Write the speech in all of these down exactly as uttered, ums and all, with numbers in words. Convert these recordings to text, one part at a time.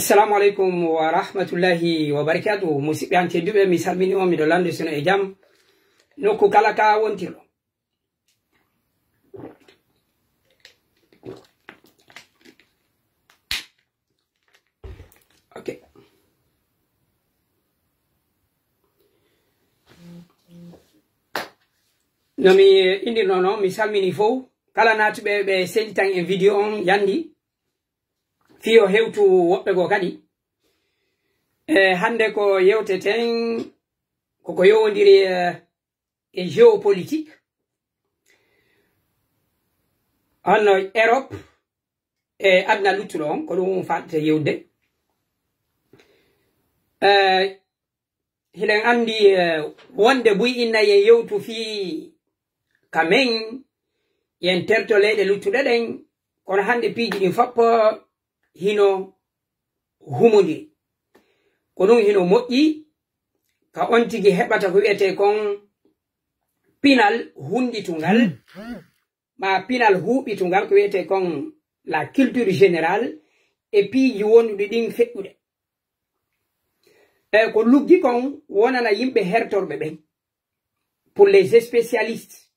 Assalamu aleykum wa rahmatullahi wa barakatuhu. Musidɓe an tedduɓe, mi salmini on, miɗo lanndo sino e jam. Nokku kala ka wontirɗo. Ok. No mi indirno non, mi salmini fow. Kala naatuɓe ɓe senditan en video on yandi. Fii o hewtu woɓɓe goo kadi. E hannde ko yewteten, koko yowondiri, eh, e géopolitique. Honno Europe e aduna luttuɗo on, ko ɗum faɗɗete yewde. Eh, hiɗen anndi, eh, wonde buy inna yen yewtu fii ka men, yen terto leyɗe luttuɗe ɗen, kono hannde piiji ɗin fop hino humondiri. Ko ɗum hino moƴƴi ka on tigi heɓata ko wi'etee kon pinal hunnditungal, ma pinal huuɓitungal ko wi'etee kon la culture générale e piiji wonduɗi ɗin feƴƴuɗe. E ko luggi kon wonana yimɓe hertorɓe ɓen, pour les spécialistes.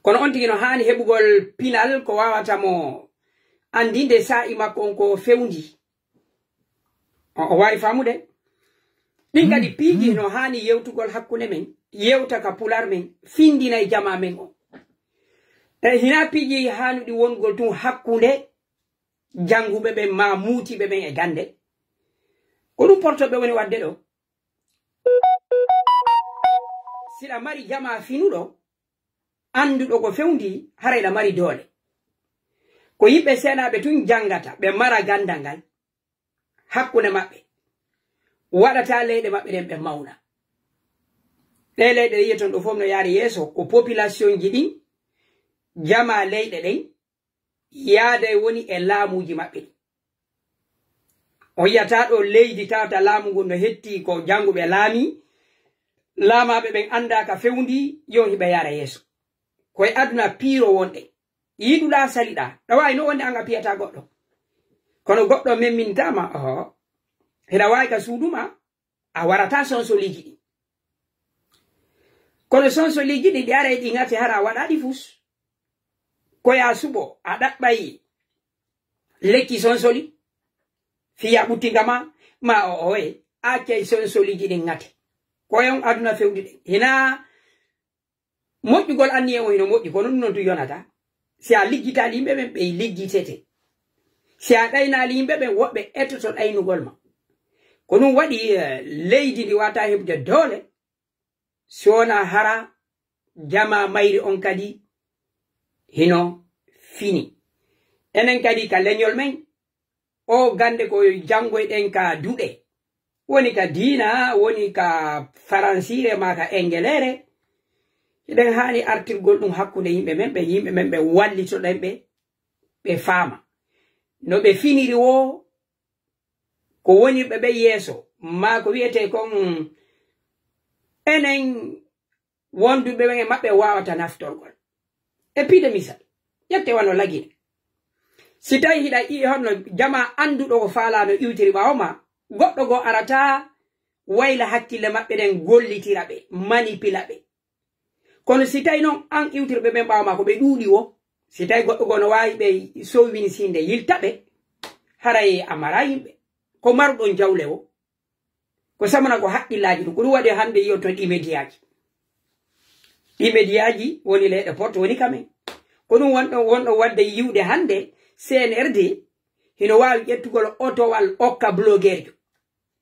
Kono on tigi no haani heɓugol pinal ko waawata mo anndinde saa'i makko on ko fewndi. O, o waawi faamude. Ɗin kadi piiji no haani yewtugol hakkunde men, yewta ka pular men, findina e jamaa men on. E hina piiji haanuɗi wongol tun hakkunde jannguɓe ɓen ma muutiiɓe ɓen e gannde. Ko ɗum portoɓe woni waɗde ɗo. Siɗa mari jamaa finuɗo, annduɗo ko fewndi, hara iɗa mari doole. Ko yimɓe seenaaɓe tun janngata, ɓe mara ganndal ngal hakkunde maɓɓe. Waɗata leyɗe maɓɓe ɗen ɓe mawna. Ɗee leyɗe ɗe yi'oton ɗo fof no yaari yeeso, ko population ji ɗin, jamaa leyɗe ɗen, yaada e woni e laamuuji maɓɓe ɗin. On yi'ataa ɗo leydi tawata laamu ngun no hetti ko jannguɓe laami, laamaaɓe ɓen anndaa ka fewndi, yon hiɓe yaara yeeso. Ko e aduna piiro wonɗen. Yiɗuɗaa, saliɗaa. Ɗa waawi no wonde an a piyataa goɗɗo. Kono goɗɗo memmintaama, oho. Hiɗa waawi ka suudu ma, a warataa sonsoliiji ɗin. Kono sonsoliiji ɗin, ɗi aray ɗi ŋate hara a waɗaa ɗi fus. Ko yaa suɓo, a ɗaɓɓay lekki sonsoli. Fiya ɓuttinga ma, ma o oye, accay sonsoliiji ɗin ŋate. Ko e on aduna fewndi ɗen. Hinaa moƴƴugol anniya on hino moƴƴi, kono ɗum non tun yonata. Si a liggitaali yimɓe ɓen, ɓe liggitete. Si a ɗaynaali yimɓe ɓen, woɓɓe ettoto ɗaynugol ma. Ko ɗum waɗi, eh, leydi ndi waawataa heɓude doole, si wonaa hara jamaa mayri on kadi hino fini. Enen kadi ka leñol men, o gannde ko janngoyɗen ka duɗe. Woni ka diina, woni ka faransiire maa ka engeleere. Hiɗen haani artirgol ɗum hakkunde yimɓe men ɓe, yimɓe men ɓe wallitoɗen ɓe, ɓe faama. No ɓe finiri woo, ko wonirɓe ɓe yeeso, maa ko wi'etee kon enen wonduɓe ɓen e maɓɓe waawata naftorgol. E piide misal, ƴette wano Lagine. Si tawi hiɗa i honno jamaa annduɗo ko faalaa no iwtiri ɓaawo ma, goɗɗo goo arataa wayla hakkille maɓɓe ɗen gollitira ɓe, manipila ɓe. Kono si tawi non an iwtirɓe ɓen ɓaawo ma ko ɓe ɗuuɗi wo, si tawi goɗɗo goo no waawi ɓe sowwinsinde yilta ɓe, haray a maraa yimɓe. Ko maruɗon jawle wo. Ko samana ko haqqillaaji ɗum. Ko ɗum waɗi hannde yi'oton ɗi mediyaaji. Ɗi mediyaaji woni leyɗe porte woni ka men. Ko ɗum wonɗon, wonɗon waɗde yi'ude hannde C N R D hino waawi ƴettugol otowal okka blogeerjo.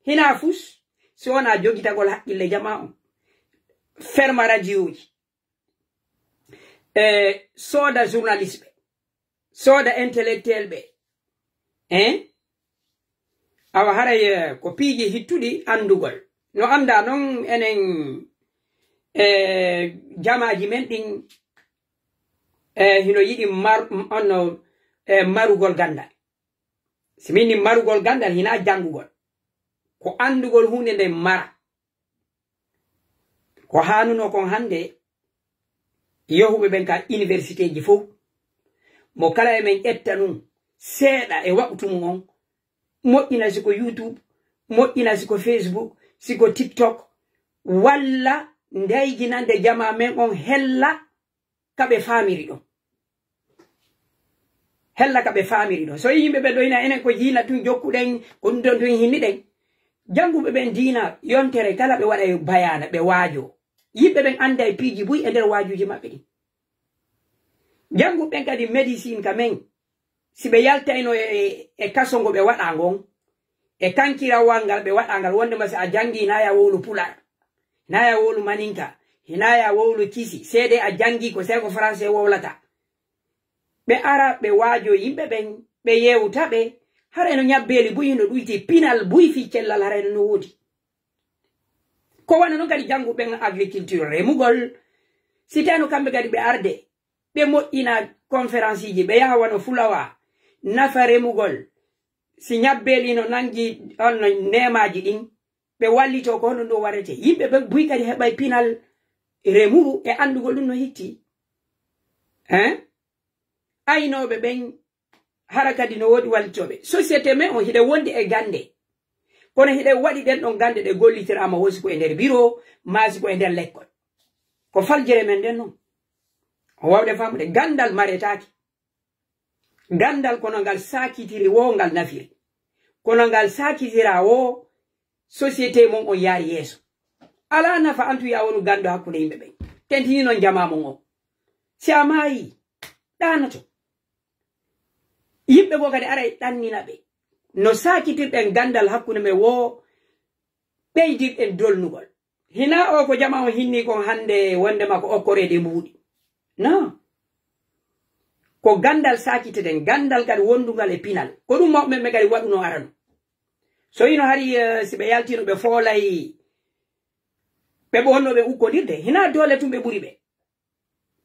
Hinaa fus, si wonaa jogitagol haqqille jamaa on. Ferma radiooji. E sooda journaliste ɓe. Sooda intellectuel ɓe. Hein? Awa haray, eh, ko piiji hittuɗi anndugol. No anndaa non enen, eh, jamaaji men ɗin, eh, hino yiɗi mar-, m-, onno, eh, marugol ganndal. Si min ni marugol ganndal hinaa janngugol. Ko anndugol huunde nden mara. Ko haanunoo kon hannde, yahuɓe ɓen ka universitéji fow, mo kala e men ƴetta nun seeɗa e waqtu mum on, moƴƴina si ko YouTube, moƴƴina si ko Facebook, si ko TikTok, walla ndayginande jamaa men on hella ka ɓe faamiri ɗon. Hella ka ɓe faamiri ɗon. So yimɓe ɓe ɗoyna enen ko diina tun jokkuɗen, ko ɗum ɗon tun hinniɗen. Jannguɓe ɓen diina yontere kala ɓe waɗa e bayaana, ɓe waajoo. Yimɓe ɓen annda e piiji buy e nder waajuuji maɓɓe ɗin. Jannguɓe ɓen kadi médecine ka men, si ɓe yaltayno e, e, e kaso ngo ɓe waɗa ngon, e kankirawal ngal ɓe waɗa ngal, wondema si a janngi hinaa ya wowlu pular, hinaa ya wowlu maninka, hinaa ya wowlu kisi, seede a janngi ko seko français wowlata. Ɓe ara, ɓe waajoo yimɓe ɓen, ɓe yewta ɓe, haray no ñabbeeli buy hino ɗuyti, pinal buy fii cellal haray no, no woodi. Ko wano non kadi jannguɓe ɓen agriculture, remugol, si tawno kamɓe kadi ɓe arde, ɓe moƴƴina conférenceji, ɓe yaha wano fulawa, nafa remugol. Si ñabbeeli no nangi on no neemaaji ɗin, ɓe wallitoo ko hono ɗum warete. Yimɓe ɓe buy kadi heɓay pinal remuru e anndugol ɗum no hitti. Hein? Aynooɓe ɓen hara kadi no woodi wallitooɓe. Société men on hiɗe wondi e gannde. Kono hiɗe waɗi ɗen ɗon gannde ɗe gollitiraama wo si ko e nder biro, maa si ko e nder lekkol. Ko faljere men nden non. On waawde faamude, ganndal maretaake. Ganndal kono ngal saakitiri wo ngal nafiri. Kono ngal saakitiraa wo société mon on yaari yeeso. Alaa nafa antu ya wonu ganndo hakkunde yimɓe ɓen. Tentini non jamaa mon on. Si a maayii, ɗaanoto. Yimɓe goo kadi aray ɗannina ɓe. No saakitirɗen ganndal hakkunde men wo ɓeydirɗen dolnugol. Hinaa o ko jamaa on hinni kon hannde wondema ko okkoreede mbuuɗi. Non. Ko ganndal saakiteten, ganndal kadi wondungal e pinal. Ko ɗum mawɓe men kadi waɗuno arano. So hino hari, eh, si ɓe yaltino ɓe foolay, ɓe ɓe wonno ɓe ukkondirde, hinaa doole tun ɓe ɓuri ɓe.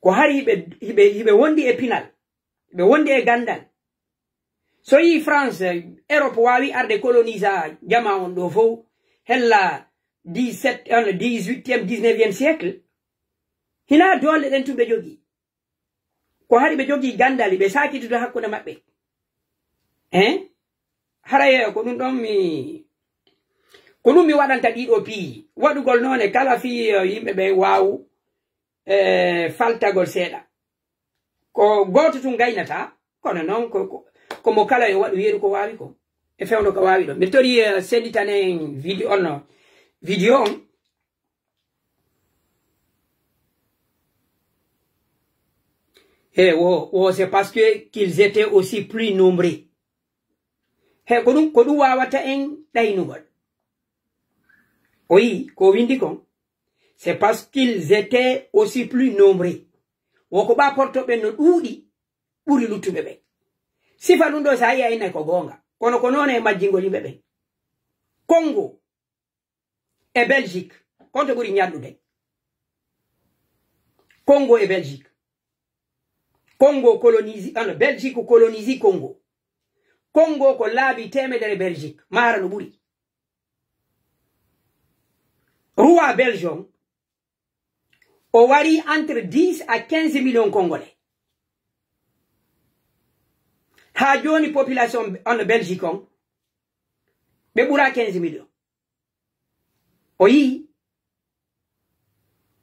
Ko hari hiɓe, hiɓe, hiɓe wondi e pinal, ɓe wondi e ganndal. So yii France, Europe waawi arde colonisa jamaa on ɗoo fow, hella dix-sept, on, dix-huitième, dix-neuvième siècle, hinaa doole ɗen tun ɓe jogii. Ko hari ɓe jogii ganndal, ɓe saakitude hakkunde maɓɓe. Hein? Haray ko ɗum ɗon mi, ko ɗum mi waɗanta ɗiɗo piiji. Waɗugol noone kala fii, eh, yimɓe ɓe waawu, eh, faltagol seeɗa. Ko gooto tun gaynata, kono non ko, ko, ko mo kala yo waɗu yeru ko waawi ko. E fewndo ko waawi ɗon. Mi tori, eh, senditanen video on, video on. He, wo, wo, c'est parce que qu'ils étaient aussi plus nombreux. He, ko ɗum, ko ɗum waawata en ɗaynugol. O yii, ko windi kon. C'est parce qu'ils étaient aussi plus nombreux. Wo ko ɓaa porto ɓen no ɗuuɗi ɓuri luttuɓe ɓen. Sifa ɗum ɗo, sa yi'a ene ko goonga. Kono ko noone e majjingol yimɓe ɓen. Congo e Belgique, konto ɓuri ñallude? Congo e Belgique. Congo colonisi, ano, Belgique colonisi Congo. Congo ko laabi teemedere Belgique, maara no ɓuri. Roi Belge on, o wari entre dix à quinze millions Congolais. Haa jooni population on Belgique on, ɓe ɓura quinze millions. O yii,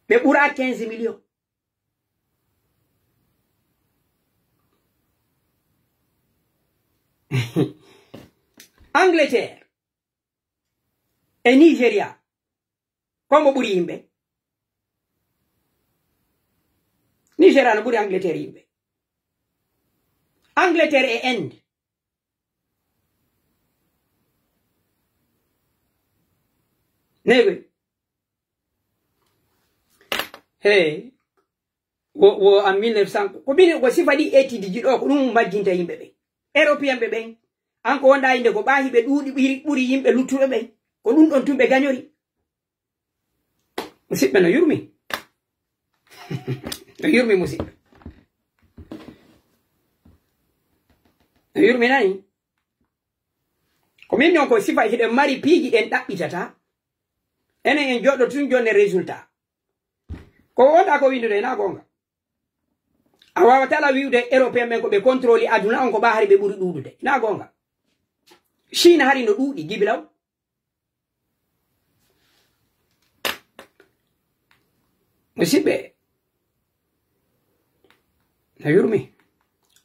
ɓe ɓura quinze millions. Angleterre e Nigeria, ko mo ɓuri yimɓe? Nigeria no ɓuri Angleterre yimɓe. Angleterre e Inde. Neyɓe. Hey. Wo, wo en mille neuf cent, ko ɓine, ko sifa ɗi étude ji ɗo, ko ɗum majjinta yimɓe ɓen. Européen ɓe ɓen, an ko wonɗa inde ko ɓaahi ɓe ɗuuɗi ɓiri, ɓuri yimɓe luttuɓe ɓen. Ko ɗum ɗon tun ɓe gañori. Musidɓe no yurmi. No yurmi musidɓe. No yurmi nani? Ko min non ko sifa hiɗen mari piiji ɗen ɗaɓɓitata. Enen en jooɗo tun jonne résultat. Ko wonɗa ko windude, ina goonga. A waawata la wi'ude Européen ɓen ko ɓe contrôle aduna on ko ɓa hari ɓe ɓuri ɗuuɗude. Ina goonga. Chine hari no ɗuuɗi, gibilaw. Musidɓe, no yurmi.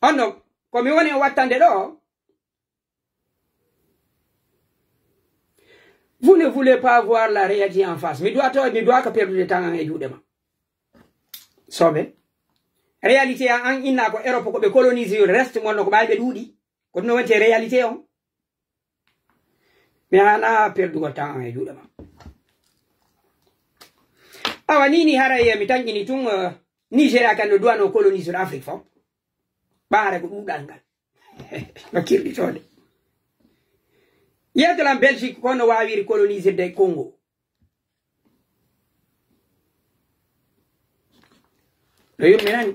On ɗon, ko mi woni e wattande ɗo, vous ne voulez pas voir la réalité en face. Mi duwato, mi duwaka perdude tan an e juuɗe ma. Soɓe. Réalité an, an inna ko Europe ko ɓe colonise, reste mon no ko ɓaawi ɓe ɗuuɗi. Ko ɗum no wonti e réalité on. Mi hana perdugol tan an e juuɗe ma. Awa ni, ni haray mi tanƴini tun, eh, Nigeria kan no duwano colonise Afrique fof. Ɓaare ko ɗuuɗal ngal. No kirɗitode. Yewtolan Belgique ko no wawiri colonisirde Congo. No yurminani.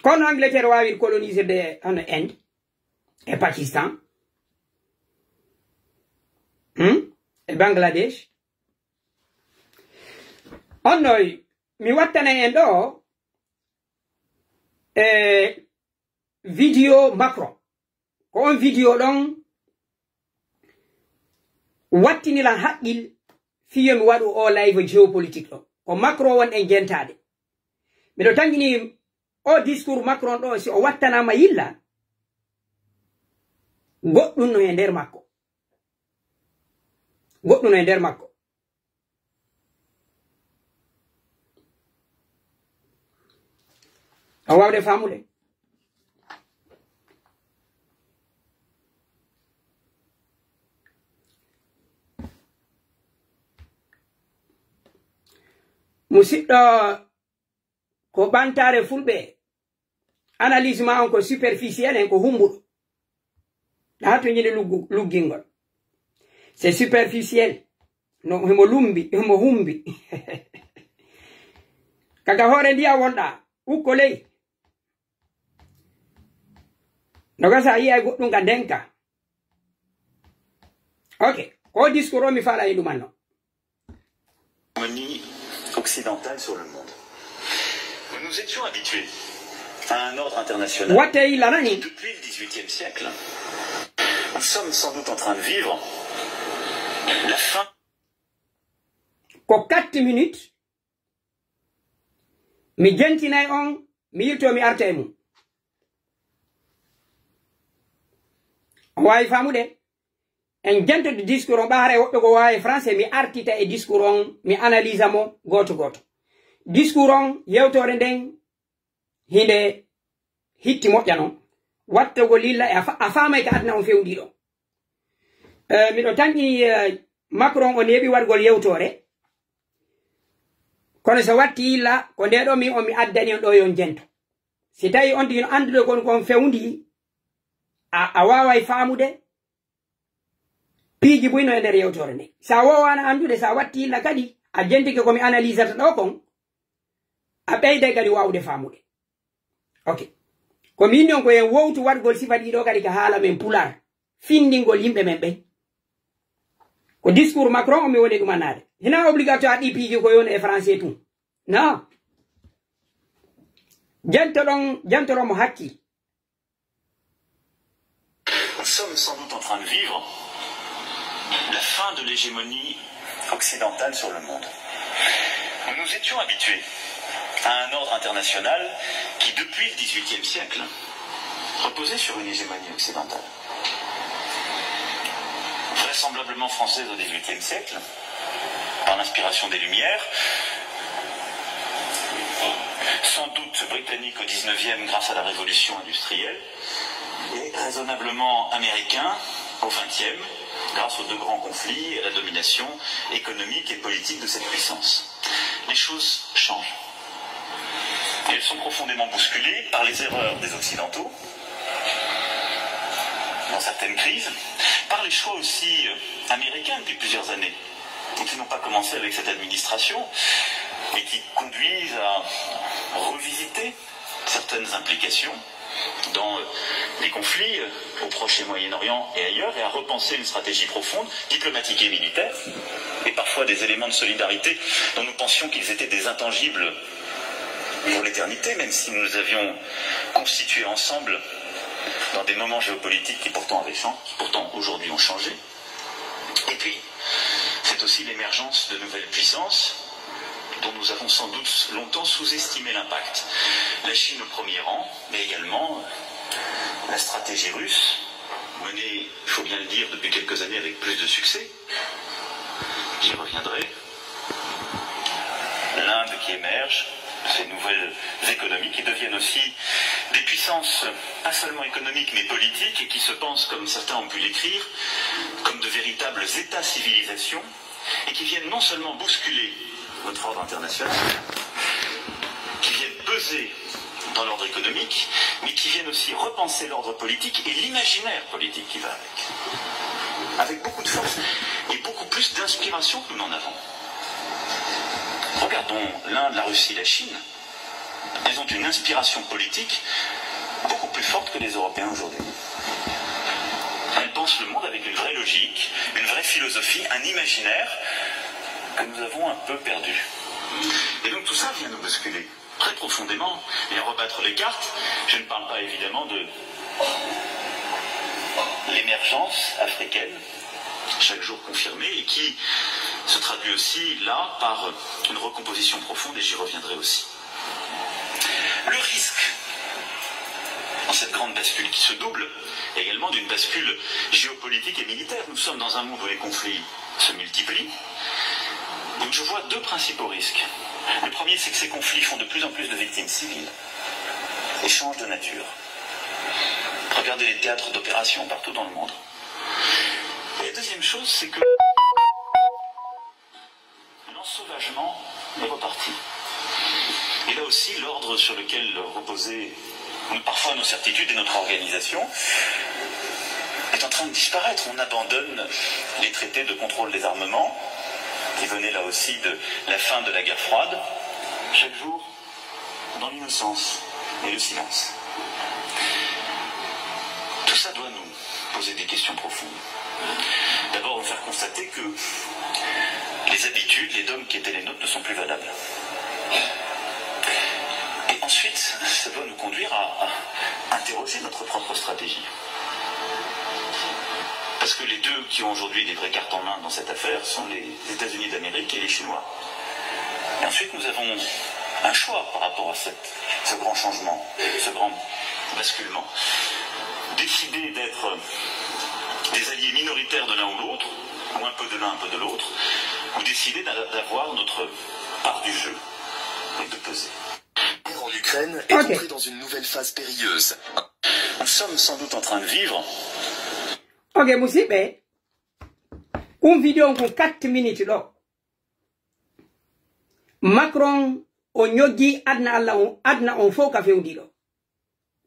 Kono Angleterre wawiri colonisirde hono Inde e Pakistan. Hmm? E Bangladesh. On no mi wattanay en ɗo, e vidéo Macron. Ko on vidéo ɗon wattinilan haqqil fii yo mi waɗu o live géopolitique ɗo. Ko Macron wonɗen jentaade. Miɗo tanƴini o discours Macron ɗo, si o wattanama yilla, goɗɗum no e nder makko. Goɗɗum no e nder makko. A wawde famude. Musidɗo, ko ɓantare fulɓe. Analyse ma on ko superficiel, en ko humbuɗo. Ɗa to ñini luggu-, luggingol. C'est superficiel. No, himo lumbi, himo humbi. Kaka hoore ndiya wonɗa. Ukko ley. No gasa a yi'ay goɗɗum ka ndenka. Ok. Ko discours o mi fala e ɗumanno. Hégémonie occidentale sur le monde. Nous nous étions habitués à un ordre international. Watte yilla nani. Depuis le dix-huitième siècle, nous sommes sans doute en train de vivre la fin. Ko quatre minutes. Mi jentinay on, mi yilto, mi arta e mum. On waawi faamude? En jentode discours on, ɓa haray woɓɓe ko waawi français, mi artita e discours on, mi analysa mo gooto gooto. Discours on, yewtoore nden, hinde hitti moƴƴa non. Wattogol yilla e a fa-, a faamay ka aduna on fewndi ɗo. Eh, miɗo tanƴi, eh, Macron on heɓi waɗugol yewtoore. Kono so watti yilla, ko nde ɗo mi on mi addani on ɗo yon jento. Si tawi on tigi no anndude kon kon fewndi, a, a waaway faamude piiji buy no e nder yewtoore nde. Sa woowaano anndude, sa watti yilla kadi, a jentike ko mi analysata ɗo kon, a ɓeyday kadi waawude faamude. Ok. Ko mi inni on ko en wowtu waɗgol sifa ɗiɗo kadi ka haala men Pulaar, findingol yimɓe men ɓen. Ko discours Macron on mi woni ɗumannaade. Hina obligatoire ɗi piiji ko yon e français tun. Non. Jantoɗon, jantoɗon mo hakkil. Nous sommes sans doute en train de vivre la fin de l'hégémonie occidentale sur le monde. Nous nous étions habitués à un ordre international qui, depuis le dix-huitième siècle, reposait sur une hégémonie occidentale. Vraisemblablement française au dix-huitième siècle, par l'inspiration des Lumières, sans doute britannique au dix-neuvième grâce à la révolution industrielle, et raisonnablement américain au vingtième, grâce aux deux grands conflits et à la domination économique et politique de cette puissance. Les choses changent. Et elles sont profondément bousculées par les erreurs des Occidentaux, dans certaines crises, par les choix aussi, euh, américains depuis plusieurs années, et qui n'ont pas commencé avec cette administration, et qui conduisent à revisiter certaines implications dans, euh, les conflits, euh, au Proche et Moyen-Orient et ailleurs, et à repenser une stratégie profonde, diplomatique et militaire, et parfois des éléments de solidarité dont nous pensions qu'ils étaient des intangibles pour l'éternité, même si nous avions constitué ensemble dans des moments géopolitiques qui pourtant avaient changé, qui pourtant aujourd'hui ont changé. Et puis, c'est aussi l'émergence de nouvelles puissances dont nous avons sans doute longtemps sous-estimé l'impact. La Chine au premier rang, mais également la stratégie russe, menée, il faut bien le dire, depuis quelques années avec plus de succès. J'y reviendrai. L'Inde qui émerge, ces nouvelles économies qui deviennent aussi des puissances, pas seulement économiques, mais politiques, et qui se pensent, comme certains ont pu l'écrire, comme de véritables États-civilisations, et qui viennent non seulement bousculer notre ordre international, qui viennent peser dans l'ordre économique, mais qui viennent aussi repenser l'ordre politique et l'imaginaire politique qui va avec. Avec beaucoup de force et beaucoup plus d'inspiration que nous n'en avons. Regardons l'Inde, la Russie, la Chine. Elles ont une inspiration politique beaucoup plus forte que les Européens aujourd'hui. Elles pensent le monde avec une vraie logique, une vraie philosophie, un imaginaire que nous avons un peu perdu. Et donc tout ça vient nous bousculer très profondément et rebattre les cartes. Je ne parle pas évidemment de l'émergence africaine, chaque jour confirmée, et qui se traduit aussi là par une recomposition profonde, et j'y reviendrai aussi. Le risque dans cette grande bascule qui se double également d'une bascule géopolitique et militaire. Nous sommes dans un monde où les conflits se multiplient. Donc je vois deux principaux risques. Le premier, c'est que ces conflits font de plus en plus de victimes civiles et changent de nature. Regardez les théâtres d'opération partout dans le monde. Et la deuxième chose, c'est que l'ensauvagement est reparti. Et là aussi, l'ordre sur lequel reposaient parfois nos certitudes et notre organisation est en train de disparaître. On abandonne les traités de contrôle des armements, qui venaient là aussi de la fin de la guerre froide. Chaque jour, dans l'innocence et le silence. Tout ça doit nous poser des questions profondes. D'abord, nous faire constater que les habitudes, les dogmes qui étaient les nôtres ne sont plus valables. Et ensuite, ça doit nous conduire à, à interroger notre propre stratégie. Parce que les deux qui ont aujourd'hui des vraies cartes en main dans cette affaire sont les États-Unis d'Amérique et les Chinois. Et ensuite, nous avons un choix par rapport à cette, ce grand changement, ce grand basculement. Décider d'être des alliés minoritaires de l'un ou l'autre, ou un peu de l'un, un peu de l'autre, ou décider d'a-, d'avoir notre part du jeu et de peser. En Ukraine est Ok. entrée dans une nouvelle phase périlleuse. Nous sommes sans doute en train de vivre Ok, musidɓe, un vidéo on ko quatre minutes ɗo. Macron o ñoggi adna Allah on, adna on fof ka fewndi ɗo.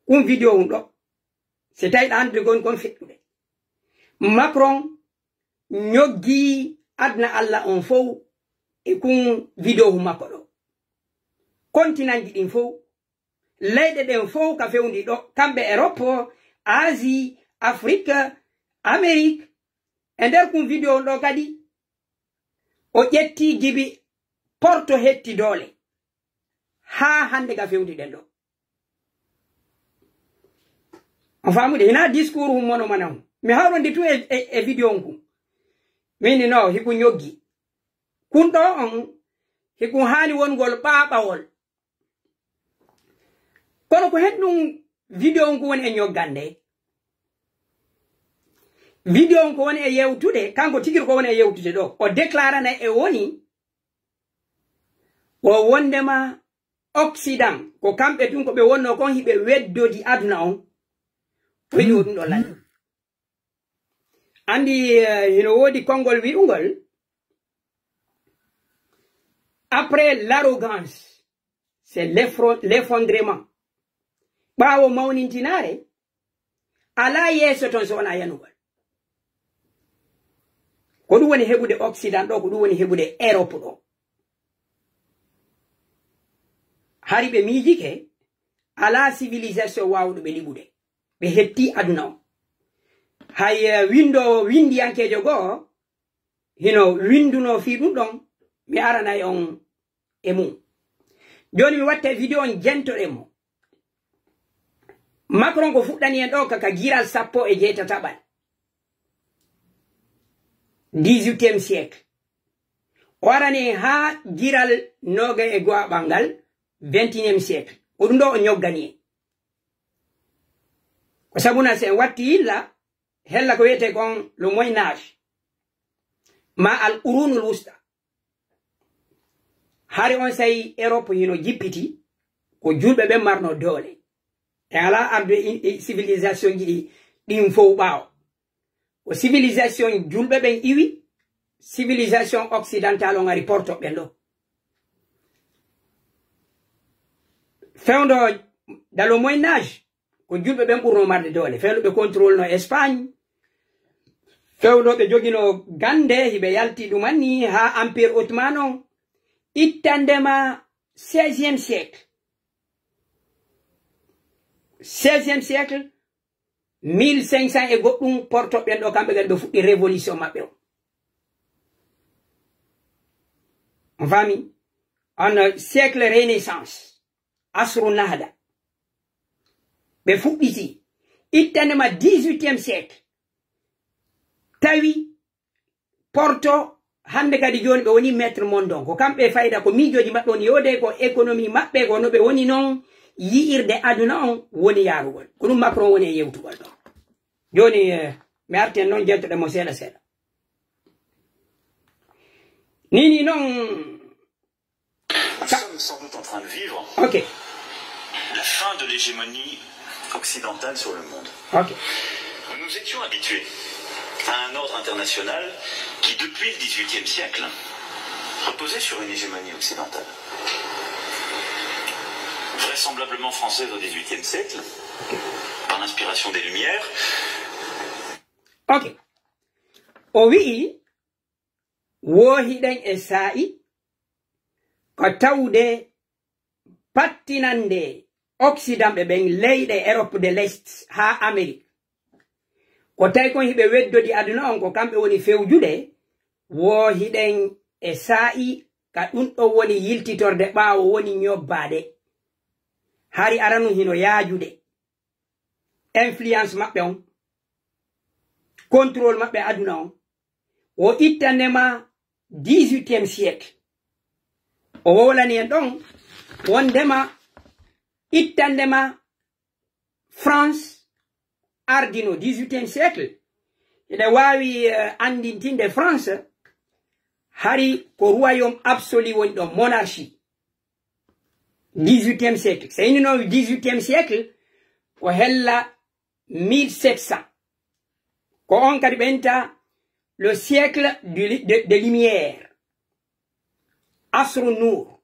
Un vidéo un ɗo. Si tawi ɗa andude gon kon feɗɗude. Macron ñoggi adna Allah on fof e kun vidéo makko ɗo. Continent ji ɗin fof, leyɗe ɗen fof ka fewndi ɗo, kamɓe Europe, Asie, Afrique, Amérique. E nder kun vidéo on ɗo kadi, o ƴetti jibi porto hetti doole. Haa hannde ka fewndi ɗen ɗo. On faamude? Hina discours hum mono mana hum. Mi hawrondi tu e, e, e vidéo on kun. Min no, hiku ñoggi. Kun ɗo on, hiku haani wongol ɓaɓawol. Kono ko hen ɗum vidéo on ko woni e ñoggande. Vidéo on ko woni e yewtude, kanko tigi ko woni e yewtude ɗo. O déclarana e woni, o wondema Occident, ko kamɓe tun ko ɓe wonno kon hiɓe weddodi aduna on. Ko woni o ɗum ɗo lanni. Andi, eh, hino woodi konngol wi'ungol, après l'arrogance, c'est l'effro-, l'effondrement. Ɓaawo mawnintinaare, alaa yeeso ton so wonaa yanugol. Ko ɗum woni heɓude Occident ɗo, ko ɗum woni heɓude Europe ɗo. Hari ɓe miijike, alaa civilisation waawuɗo ɓe liɓude. Ɓe hetti aduna o. Hay, eh, winndo, winndiyankeejo goo, hino winnduno fii ɗum ɗon, mi aranay on e mum. Jooni mi watta vidéo on jentoɗen mo. Macron ko fuɗɗani en ɗo ka, ka giral sappo e jeetataɓal dix-huitième siècle. O arani en haa giral noogay e go'aɓal ngal vingt et unième siècle. Ko ɗum ɗo o ñoggani en. Ko sabuna si en watti yilla, hella ko wiyetee kon le Moyen Âge, ma al qurunul wusta. Hari on say Europe hino jippiti, ko julɓe ɓen marno doole. E ala arde in-, in-, civilisation ji ɗi, ɗin fow ɓaawo. Ko civilisation julɓe ɓen iwi, civilisation occidentale on ari porto ɓen ɗo. Fewndo dans le Moyen Âge, ko julɓe ɓen ɓurno marde doole. Fewndo ɓe contrôle no Espagne. Fewndo ɓe jogino gande, hiɓe yalti ɗumanni haa Empire Ottoman on. Ittandema seizième siècle. Seizième siècle, mille cinq cents e goɗɗum, porto ɓen ɗo, kamɓe kadi ɓe fuɗɗi révolution maɓɓe o. On faami? On siècle renaissance, asru nahda. Ɓe fuɗɗiti. Ittandema dix-huitième siècle. Tawi porto, hannde kadi jooni ɓe woni maître monde on. Ko kamɓe fayda, ko miijooji maɓɓe woni yowde, ko économie maɓɓe, ko no ɓe woni non yi'irde aduna on woni yaarugol. Ko ɗum Macron woni e yewtugol ɗo. Jooni, eh, mi arti en non, jeentoɗen mo seeɗa seeɗa. Ni, ni non. Nous sommes sans doute en train de vivre Ok. la fin de l'hégémonie occidentale sur le monde. Ok. Nous nous étions habitués à un ordre international qui, depuis le dix-huitième siècle, reposait sur une hégémonie occidentale. Vraisemblablement française au dix-huitième siècle, par l'inspiration des Lumières. Ok. O wi'i, woo hiɗen e saa'i ko tawde pattinande Occident ɓe ɓen leyɗe Europe de l'Est haa Amérique. Ko tawi kon hiɓe weddodi aduna on, ko kamɓe woni fewjude, woo hiɗen e saa'i ka ɗum ɗon woni yiltitorde ɓaawo woni ñobbaade. Hari aranu hino yaajude. Influence maɓɓe on, contrôle maɓɓe aduna on, o ittandema dix-huitième siècle. O wowlani en ɗon wondema ittandema France ardino dix-huitième siècle. Eɗen waawi, eh, anndintinde France, hari ko royaume absolu woni ɗon, monarchie. Dix-huitième siècle. So inni noon dix-huitième siècle, ko hella mille sept cents. Ko on kadi ɓe innta le siècle du li-, de, de lumière. Asru Nuur.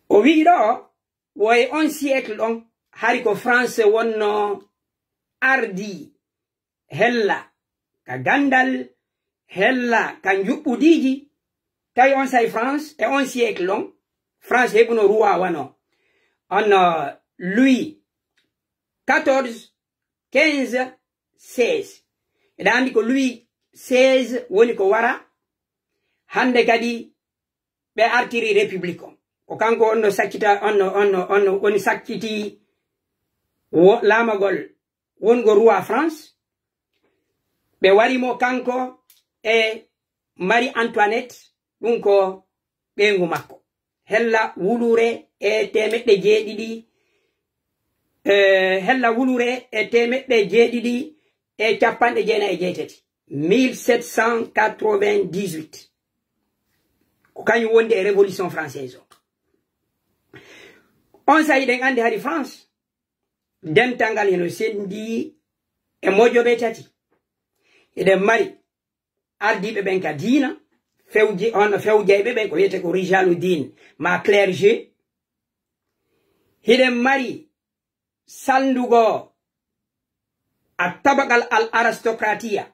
O wi'i ɗo, wo e on siècle ɗon, hari ko France wonno ardi hella ka gandal, hella ka njuɓɓudiiji. Tawi on say France, e on siècle ɗon, France heɓuno roi wano on, uh, Louis quatorze, quinze, seize. Eɗa andi ko Louis seize woni ko wara. Hande kadi ɓe artiri république on. Ko kanko on no sakkita, on no, on no, on no, woni sakkiti wo-, laamagol wongo roi France. Ɓe wari mo kanko e Marie Antoinette, ɗum ko ɓeyngu makko. Hella wulure e teemeɗɗe jeeɗiɗi, eh, hella wulure e teemeɗɗe jeeɗiɗi e capanɗe jeenayi e jeetati. Mille sept cent quatre-vingt-dix-huit. Ko kañum wondi e Révolution française o. On sa hiɗen andi hari France, dental ngal hino sendi e mojobe tati. Hiɗen mari ardiiɓe ɓen ka diina, fewji-, on fewjayɓe ɓen ko wiyete ko Rijalu Din, ma clergé. Hiɗen mari salndugo a tabaqal al aristokratiya,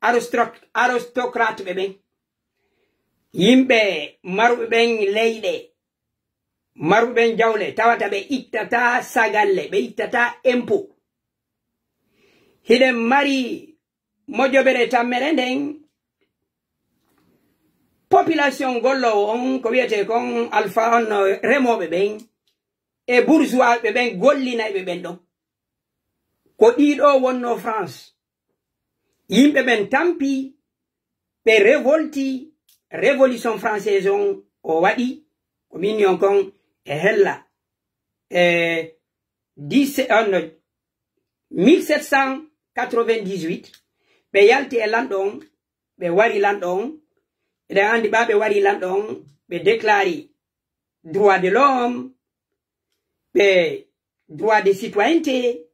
aristro-, aristocrate ɓe ɓen. Yimɓe maruɓe ɓen leyɗe, maruɓe ɓen jawle, tawata ɓe ittata sagalle, ɓe ittata impôt. Hiɗen mari mojobere tammere nden, population gollowo on, ko wiyete kon alfa on, remooɓe ɓen, e bourgeois ɓe ɓen gollinayɓe ɓen ɗon. Ko ɗiɗo wonno France. Yimɓe ɓen tampi, ɓe revolti, révolution française on o waɗi, ko min on kon e hella. E dix-sept, on, mille sept cent quatre-vingt-dix-huit, ɓe yalti e lanɗo on, ɓe wari lanɗo on. Eɗen anndi ɓa ɓe wari lanɗo on, ɓe déclari droit de l'homme, ɓe droit de citoyenneté,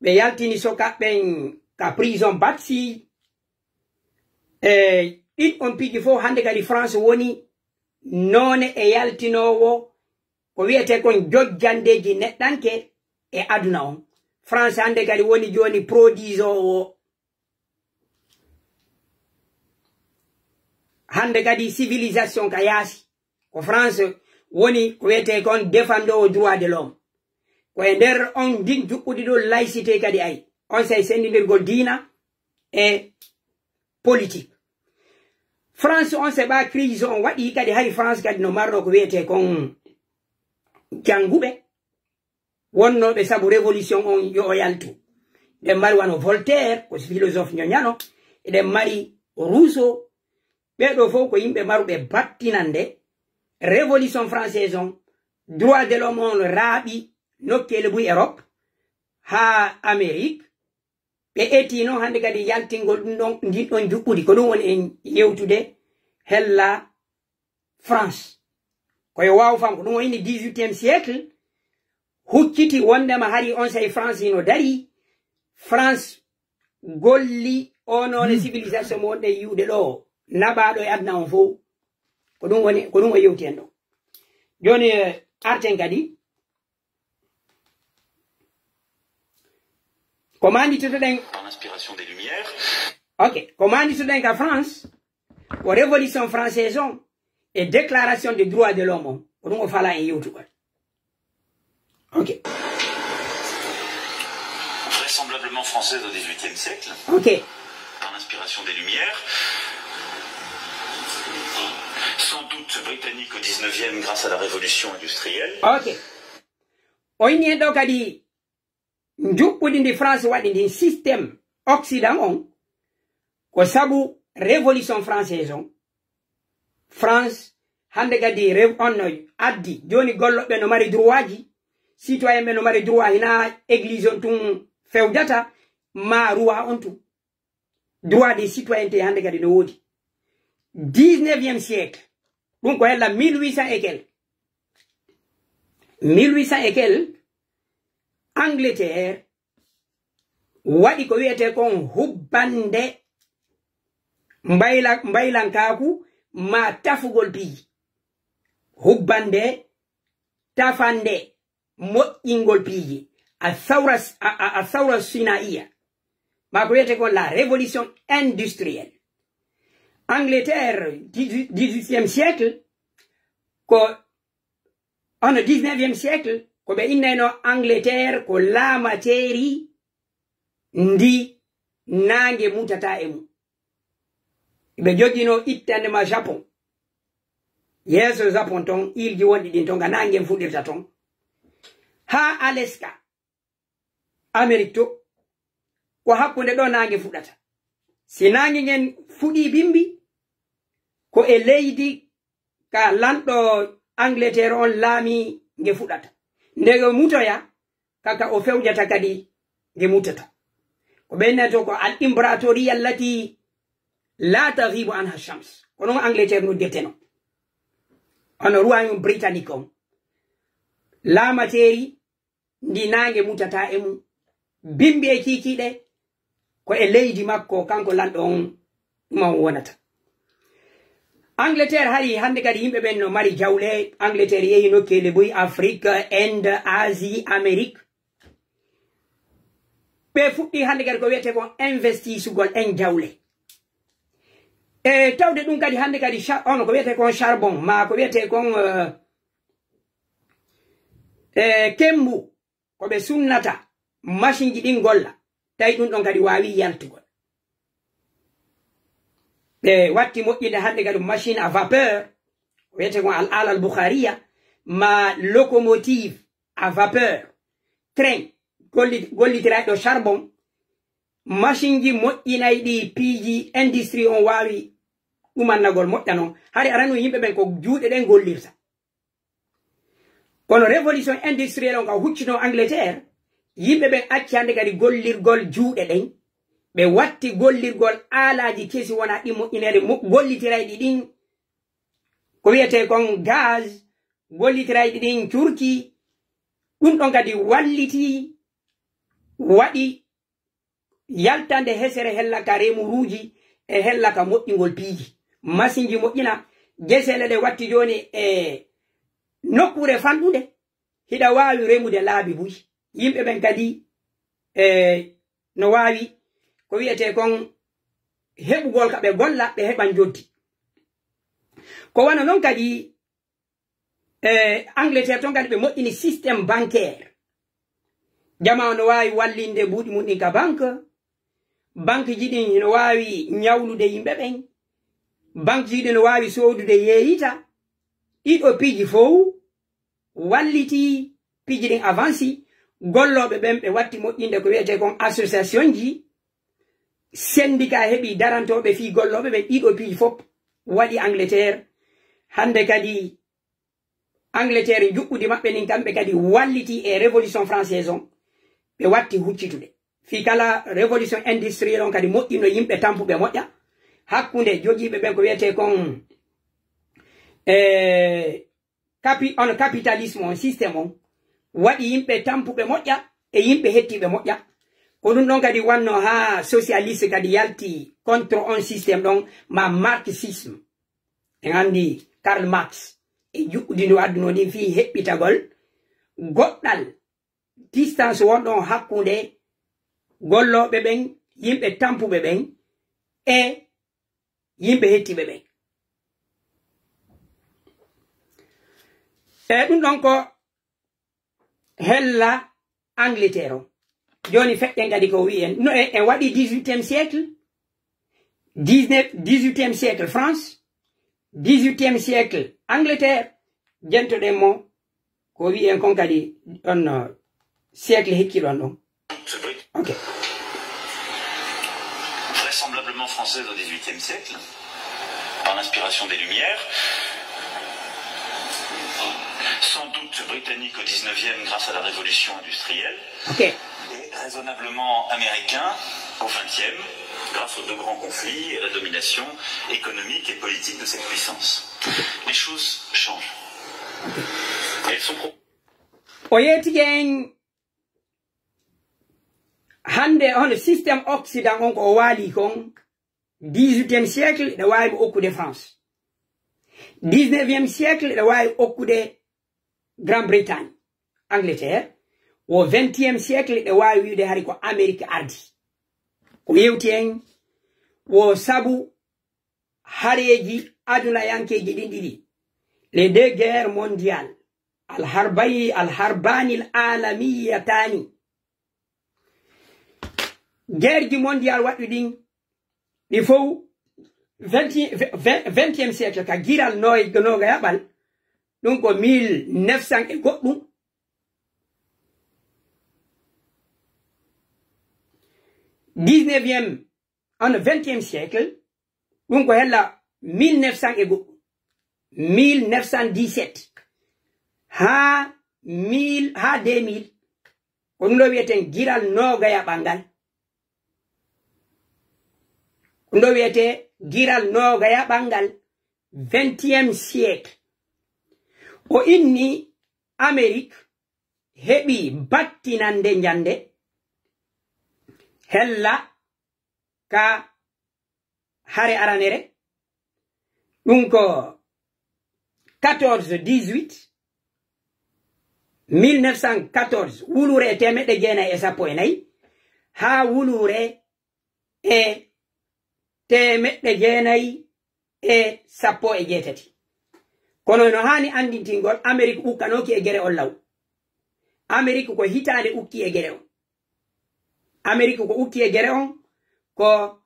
ɓe yaltini sokaɓɓen ka prison Batsi. E ɗin on piiji fof hannde kadi France woni noone e yaltinoowo ko wiyetee kon jojjandeeji neɗɗanke e aduna on. France hannde kadi woni jooni produisoowo hannde kadi civilisation ka yaasi. Ko France woni ko wiyetee kon défendoowo droit de l'homme. Ko e nder on ndin juɓɓudi ɗo laïcité kadi ay. On sey senndindirgol diina e politique. France on se ɓa crise on waɗi kadi hari France kadi no marno ko wiyetee kon jannguɓe wonnooɓe sabu révolution on yo o yaltu. Eɗen mari wano Voltaire, ko philosophe ñoñano. Eɗen mari Rousseau. Ɓee ɗo fof ko yimɓe maruɓe battinande révolution française on, droit de l'homme on raaɓi nokkeele buy Europe haa Amérique. Ɓe eti noon hannde kadi yaltingol ɗum ɗon, ndin ɗon juɓɓudi. Ko ɗum woni en yewtude hella France. Ko yo waaw fam, ko ɗum o inni dix-huitième siècle, hucciti wondema hari on sey France hino dari, France golli o noone civilisation mo wonɗen yi'ude ɗo, naɓaaɗo e aduna on fof. Ko ɗum woni, ko ɗum o yewti en ɗo. Jooni, eh, arten kadi. Ko manditotoɗen. Dans l'inspiration des Lumières. Ok, ko manditoɗen ka France, ko révolution française on e déclaration des droits de l'homme on. Ko ɗum o fala en yewtugol. Ok. Vraisemblablement française au dix-huitième siècle. Ok. Par l'inspiration des Lumières. Sans doute britannique au dix-neuvième grâce à la révolution industrielle. Ok. O inni en ɗo kadi njuɓɓudi ndi France waɗi ndin système occident on ko sabu révolution française on. France hannde kadi rev on no addi jooni golloɓe no mari droitji, citoyen ɓe no mari droit, hina église on tun fewdata ma roi on tun. Droit de citoyenneté hannde kadi no woodi. Dix-neuvième siècle, ɗum ko hella mille huit cents et quel, mille huit cents et quel, Angleterre waɗi ko wiyetee kon hubbande mbayla mbaylankaaku ma tafugol piiji. Hubbande, tafande, moƴƴingol piiji. A sawra a sawra sinaiya ma ko wiyetee kon la révolution industrielle. Angleterre dix-huitième siècle, ko ono dix-neuvième siècle, ko ɓe innayno Angleterre ko laamateeri ndi naange mutata e mum. Ɓe jogino ittande ma Japon. Yeeso Japon ton, ilji wonɗi ɗin ton ga naange fuɗirta ton, haa Alaska, Amérique to, ko hakkunde ɗo naange fuɗata. Si naange ngen fuɗi bimbi, ko e leydi ka lanɗo Angleterre on laami nge fuɗata. Nde nge mutoya, kaka o fewjata kadi nge mutata. Ko ɓe innata ko al imbratoriya allati la taghibu anha shams. Ko non Angleterre noddirteno. Ono royaume britannique on. Laamateeri ndi naange mutata e mum. Bimbi e kiikiiɗe ko e leydi makko, kanko lanɗo on, ɗum on wonata. Angleterre hari hannde kadi yimɓe ɓen no mari jawle. Angleterre yehi nokkeele buy, Afrique, Inde, Asie, Amérique. Ɓe fuɗɗi hannde kadi ko wiyetee kon investisugol en jawle. E tawde ɗum kadi hannde kadi cha-, ono ko wiyetee kon charbon, ma ko wiyetee kon, eh, e kembu, ko ɓe sunnata masinji ɗin golla, tawi ɗum ɗon kadi waawi yaltugol. Ɓe watti moƴƴinde hannde kadi machine à vapeur, ko wiyetee kon al ala al bukhariya, ma locomotive. à vapeur, train, golli-, gollitiraaɗo charbon, masinji moƴƴinayɗi piiji industrie on waawi ɗumannagol moƴƴa non. Hari arano yimɓe ɓen ko juuɗe ɗen gollirta. Kono révolution industrielle on ka huccino Angleterre, yimɓe ɓen acci hannde kadi gollirgol juuɗe ɗen. Ɓe watti gollirgol aalaaji kesi wona ɗi moƴƴineede mo-, gollitirayɗi ɗin. Ko wiyetee kon gaz, gollitirayɗi ɗin curki. Ɗum ɗon kadi walliti, waɗi yaltande hesere hella ka remuruuji e hella ka moƴƴingol piiji. Masinji moƴƴina, geseele ɗe watti jooni e nokkuure fanɗunde, hiɗa waawi remude laabi buy. Yimɓe ɓen kadi, e, no waawi, ko wiyetee kon, heɓugol ka ɓe golla, ɓe heɓan joddi. Ko wano non kadi, e, Angleterre ton kadi ɓe moƴƴini système bancaire. Jamaa no waawi wallinde mbuuɗi mum ɗin ka banque. Banque ji ɗin no waawi ñawlude yimɓe ɓen. Banque ji ɗin no waawi soodude yeeyita. Ɗiɗo piiji fow walliti piiji ɗin avansi. Gollooɓe ɓen ɓe watti moƴƴinde ko wiyetee kon association ji, syndicat heɓi darantooɓe fii gollooɓe ɓen. Ɗiɗo piiji fof waɗi Angleterre. Hannde kadi Angleterre njuɓɓudi maɓɓe ndin kamɓe kadi walliti e révolution française on. Ɓe watti huccitude. Fii kala révolution industrielle on kadi moƴƴino yimɓe tampuɓe moƴƴa. Hakkunde jogiiɓe ɓen ko wiyetee kon, e, capi-, on capitalisme on système on waɗi yimɓe tampuɓe moƴƴa e yimɓe hettiiɓe moƴƴa. Ko ɗum ɗon kadi wanno haa socialiste kadi yalti contre on système ɗon ma marxisme. En anndi Karl Marx e juɓɓudi ndu adduno ndin fii heɓɓitagol goɗɗal distance wonɗon hakkunde gollooɓe ɓen, yimɓe tampuɓe ɓen e yimɓe hettiiɓe ɓen. E ɗum ɗon ko hella Angleterre on. Jooni feƴƴen kadi ko wi'en. No en, en waɗi dix-huitième siècle, dix-neuf, dix-huitième siècle France, dix-huitième siècle Angleterre, jentoɗen mo ko wi'en kon kadi on, uh, siècle hikki ɗon ɗon. Ok. Vraisemblablement française au dix-huitième siècle, par l'inspiration des Lumières, sans doute britannique au dix-neuvième grâce à la révolution industrielle, Ok. et raisonnablement américain au vingtième, grâce aux deux grands conflits et à la domination économique et politique de cette puissance. Les choses changent. Elles sont pro- O yeetike en hannde hono système occident on ko o waali kon, dix-huitième siècle, ɗe waawi mo okkude France. Dix-neuvième siècle, ɗe waawi okkude Grande-Bretagne, Angleterre. Wo vingtième siècle, ɗe waawi wiide hari ko Amérique ardi. Ko yewti en, wo sabu hareeji adunayankeeji ɗin ɗiɗi, les deux guerres mondiales, al harbayi, al harbanil alamiyatani. Guerreji mondial waɗɗi ɗin, ɗi fow vingt, vingt, vingtième siècle, ka giral noy-, nogayaɓal, ɗum ko mille neuf cents e goɗɗum. Dix-neuvième, on vingtième siècle, ɗum ko hella mille neuf cents e goɗɗum, mille neuf cent dix-sept haa mille, haa deux mille. Ko ɗum ɗo wiyeten giral noogayaɓal ngal. Ɗum ɗo wiyetee giral noogayaɓal ngal, vingtième siècle. O inni Amérique heɓi battinande njande hella ka hare aranere, ɗum ko quatorze dix-huit, mille neuf cent quatorze, wuluure e teemeɗɗe jeenayi e sappo e nayi, haa wuluure e teemeɗɗe jeenayi e sappo e jeetati. Kono no haani anndintingol, Amerik ukkanooki e gere on law. Amerik ko hitaande ukki e gere on. Amerik ko ukki e gere on ko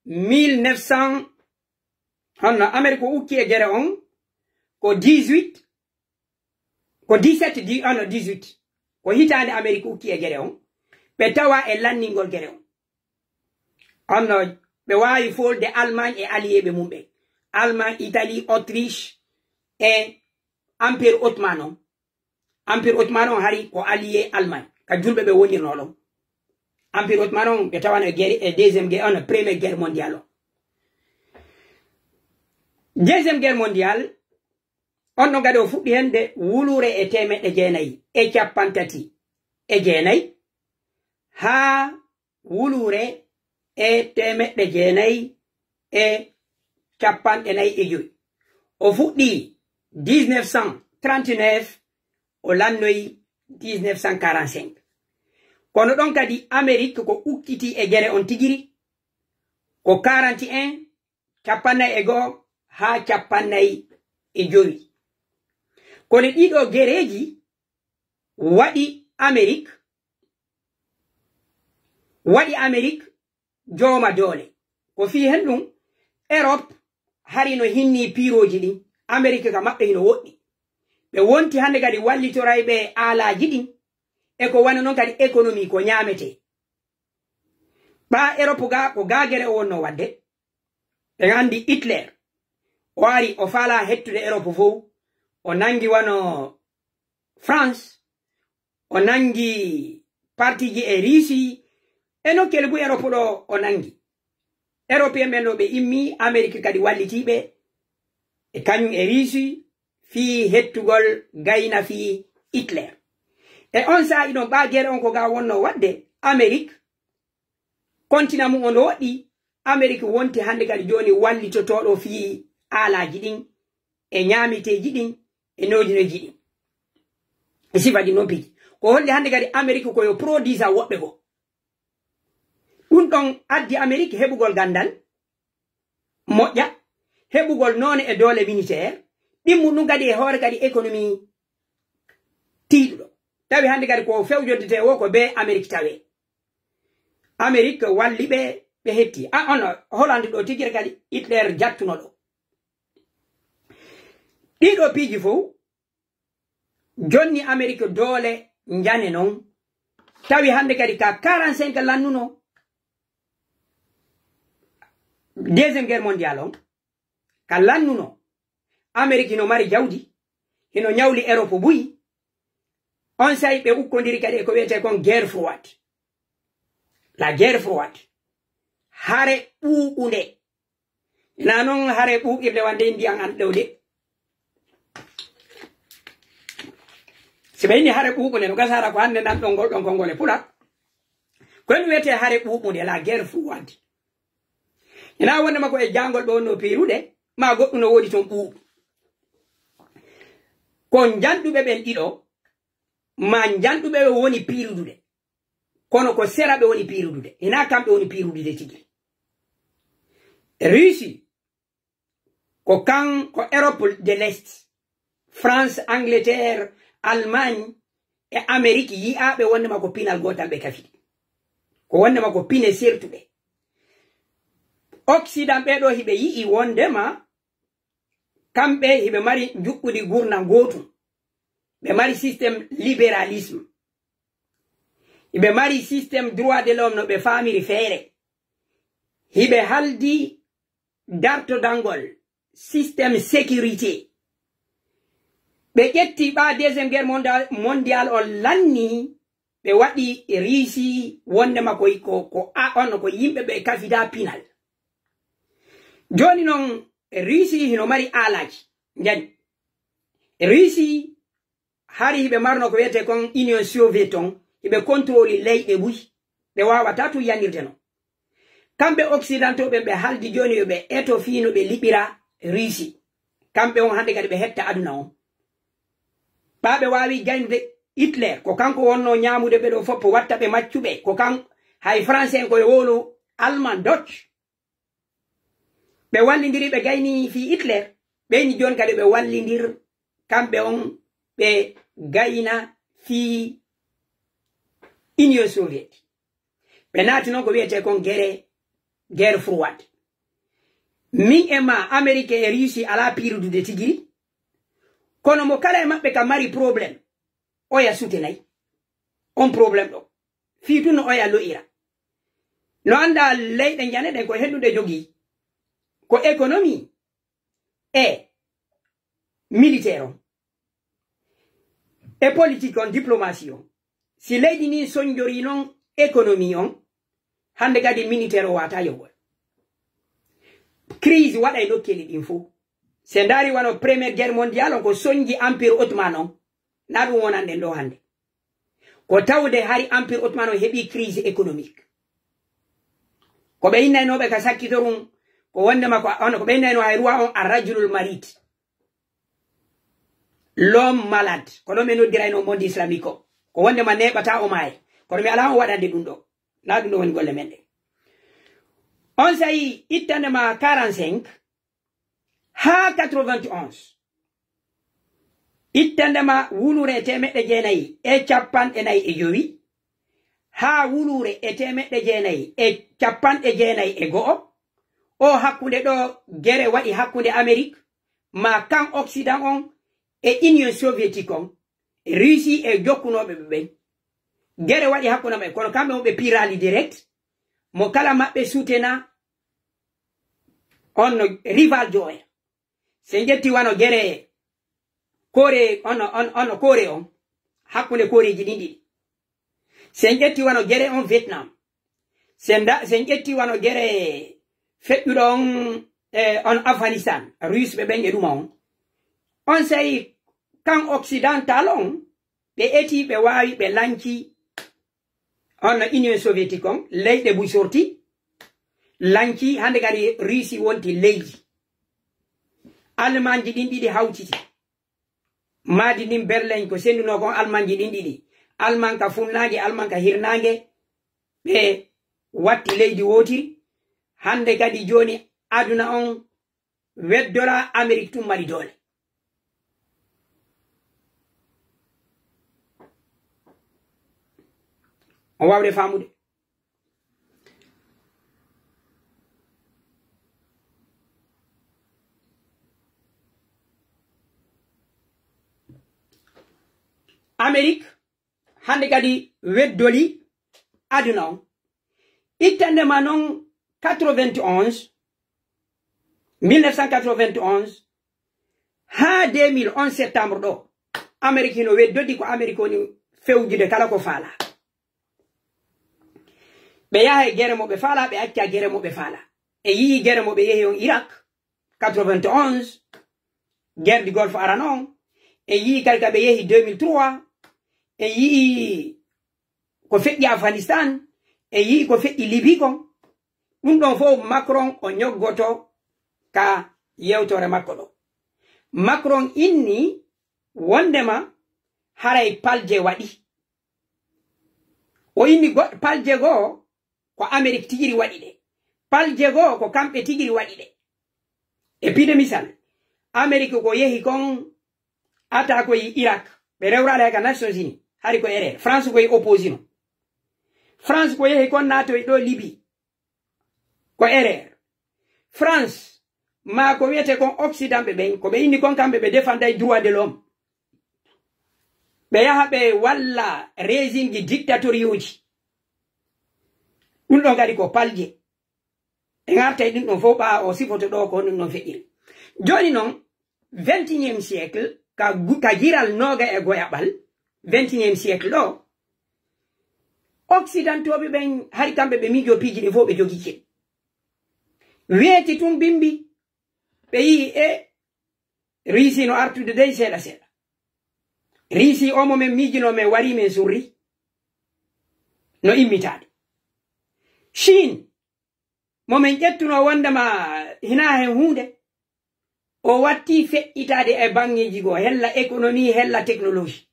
mille neuf cents, honno Amerik ko ukki e gere on ko dix-huit, ko dix-sept, di-, ah non, dix-huit. ko hitaande Amerik ukki e gere on, ɓe tawa e lanndingol gere on. Onno ɓe waawi foolude Allemagne e alliéeɓe mum ɓen. Allemagne, Italie, Autriche e Empire Ottoman on. Empire Ottoman on hari ko allié Allemagne. Ka julɓe ɓe wonirnoo ɗon. Empire Ottoman on ɓe tawano e guerre, e deuxième guerre, on première guerre mondiale on. Deuxième guerre mondiale, on ɗon kadi o fuɗɗi hende wuluure e teemeɗɗe jeenayi e cappanɗe tati e jeenayi haa wuluure e teemeɗɗe jeenayi e cappanɗe nayi e jowi. O fuɗɗi dix-neuf cent trente-neuf, o lannoyi dix-neuf cent quarante-cinq. Kono ɗon kadi Amerik ko ukkiti e gere on tigiri, ko quarante et un, cappannayi e go'o haa cappannayi e jowi. Kono ɗiɗo gereeji waɗi Amerik, waɗi Amerik jooma doole. Ko fii hen ɗum, Erop hari no hinni piirooji ɗin. Amerik ka maɓɓe hino woɗɗi. Ɓe wonti hannde kadi wallitorayɓe aalaaji ɗin, e ko wano non kadi économie ko ñaametee. Ɓaa Erop ga, ko ga gere o wonno waɗde. Ɓen anndi Hitler. O ari, o faalaa hettude Erop fow. O nangi wano France. O nangi partiji e Russie. E nokkeeli buy Erop ɗo o nangi. Européen ɓen ɗo ɓe immi, Amerik kadi wallitiiɓe. E kañum e Russie fii hettugol gayna fii Hitler. E on saa'i ɗon, ɓaa gere on ko ga wonno waɗde, Amerik kontina mum on no woɗɗi, Amerik wonti hannde kadi jooni wallitotooɗo fii aalaaji ɗin, e ñaamiteeji ɗin, e noojinoji ɗin. E sifaji non piiji. Ko holli hannde kadi Amerik ko yo produisa woɓɓe goo. Ɗum ɗon addi Amerik heɓugol ganndal moƴƴa, heɓugol noone e doole militaire, ɗimmu ɗum kadi e hoore kadi économie tiiɗuɗo. Tawi hannde kadi ko fewjodetee woo ko bee Amerik tawee. Amerik walli ɓe, ɓe hetti. A, on Hollande ɗo tigire kadi Hitler jattuno ɗo. Ɗiɗo piiji fow jonni Amerik doole njane non. Tawi hannde kadi ka quarante-cinq lannuno Deuxième Guerre Mondiale on, ka lannuno Amerik hino mari jawdi, hino ñawli Erop buy. On saa'i ɓe ukkondiri kadi e ko wiyetee kon guerre froide. La guerre froide. Hare ɓuuɓunde. Ina non hare ɓuuɓirde wande ndiyan an ɗo de. Si ɓe inni hare ɓuuɓunde, no gasara ko hannde nan ɗon ngol ɗon konngol e Pulaar. Ko en wiyetee hare ɓuuɓunde, la guerre froide. Ina wonde ma ko e jangol ɓe wonno piirude, ma goɗɗum no woodi ton ɓuuɓu. Ko njanɗuɓe ɓen ɗiɗo, ma njanɗuɓe ɓe woni piirudude. Kono ko sera ɓe woni piirudude. Ina kamɓe woni piirudude tigi. Russie, ko kan, ko Europe de l'Est. France, Angleterre, Allemagne e Amérique yi'aaɓe wondema ko pinal gootal ɓe kafi. Ko wondema ko pine sertuɗe. Occident ɓee ɗoo hiɓe yi'i wondema kamɓe hiɓe mari njuɓɓudi gurndan gootum. Ɓe mari système libéralisme. Hiɓe mari système droit de l'homme no ɓe faamiri feere. Hiɓe haldi dartodangol système sécurité. Ɓe ƴetti ɓaa deuxième guerre mondial, mondial on lanni, ɓe waɗi Russie wondema ko, ko, ko a, on ko yimɓe ɓe kafida pinal. Jooni non Russie hino mari aalaaji. Njani? Russie hari hiɓe marno ko wiyetee kon Union Soviet on, hiɓe contrôle leyɗe buy. Ɓe waawataa tun yanirde non. Kamɓe occidentaux ɓen ɓe haldi jooni yo ɓe eto fii no ɓe liɓira Russie. Kamɓe on hannde kadi ɓe hetta aduna on. Ɓaa ɓe waawi gaynude Hitler, ko kanko wonno ñaamude ɓe ɗoo fof, watta ɓe maccuɓe, ko kan hay français en ko e wowlo allemand, Dutch. Ɓe wallindiri, ɓe gayni fii Hitler, ɓe ni jooni kadi ɓe wallindir, kamɓe on ɓe gayna fii Union Soviet. Ɓe naati non ko wiyetee kon gere, guerre froide. Min e maa, Amérique e Russie alaa piirudude tigiri, kono mo kala e maɓɓe ka mari problème, oya soutenay. on problème ɗo. Fii tun no oya lo'ira. No anndaa leyɗe njane ɗen ko hennude jogii. Ko économie e militaire on. E politique on, diplomatie on. Si leydi ndin sonjorii non économie on, hannde kadi militaire o waawataa yoɓgol. Crise waɗa e nokkeeli ɗin fow. Si en ndaari wano Première Guerre Mondiale on ko sonji Empire Ottoman on. Na ɗun wonanɗen ɗo hannde. Ko tawde hari Empire Ottoman on heɓii crise économique. Ko ɓe innaynooɓe ka sakkitorun, ko wondema ko, on, ko ɓe innaynoo hay roi on Ar-Rajulul Marid. L'homme malade. Ko ɗon ɓe noddiraynoo monde islamique o. Ko wondema neeɓataa o maaya. Kono mi alaa on waɗande ɗun ɗo. Na ɗun ɗo woni golle men ɗen. On saa'i ittande ma quarante-cinq haa quatre-vingt-onze. Ittande ma wuluure e teemeɗɗe jeenayi e capanɗe nayi e jowi, haa wuluure e teemeɗɗe jeenayi e capanɗe jeenayi e go'o. O hakkunde ɗo gere waɗi hakkunde Amerik, ma kan Occident on e Union Soviétique on, Russie e jokkunooɓe ɓe ɓen. Gere waɗi hakkunde maɓɓe, kono kamɓe on ɓe piraali direct, mo kala maɓɓe soutenaa on no rival jo oya. Si en ƴetti wano gere Kore, on, on, on Kore on, hakkunde Koreeji ɗin ɗiɗi. Si en ƴetti wano gere on Vietnam. Si en da-, si en ƴetti wano gere feƴƴuɗo on, eh, on Afghanistan, Russe ɓe ɓen e ɗuma on. On saa'i kan occidental on, ɓe eti, ɓe waawi, ɓe lanci on no Union Soviétique on, leyɗe buy sorti, lanci, hannde kadi Russie wonti leydi. Almanji ɗin ɗiɗi hawtiti. Maadi ndin Berlin ko sendunoo kon Almanji ɗin ɗiɗi. Alman ka funnaange, Alman ka hirnaange. Ɓe watti leydi wootiri. Hannde kadi jooni aduna on weddoraa, Amerik tun mari doole. On waawde faamude? Amerik hannde kadi weddoli aduna on. Ittande ma non quatre-vingt-onze, mille neuf cent quatre-vingt-onze, haa deux mille onze septembre ɗo, Amerik hino weddodi ko Amerik woni fewjude kala ko faalaa. Ɓe yaha e gere mo ɓe faalaa, ɓe acca gere mo ɓe faalaa. E yi'i gere mo ɓe yehi on Irak, quatre-vingt-onze, guerre du Golfe arano on. E yi'i kadi ka ɓe yehi deux mille trois. E yi'i ko feƴƴi Afghanistan. E yi'i ko feƴƴi Libi kon. Ɗun ɗon fow Macron o ñoggoto ka yewtore makko ɗo. Macron inni wondema haray palje waɗi. O inni go-, palje goo ko Amerik tigiri waɗi ɗe. Palje goo ko kamɓe tigiri waɗi ɗe. E piide misal, Amerik ko yehi kon ata ko e Irak, ɓe rewraali hay ka Nations Unies, hari ko erreur. France ko e opposino. France ko yehi kon naatoy ɗo Libi. Ko erreur. France, maa ko wiyete kon Occident ɓe ɓen, ko ɓe inni kon kamɓe ɓe défenday droit de l'homme. Ɓe yaha ɓe walla régime ji dictatoriuji. Ɗun ɗon kadi ko palje. En artay ɗun ɗon fow ɓaa o sifoto ɗo ko honɗun ɗon feƴƴiri. Jooni non, vingt et unième siècle, ka gu-, ka giral nooga e goyaɓal, vingt et unième siècle ɗo, Occidentooɓe ɓen, hari kamɓe ɓe miijoo piiji ɗin fow ɓe jogii kedi. Weeti tun bimbi, ɓe yi'i e Riisi no artude dey seeɗa seeɗa. Riisi o mo men miijinoo men warii men surri. No immitaade. Chine, mo men ƴettunoo wondema hinaa hen huunde, o wattii feƴƴitaade e baŋŋeeji goo, hella économie, hella technologie.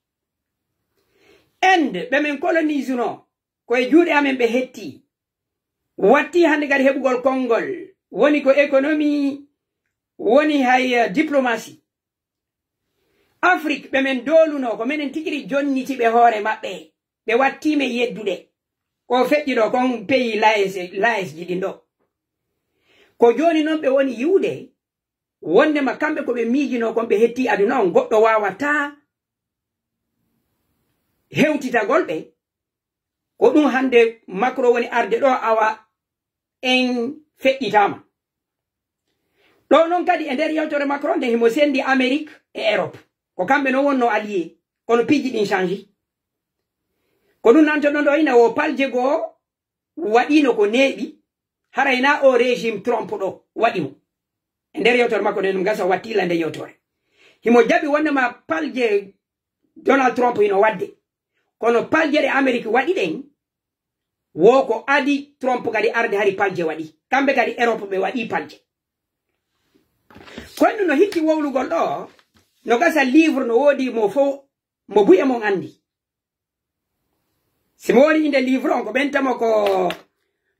Inde, ɓe men koloniisunoo, ko e juuɗe amen ɓe hettii. Wattii hannde kadi heɓugol konngol, woni ko économie, woni hay, eh, diplomatie. Afrik, ɓe men doolunoo, ko menen tigi jonniti ɓe hoore maɓɓe. Ɓe wattii men yeddude. Ko feƴƴi ɗo, kon pays l'A E S, l'A E S ji ɗin ɗo. Ko jooni non ɓe woni yi'ude, wondema kamɓe ko ɓe miijinoo kon ɓe hettii aduna on, goɗɗo waawataa hewtitagol ɓe, Ko ɗum hannde Macron woni arde ɗo, awa en feƴƴitaama. Ɗo noon kadi e nder yewtere Macron nde himo senndi Amérique e Europe. Ko kamɓe noon wonno allié, kono piiji ɗin change. Ko ɗum nantoɗon ɗo ina o palje goo waɗiino ko neeɓi, haray na o régime Trump ɗo waɗi mo. E nder yewtere makko nden, ɗum gasa wattila nde yewtere. Himo jaɓi wonde ma palje Donald Trump hino waɗde. Kono palje ɗe Amérique waɗi ɗen, wo ko adi Trump kadi arde hari palje waɗi. Kamɓe kadi Europe ɓe waɗi palje. Kono no hikki wowlugol ɗo, no gasa livre no woodi mo fow mo buye mon anndi. Si mo woni inde livre on, ko ɓentamo ko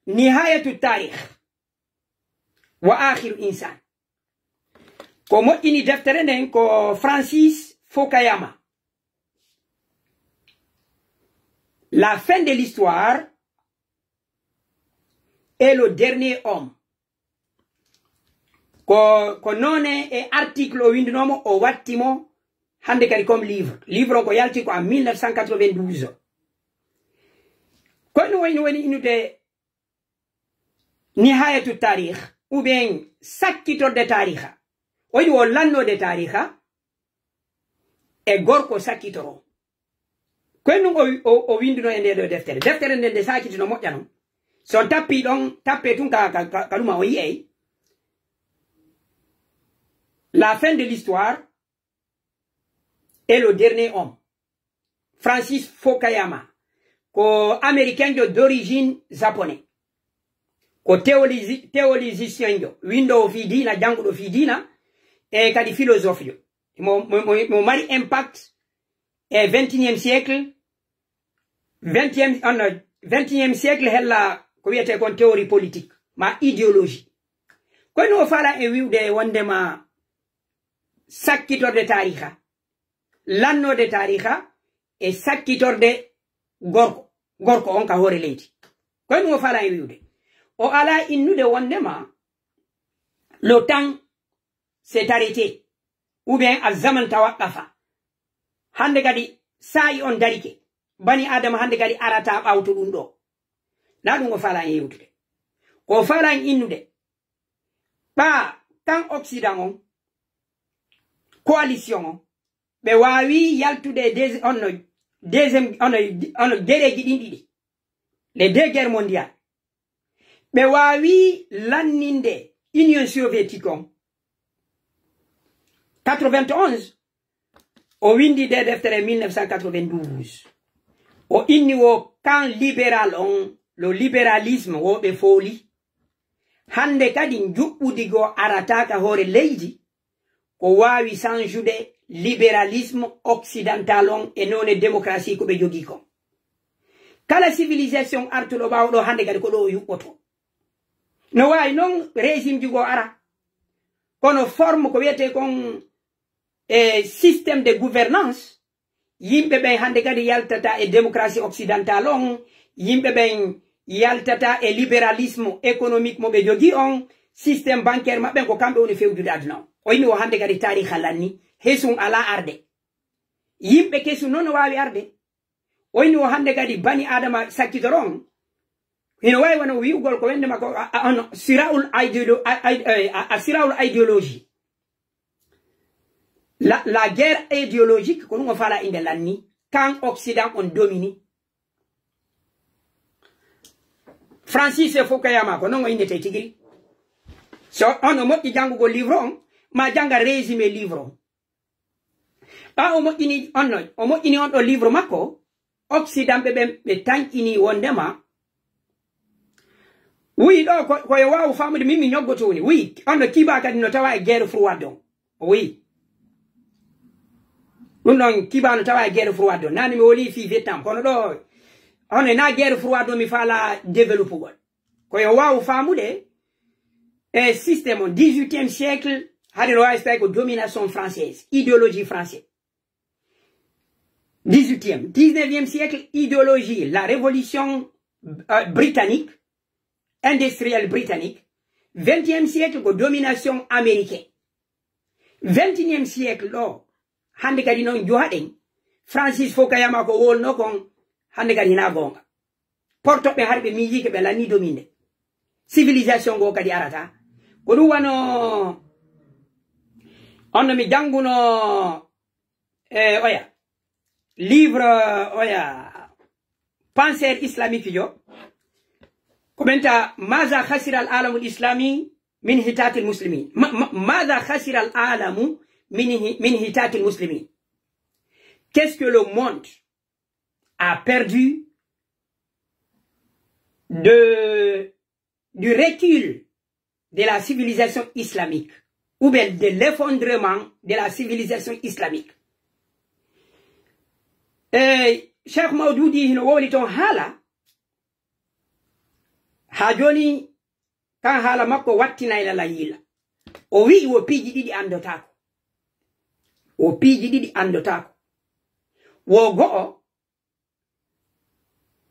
Nihayatu Tarikh wa Akhiru Insan. Ko moƴƴini deftere nden ko Francis Fukuyama. La fin de l'histoire et le dernier homme. Ko, ko noone e article o winndunoo mo, o watti mo hannde kadi comme livre. Livre on ko yalti ko en mille neuf cent quatre-vingt-douze. Kono woni, woni innude Nihayatu Tarikh, ou bien sakkitorde taariha. O yiɗi o lannoode taariha e gorko sakkitoro. Koye ɗum o, o, o winnduno e nde ɗo deftere. Deftere nde, nde saakiti no moƴƴa non. So on tappii ɗon, tappee tun ka, ka, ka, ka ɗuma on yi'ay. La fin de l'histoire et le dernier homme. Francis Fukuyama. Ko américain jo d'origine japonais. Ko théologi-, théologicien jo. Winndoowo fii diina, jannguɗo fii diina. E kadi philosophe jo. Mo, mo, mo, mo mari impact e vingt et unième siècle, vingt et un, on, vingt et unième siècle hella ko wiyetee kon théorie politique, ma idéologie. Kono o faala e wi'ude wondema sakkitorde taariha, lannoode taariha e sakkitorde gorko, gorko on ka hoore leydi. Kono o faala e wi'ude. O ala innude wondema le temps s'est arrêté, ou bien azzaman tawaqqafa. Hannde kadi saa'i on darike. Bani Aadama hannde kadi arata ɓawto ɗum ɗo. Na ɗum o faala en yewtude. Ko o faala en innude. Ɓa kan Occident on, coalition on, ɓe waawi yaltude e deuxi-, onno, deuxième, onno, onno gereeji ɗin ɗiɗi. Les deux guerres mondiales. Ɓe waawi lanninde Union Soviétique on. Quatre-vingt-onze, o winndi nde deftere mille neuf cent quatre-vingt-douze. O inni wo kan libéral on, le libéralisme wo ɓe fooli. Hannde kadi njuɓɓudi goo arata ka hoore leydi, ko waawi sanjude libéralisme occidental on e noone démocratie ko ɓe jogii kon. Kala civilisation artuɗo ɓaawo ɗo hannde kadi ko ɗo o yuɓɓoto. No waawi non régime ji goo ara. Kono forme ko wiyetee kon e système de gouvernance, yimɓe ɓen hannde kadi yaltata e démocratie occidentale on, yimɓe ɓen yaltata e libéralisme économique mo ɓe jogii on, système bancaire maɓɓe ko kamɓe woni fewjude aduna on. O yimi o hannde kadi taariha lanni, hesun alaa arde. Yimɓe kesun non no waawi arde. O yimi o hannde kadi bani Aadama sakkitoro on. Hino waawi wona wi'ugol ko wonde ma ko a, a, on siraul idéolo-, a, a, a, a siraul idéologie. La, la guerre idéologique, ko ɗum o faala innde lanni, kan Occident on domini. Francis Fukuyama, ko non o innetee tigiri. So on o moƴƴi janngugol livre on, ma jannga résumé livre on. Ɓa o moƴƴini on no, o moƴƴini on ɗo livre makko, Occident ɓe ɓen ɓe tanƴini wondema. Wi ɗo ko, ko yo waawu faamude, min mi ñoggoto woni. Wi, on no Kiba kadi no tawa e guerre froide on. Wi. Ɗum ɗon Kiba no tawa e guerre froide on. Nani mi woli fii Vietnam, kono ɗo, on e na guerre froide on mi faala développugol. Ko yo waawu faamude e système on dix-huitième siècle, hari no waawi so tawi ko domination française, idéologie française. Dix-huitième, dix-neuvième siècle, idéologie, la révolution, euh, britannique, industrielle britannique. Vingtième siècle ko domination américaine. Vingt-et-unième siècle ɗo, hannde kadi noon juhaɗen, Francis Fukuyama ko wolno kon, hannde kadi hina goonga. portoɓe hari ɓe miijiike ɓe lanni dominde. Civilisation ngo kadi arata. Ko ɗum wano on no mi jannguno e oya livre oya penseur islamique jo. Ko ɓen ta maza khasira al alamul islami min hitatil muslimin. Ma- ma- maza khasira al alamu min hi- min hitatil muslimin. Qu'est-ce que le monde a perdu de du recul de la civilisation islamique ou bien de l'effondrement de la civilisation islamique? E Cheikh Mawdudi hino wowli ton haala. Ha joni kan haala makko wattinay lala yiila. O wi'i wo piiji ɗiɗi anndotako. Wo piiji ɗiɗi anndotako. Wo go'o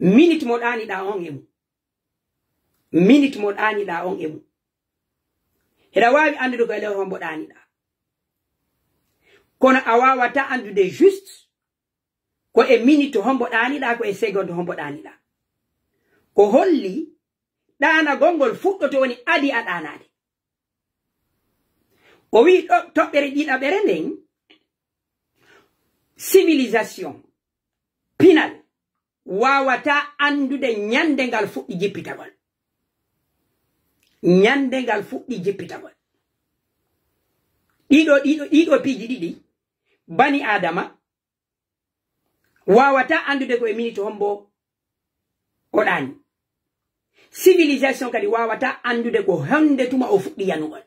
minute mo ɗaaniɗa on e mum. Minute mo ɗaaniɗa on e mum. Hiɗa waawi anndude ko e lewru hombo ɗaaniɗa. Kono a waawata anndude juste ko e minute hombo ɗaaniɗa, ko e seconde hombo ɗaaniɗa. Ko holli ɗaanagol ngol fuɗɗoto woni adi a ɗaanaade. O wi'i ɗo toɓɓere ɗiɗaɓere nden, civilisation, pinal, waawata anndude ñande ngal fuɗɗi jippitagol. Ñande ngal fuɗɗi jippitagol. Ɗiɗo, ɗiɗo, ɗiɗo piiji ɗiɗi, bani Adama waawata anndude ko e minute hombo o ɗaani. Civilisation kadi waawata anndude ko honde tuma o fuɗɗi yanugol.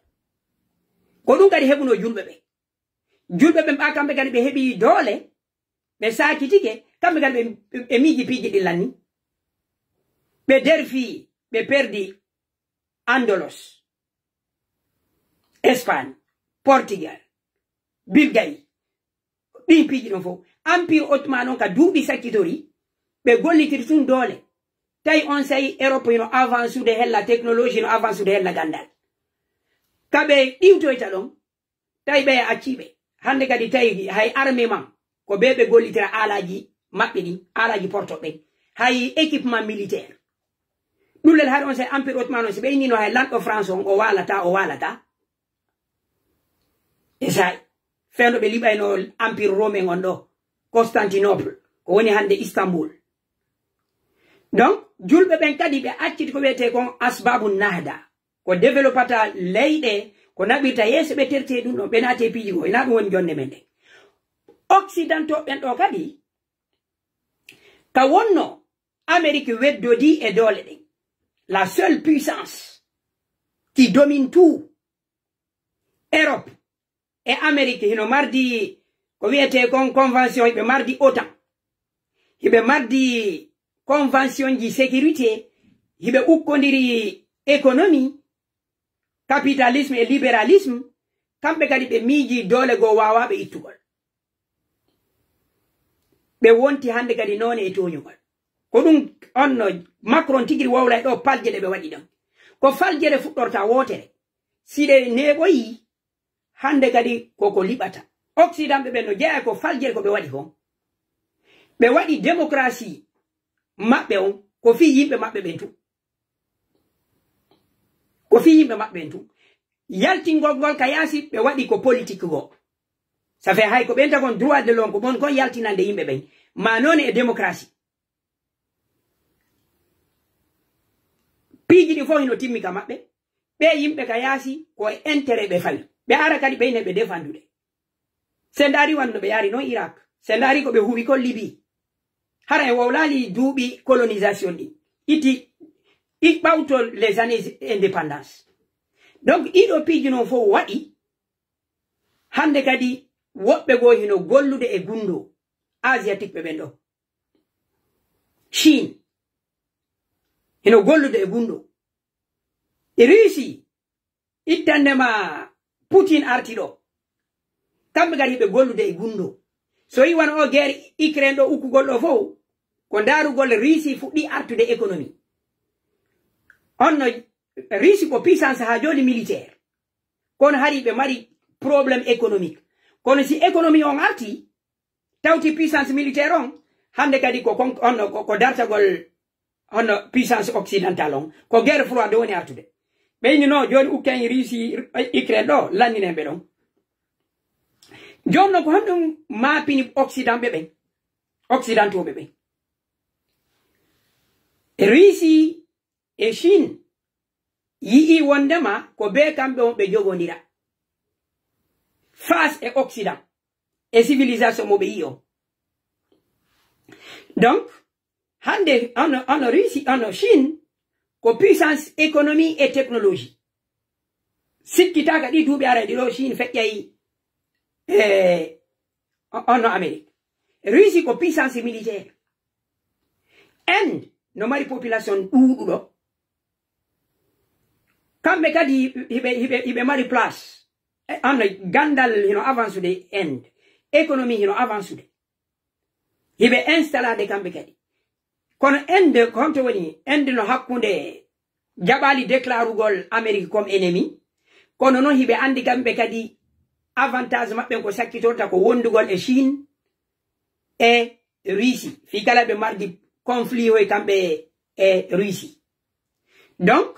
Ko ɗum kadi heɓuno julɓe ɓe. Julɓe ɓen ɓa kamɓe kadi ɓe heɓi doole, ɓe saakitike, kamɓe kadi ɓe, ɓe, ɓe miiji piiji ɗi lanni. Ɓe derfi, ɓe perdi Andalos, Espagne, Portugal, Bulgarie, ɗin piiji ɗon fof. Empire Ottoman on ka duuɓi sakkitori, ɓe gollitiri tun doole. Tawi on sayi Europe hino avansude hella technologie, hino avansude hella gandal. Ka ɓe ɗiwtoyta ɗon, tawi ɓe acci ɓe. Hande kadi tawi hay armée man, ko ɓe ɓe gollitira aalaji maɓɓe ɗin, aalaji porto ɓen. Hay équipement militaire. Ɗullel hari on sayi Empire Ottoman on, si ɓe innino hay lanɗo France on, o waalata, o waalata. E sayi, fewndo ɓe liɓayno Empire Romain on ɗo, Constantinople, ko woni hande Istanbul. Donc, julɓe ɓen kadi ɓe acciti ko wiyetee kon asbabu nahda, ko développata leyɗe, ko naɓirta yeeso ɓe terti e ɗum ɗon, ɓe naati e piiji goo, ina ɗum woni jonde men ɗen. Occidentaux ɓen ɗo kadi, ka wonno Amérique weddodii e doole ɗen, la seule puissance qui domine tout, Europe e Amérique hino mardi ko wiyetee kon convention, hiɓe mardi OTAN, hiɓe mardi convention ji sécurité, hiɓe ukkondiri économie, capitalisme e libéralisme, kamɓe kadi ɓe miiji doole goo waawaa ɓe ittugol. Ɓe wonti hande kadi noone e tooñugol. Ko ɗum on no Macron tigiri wowlay ɗo paljere ɓe waɗi ɗon. Ko faljere fuɗɗorta wootere. Si ɗe neeɓoyi, hande kadi koko liɓata. Occident ɓe ɓen no jeeya ko faljere ko ɓe waɗi kon. Ɓe waɗi démocratie maɓɓe on ko fii yimɓe maɓɓe ɓen tun. Ko fii yimɓe maɓɓe ɓen tun. Yaltingol ngol ka yaasi ɓe waɗi ko politique goo. Ça fait hay ko ɓen tagon droit de l'homme ko ɓon kon yaltinande yimɓe ɓen. Ma noone e démocratie. Piiji ɗi fof hino timmi ka maɓɓe. Ɓe yimɓe ka yaasi ko e intérêt ɓe fawi. Ɓe ara kadi ɓe ine ɓe defandude. Se ndaari wano no ɓe yaari non Irak. Se ndaari ko ɓe huwi kon Libi. Hara en wowlaali duuɓi colonisation ɗi. Iti i ɓawto les années indépendance. Donc ɗiɗo piiji non fof waɗi. Hande kadi woɓɓe goo hino gollude e gundo asiatique ɓe ɓen ɗo. Chine hino gollude e gundo. E Russie, ittande ma Poutine arti ɗo. Kamɓe kadi ɓe gollude e gundo. So yi wano o guerre Ukraine ɗo ukkugol ɗo fof, ko ndaarugol Russie fuɗɗi artude économie. On no Russie ko puissance ha joni militaire. Kono hari ɓe mari problème économique. Kono si économie on arti, tawti puissance militaire on, hande kadi ko kon, on no, ko, ko dartagol hono puissance occidentale on. Ko guerre froide woni artude. Ɓeyni no jooni ukken Russie, Ukraine ɗo, lanninen ɓe ɗon. Jooni non ko honɗum maapini Occident ɓe ɓen? Occidentaux ɓe ɓen. Russie e Chine yi'i wondema ko be kamɓe on ɓe jogondira face e Occident e civilisation mo ɓe yi'i on. Donc, hande, hono, hono Russie, hono Chine, ko puissance économie et technologie. Sikkitaaka ɗi duuɓi arayɗi ɗo Chine feƴƴay, e, o-, hono Amérique. Russie ko puissance militaire. Inde no mari population ɗuuɗuɗo. Kamɓe kadi hiɓe, hiɓe, hiɓe mari place. E, hono gandal hino avancude Inde. Économie hino avancude. Hiɓe installade kamɓe kadi. Kono Inde, ko honto woni? Inde no hakkunde jaɓali déclarugol Amérique comme ennemi. Kono non hiɓe andi kamɓe kadi avantage maɓɓe ko sakkitorta ko wondugol e Chine e Russie. Fii kala ɓe mardi conflit hoy kamɓe e Russie. Donc,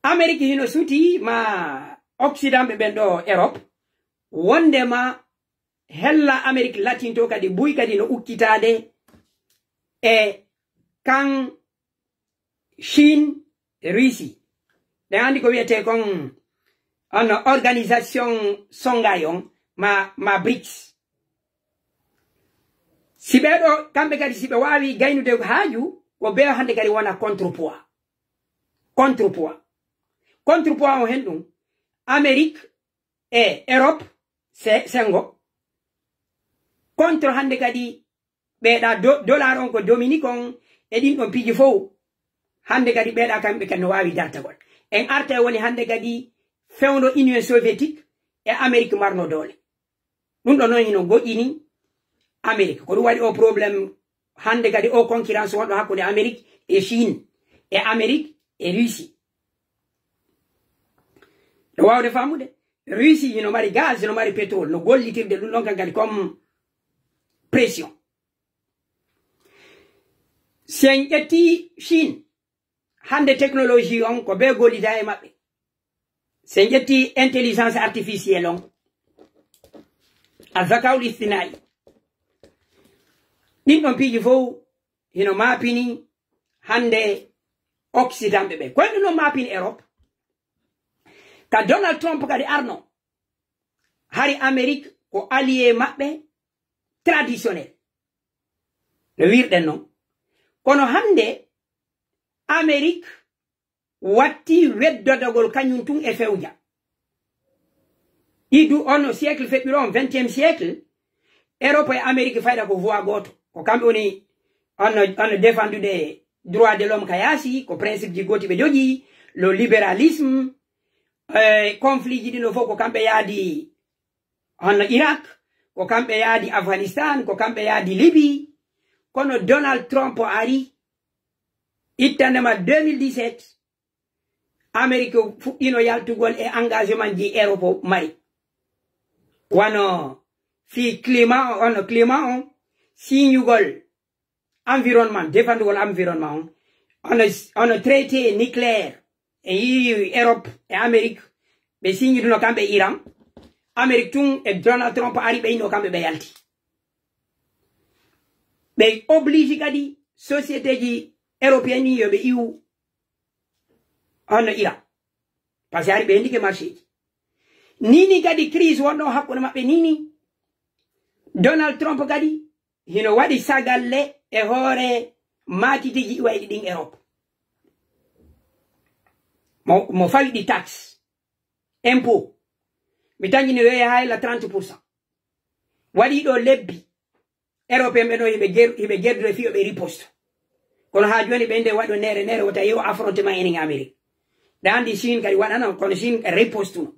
Amérique hino suti ma Occident ɓe ɓen ɗo Europe. Wondema hella Amérique latinto kadi buy kadi no ukkitaade e kan Chine, Russie. Ɓe andi ko wiyete kon on organisation Shanghai on ma, ma brics. Si ɓee ɗo, kamɓe kadi si ɓe waawi gaynude haaju, ko ɓe hande kadi wona contrepoids. Contrepoids. Contrepoids on hen ɗum, Amérique e Europe, se-, sengo. Contre hande kadi ɓeeɗa do-, dollar on ko Dominique on e ɗin ɗon piiji fow. Hande kadi ɓeeɗa kamɓe kadi no waawi dartagol. En arta e woni hande kadi fewndo Union Soviétique e Amérique marno doole. Ɗum ɗo non hino goƴƴini Amérique. Ko ɗum waɗi o problème hande kadi o concurrence wonɗo hakkunde Amérique e Chine, e Amérique e Russie. Ɗo waawde faamude, Russie hino mari gaz, hino mari pétrole, no gollitirde ɗum ɗon kan kadi comme pression. Si en ƴetti Chine, hande technologie on ko ɓe gollida e maɓɓe. Si en ƴetti intelligence artificielle on, azzakaul istinai, ɗin ɗon piiji fow hino maapini hande Occident ɓe ɓe. Koye ɗum no maapini Europe. Ka Donald Trump kadi arno, hari Amérique ko allié maɓɓe traditionnel. No wirɗen non. Kono hande Amérique watti weddodagol kañum tun e fewja. Ɗi du on siècle feɓɓiro on, vingtième siècle, Europe e Amérique fayda ko voix gooto. Ko kamɓe woni on, on défendude droit de l'homme ka yaasi, ko principe ji gooti ɓe jogii, le libéralisme, eh, conflit ji ɗin ɗo fof ko kamɓe yaadi hono Irak, ko kamɓe yaadi Afghanistan, ko kamɓe yaadi Libye. Kono Donald Trump ari, ittande ma deux mille dix-sept, Amérique fuɗɗino yaltugol e engagement ji Europe mari. Wano fii climat on, on climat on, signugol environnement, defandugol environnement on. Ono, ono traité nucléaire. E yi Europe e Amérique, ɓe signuduno kamɓe Iran. Amérique tun e Donald Trump ari ɓe inno kamɓe ɓe yalti. Ɓe oblige kadi société ji européenne ɗin yo ɓe iwu hono Iran. Parce que ari ɓe hendike marché ji. Nini kadi crise wonɗo hakkunde maɓɓe nini. Donald Trump kadi hino waɗi sagalle e hoore maakiteji iwayɗi ɗin Europe. Mo, mo fawi ɗi taxe, impôt. Mi tañini weeya hayla trente pour cent. Waɗi ɗo lebbi. Européen ɓe ɗo hiɓe ger-, hiɓe gerdude fii yo ɓe riposte. Kono haa jooni ɓe nde waɗo nere nere wota yew affrontement enen Amérique. Ɗa andi Chine kadi waɗana, kono Chine riposte no.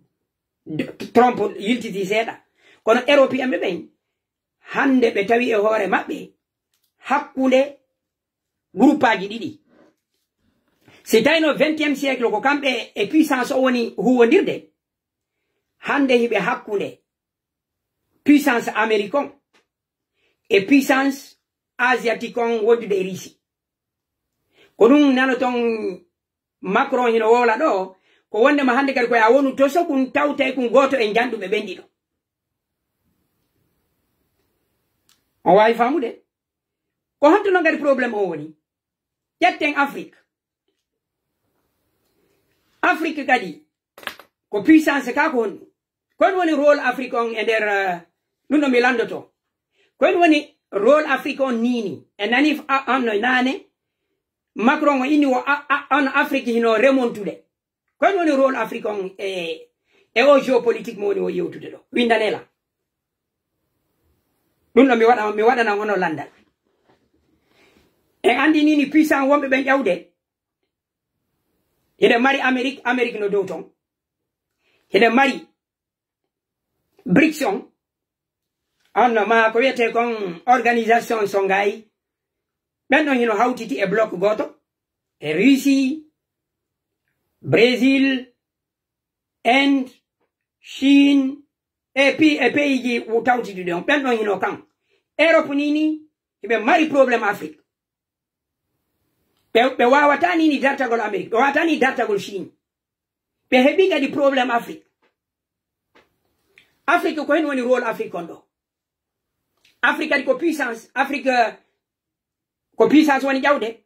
D-, Trump yiltiti seeɗa. Kono européen ɓe ɓen, hannde ɓe tawi e hoore maɓɓe hakkunde groupeaji ɗiɗi. Si tawino vingtième siècle ko kamɓe e puissance o woni huwondirde, hannde hiɓe hakkunde puissance américain e puissance asiatique on wondude e Russie. Ko ɗum nanoton Macron hino wowla ɗo, ko wondema hannde kadi ko ya wonu to sokun tawtay kun gooto e njanɗuɓe ɓen ɗiɗo. On waawi faamude? Ko honto non kadi problème o woni? Ƴetten Afrique. Afrique kadi ko puissance ka ko honɗum? Ko honɗum woni rôle Afrique on e nder, eh, ɗum ɗo mi landoto? Ko honɗum woni rôle Afrique on nini? E nani f-, a-, on no nane Macron o inni wo a-, a-, on Afrique hino remontude. Ko honɗum woni rôle Afrique on e, e o géopolitique mo woni o yewtude ɗo? Windanela. Ɗum ɗo mi waɗa, mi waɗanan onon landal. En andi nini puissance wonɓe ɓen ƴawde. Hiɗen mari Amérique, Amérique no dow ton. Hiɗen mari brics on. On no ma ko wiyetee kon organisation Songhai. Ɓen ɗon hino hawtiti e bloc gooto. E Russie, Brésil, Inde, Chine, e pi-, e pays ji tawtituɗi on. Ɓen ɗon hino kan. Europe ni ni, hiɓe mari problème Afrique. Ɓe, ɓe waawata ni ni dartagol Amérique, ɓe waawata ni dartagol Chine. Ɓe heɓi kadi problème Afrique. Afrique ko hen woni rôle Afrique on ɗo. Afrique kadi ko puissance, Afrique, eh, ko puissance woni ƴawde.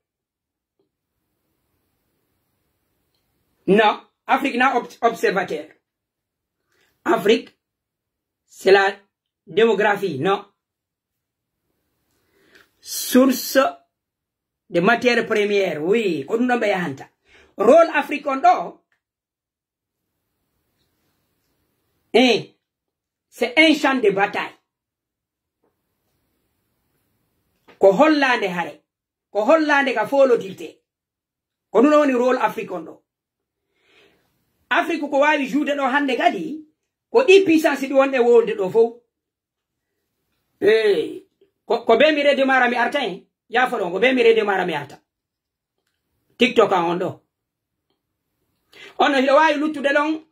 Non, Afrique na ob-, observateur. Afrique, c'est la démographie, non. Source de matière première, oui, ko ɗum ɗon ɓe yahanta. Rôle Afrique on ɗo, eh, c'est un champ de bataille. Ko hollaande hare, ko hollaande ka foolotirte. Ko ɗum woni rôle Afrique on ɗo. Afrique ko waawi jouer ɗo hannde kadi, ko ɗi puissance ɗi wonɗe wolde ɗo fof. Eh, ko, ko be mi redemara mi arta en. Yaafo ɗon, ko be mi redemara mi arta. TikTok an on ɗo. On no hiɗo waawi luttude ɗon.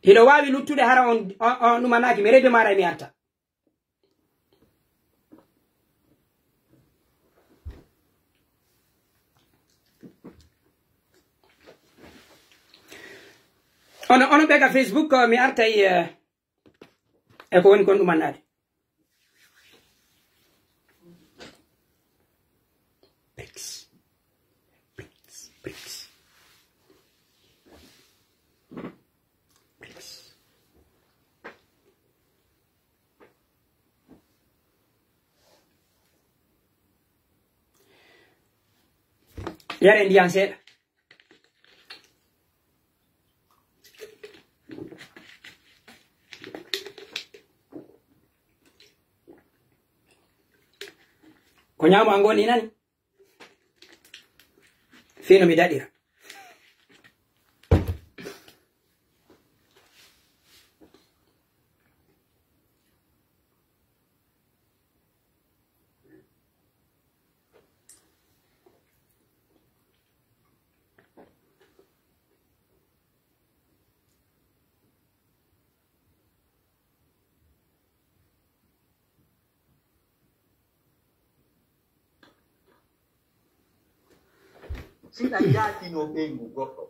Hiɗo waawi luttude hara on, on, on ɗumanaaki mi redemara mi arta. Ono, ono ɓe ka Facebook, mi artay, eh, e ko woni kon ɗumannaade. Pics. Pics, pics. Pics. Yare ndiyan seeɗa. Ko ñaamo an ngoni nani? Fii no mi daɗira. Si ɗa jaatino ɓeyngu goɗɗo.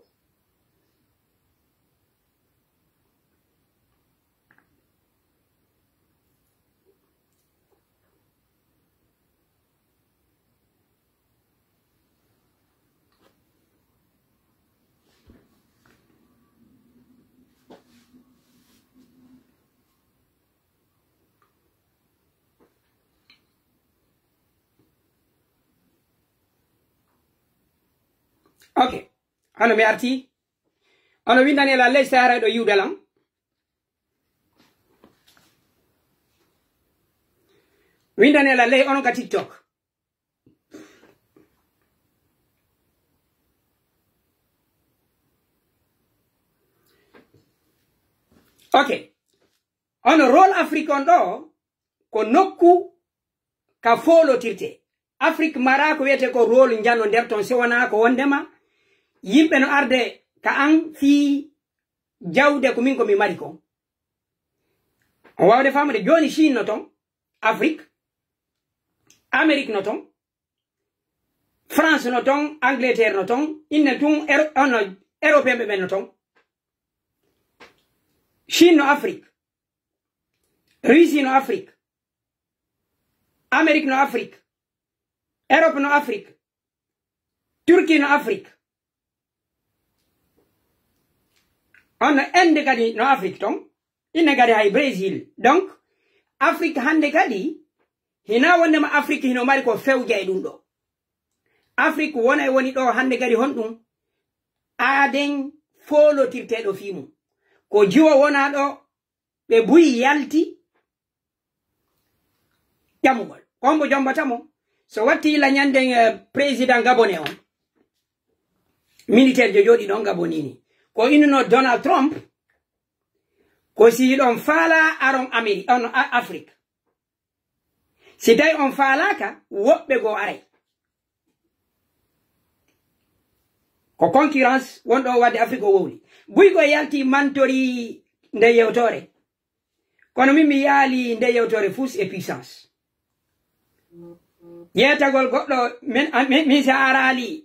Ok. Hano mi arti. Ono windani la ley sara ɗo yiwde lan. Windani la ley onon ka TikTok. Ok. Ono rôle Afrique on ɗo ko nokku ka foolotirte. Afrique mara ko wiyete ko rôle njano nder ton, si wona ko wondema yimɓe no arde ka an fii jawde ko min ko mi mari kon. On wawde famude joni Chine no ton, Afrique, Amérique no ton, France no ton, Angleterre no ton, inne tun Euro-, on no Européen ɓe ɓen no ton. Chine no Afrique, Russie no Afrique, Amérique no Afrique, Europe no Afrique, Turquie no Afrique. On no Inde kadi no Afrique ton, inne kadi hay Brésil. Donc, Afrique hannde kadi, hina wondema Afrique hino mari ko fewja e ɗum ɗo. Afrique wona e woni ɗo hannde kadi honɗum? Aaden foolotirteeɗo fii mum. Ko jiwo wona ɗo, ɓe buy yalti ƴamugol. Ko hombo jombata mo? So watti illa ñanden, eh, président gabonais on, militaire jo jooɗi ɗon Gabon ni, ko innuno Donald Trump, ko si hiɗon faala aron Amérique, on A-, Afrique. Si tawi on faalaaka, woɓɓe goo aray. Ko concurrence wonɗo o wadde Afrique o wowli. Buy ko yalti mantori nde yewtore. Kono min mi yaali nde yewtore force et puissance. Ƴeetagol goɗɗo, min, a-, min, min si a araali,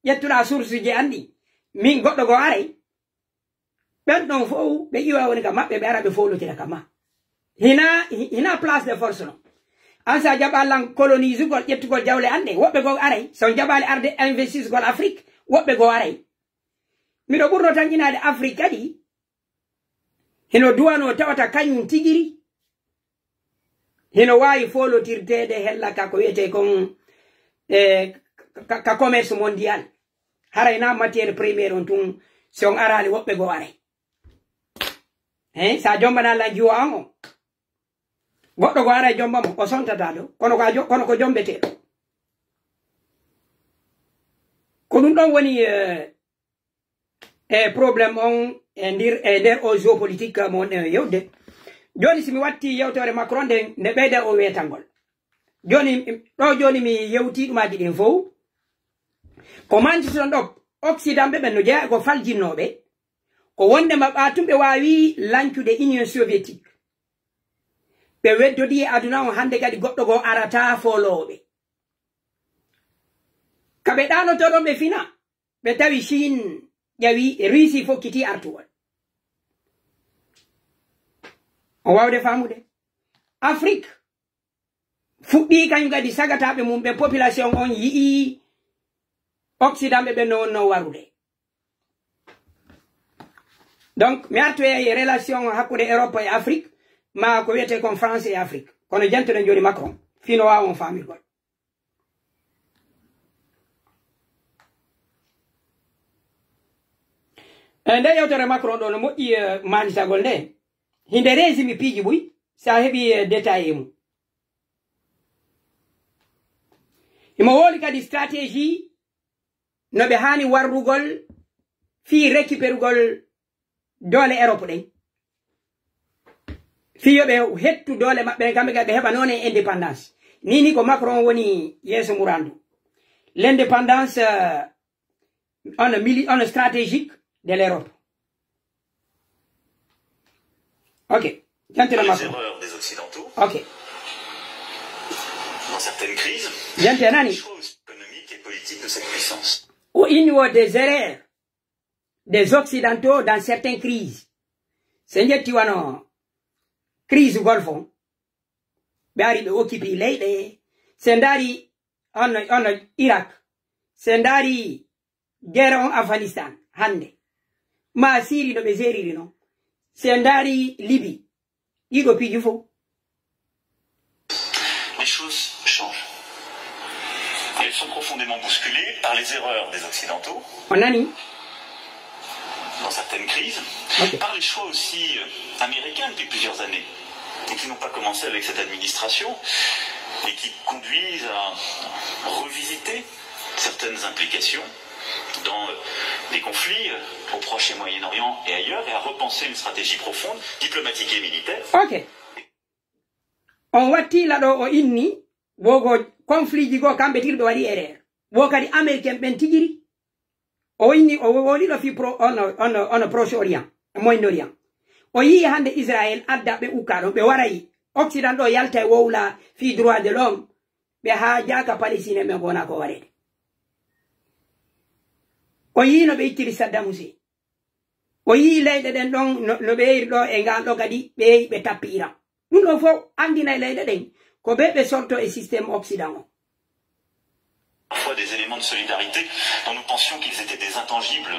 ƴettuɗaa source ji anndi, min goɗɗo goo aray. Ɓen ɗon fow, ɓe iwa woni ka maɓɓe, ɓe ara ɓe foolotira ka ma. Hina, hi-, hina place de force no. An sa jaɓa lan colonisugol, ƴettugol jawle anɗe, woɓɓe goo aray. So on jaɓaali arde investisgol Afrique, woɓɓe goo aray. Miɗo ɓurno tan inaade Afrique kadi, hino duwano tawata kañum tigiri, hino waawi foolotirteede hella ka ko wiyetee kon, eh, ka, ka commerce mondial. Haray na matière première on tun, si on araali woɓɓe goo aray. Hein, sa jombana lan jiwo an on. Goɗɗo goo aray jomba mo, o sontata ɗo. Kono ko a jo-, kono ko jombeteeɗo. Ko ɗum ɗon woni, eh, e problème on e ndir, e nder o géopolitique mo wonɗen e yewde. Jooni, si mi watti yewtere Macron nden, nde ɓeyda o weetangol. Jooni, ɗo jooni mi yewti ɗumaaji ɗin fow. Ko mantitoɗon ɗo, Occident ɓe ɓen no jeyaa ko faljinnooɓe, ko wonde ma ɓaatum ɓe waawi lancude Union Soviétique. Ɓe weddodii e aduna on, hannde kadi goɗɗo goo arataa foolooɓe. Ka ɓe ɗaanotoɗon ɓe fina, ɓe tawi Chine ƴawi, Russie fokkiti artugol. On waawde faamude? Afrique fuɗɗii kañum kadi sagataaɓe mum ɓe, population on yi'ii Occident ɓe ɓen no wonno warude. Donc, mi artoyay e relation hakkunde Europe e Afrique, ma ko wiyetee kon France e Afrique. Kono jantoɗen jooni Macron, fii no waawa on faamirgol. E nde yewtere Macron ɗo no moƴƴi, eh, maanisagol nde. Hinde résumé piiji buy, sa heɓi, eh, détail e mum. Himo woli kadi stratégie no ɓe haani warrugol fii récupérugol doole Europe ɗen. Fii yo ɓe hettu doole maɓɓe ɗen, kamɓe kadi ɓe heɓa noone indépendance. Nii ni ko Macron woni yeeso murandu. L'indépendance, euh, on mili-, on stratégique de l'Europe. Ok. Jantena Macron. Erreurs des Occidentaux. Ok. Dans certaines crises. Jantena ni. Choix économique et politique de cette puissance. O inni wo des erreurs des Occidentaux dans certaines crises. Se njetti wano crise Golfe on. Ɓe ari ɓe occupi leyɗe. Se ndaari on, on Irak. Se ndaari guerre on Afghanistan hannde. Ma Syrie no ɓe gériri non. Se ndaari Libye. Ɗiɗo piiji fow. Les choses changent. Et elles sont profondément bousculées par les erreurs des Occidentaux. On nani? Dans certaines crises, ok, par les choix aussi, euh, américains depuis plusieurs années, et qui n'ont pas commencé avec cette administration, et qui conduisent à revisiter certaines implications dans, euh, des conflits, euh, au Proche et Moyen-Orient et ailleurs, et à repenser une stratégie profonde, diplomatique et militaire. Ok. On watti laɗo o inni, wogo conflit ji goo kamɓe tigi ɓe waɗi erreur. Wo kadi Américain ɓen tigiri. O inni, o wo-, woni ɗo fii pro-, ono, ono, ono Proche Orient, Moyen Orient. O yii hannde Israël adda ɓe ukka ɗon, ɓe waray Occident ɗo yalta e wowla fii droit de l'homme, ɓe haajaaka Palestine ɓe gona ko wareede. O yii no ɓe ittiri Saddam Hussein. O yii leyɗe ɗen ɗon no, no ɓe yeyri ɗo e ngal ɗo kadi ɓe yehi ɓe tappi Iran. Ɗum ɗo fof anndinay leyɗe ɗen ko ɓe ɓe sorto e système occident o. Parfois des éléments de solidarité dont nous pensions qu'ils étaient des intangibles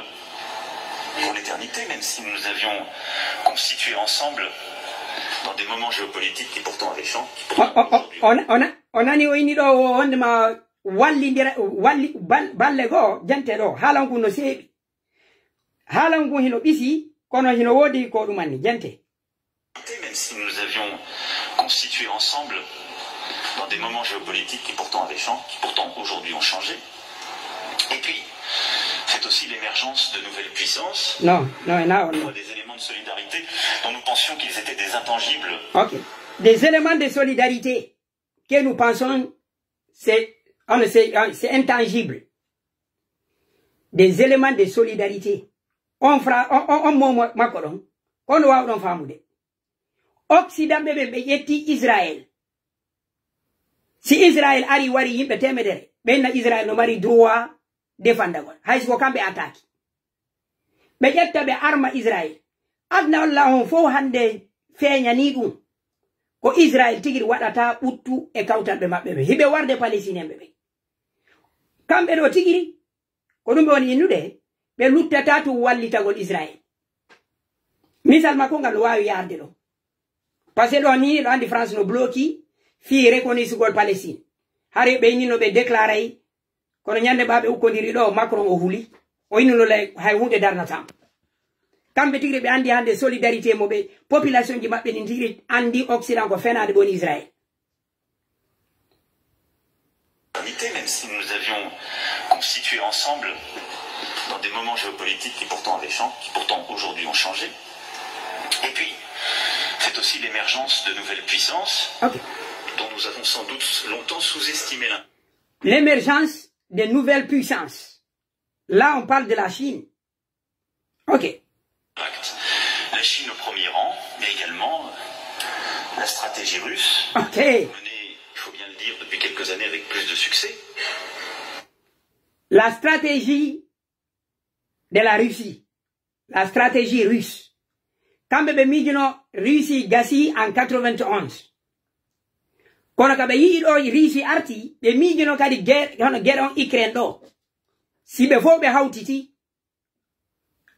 pour l'éternité, même si nous nous avions constitués ensemble dans des moments géopolitiques qui pourtant avaient changé, qui O, pourtant o, o, aujourd'hui o, na- o, na- o nani o inni ɗo o wondema wallidira walli bal- balle goo jante ɗo haalan ngu no seeɓi. Haalan ngu hino ɓisi kono hino woodi ko ɗum anni jante. Même si nous nous avions constitués ensemble dans des moments géopolitiques qui pourtant avaient changé, qui pourtant aujourd'hui ont changé. Et puis, c'est aussi l'émergence de nouvelles puissances, Non, non, na on non. Des éléments de solidarité dont nous pensions qu'ils étaient des intangibles. Ok. Des éléments de solidarité que nous pensons, c'est on- c'est on- c'est intangible. Des éléments de solidarité. On fra on, on, on momo makko ɗon. Kono waawɗon faamude. Occident ɓe ɓe ɓe ƴetti Israël. Si Israël ari wari yimɓe temedere, ɓe inna Israël no mari droit defandagol. Hay si ko kamɓe attaque. Ɓe ƴetta ɓe arma Israël. Adna Allah on fof hannde feeñanii ɗum. Ko Israël tigi waɗata ɓuttu e kawtalɓe maɓɓe ɓe. Hiɓe warde Palestinienɓe ɓe. Kamɓe ɗo tigiri, ko ɗum ɓe woni innude, ɓe luttata tun wallitagol Israël. Misal makko ngal no waawi yaarde ɗo. Parce que ɗo ni, ɗo anndi France no bloki fii reconnaissugol Palestine. Hari ɓe inni no ɓe déclaray, kono ñande ɓa ɓe ukkondiri ɗo, Macron o huli. O innuno lay hay huunde darnata. Kamɓe tigi ɓe anndi hannde solidarité mo ɓe, population ji maɓɓe ɗin tigi anndi Occident ko fenaade ɓe woni Israël. Même si nous nous avions constitués ensemble dans des moments géopolitiques qui pourtant avaient changé, qui pourtant aujourd'hui ont changé. Et puis, c'est aussi l'émergence de nouvelles puissances Ok. dont nous avons sans doute longtemps sous-estimé l'im- L'émergence des nouvelles puissances. Là, on parle de la Chine. Ok. l'impact. La Chine au premier rang, mais également euh, la stratégie russe, Ok. menée, il faut bien le dire, depuis quelques années avec plus de succès. La stratégie de la Russie. La stratégie russe. Kamɓe ɓe miijuno Russie gasi en quatre-vingt-onze. Kono ka ɓe yi'i ɗo Russie arti, ɓe miijuno kadi guerre, hono guerre on Ukraine ɗo. Si ɓe fof ɓe hawtiti,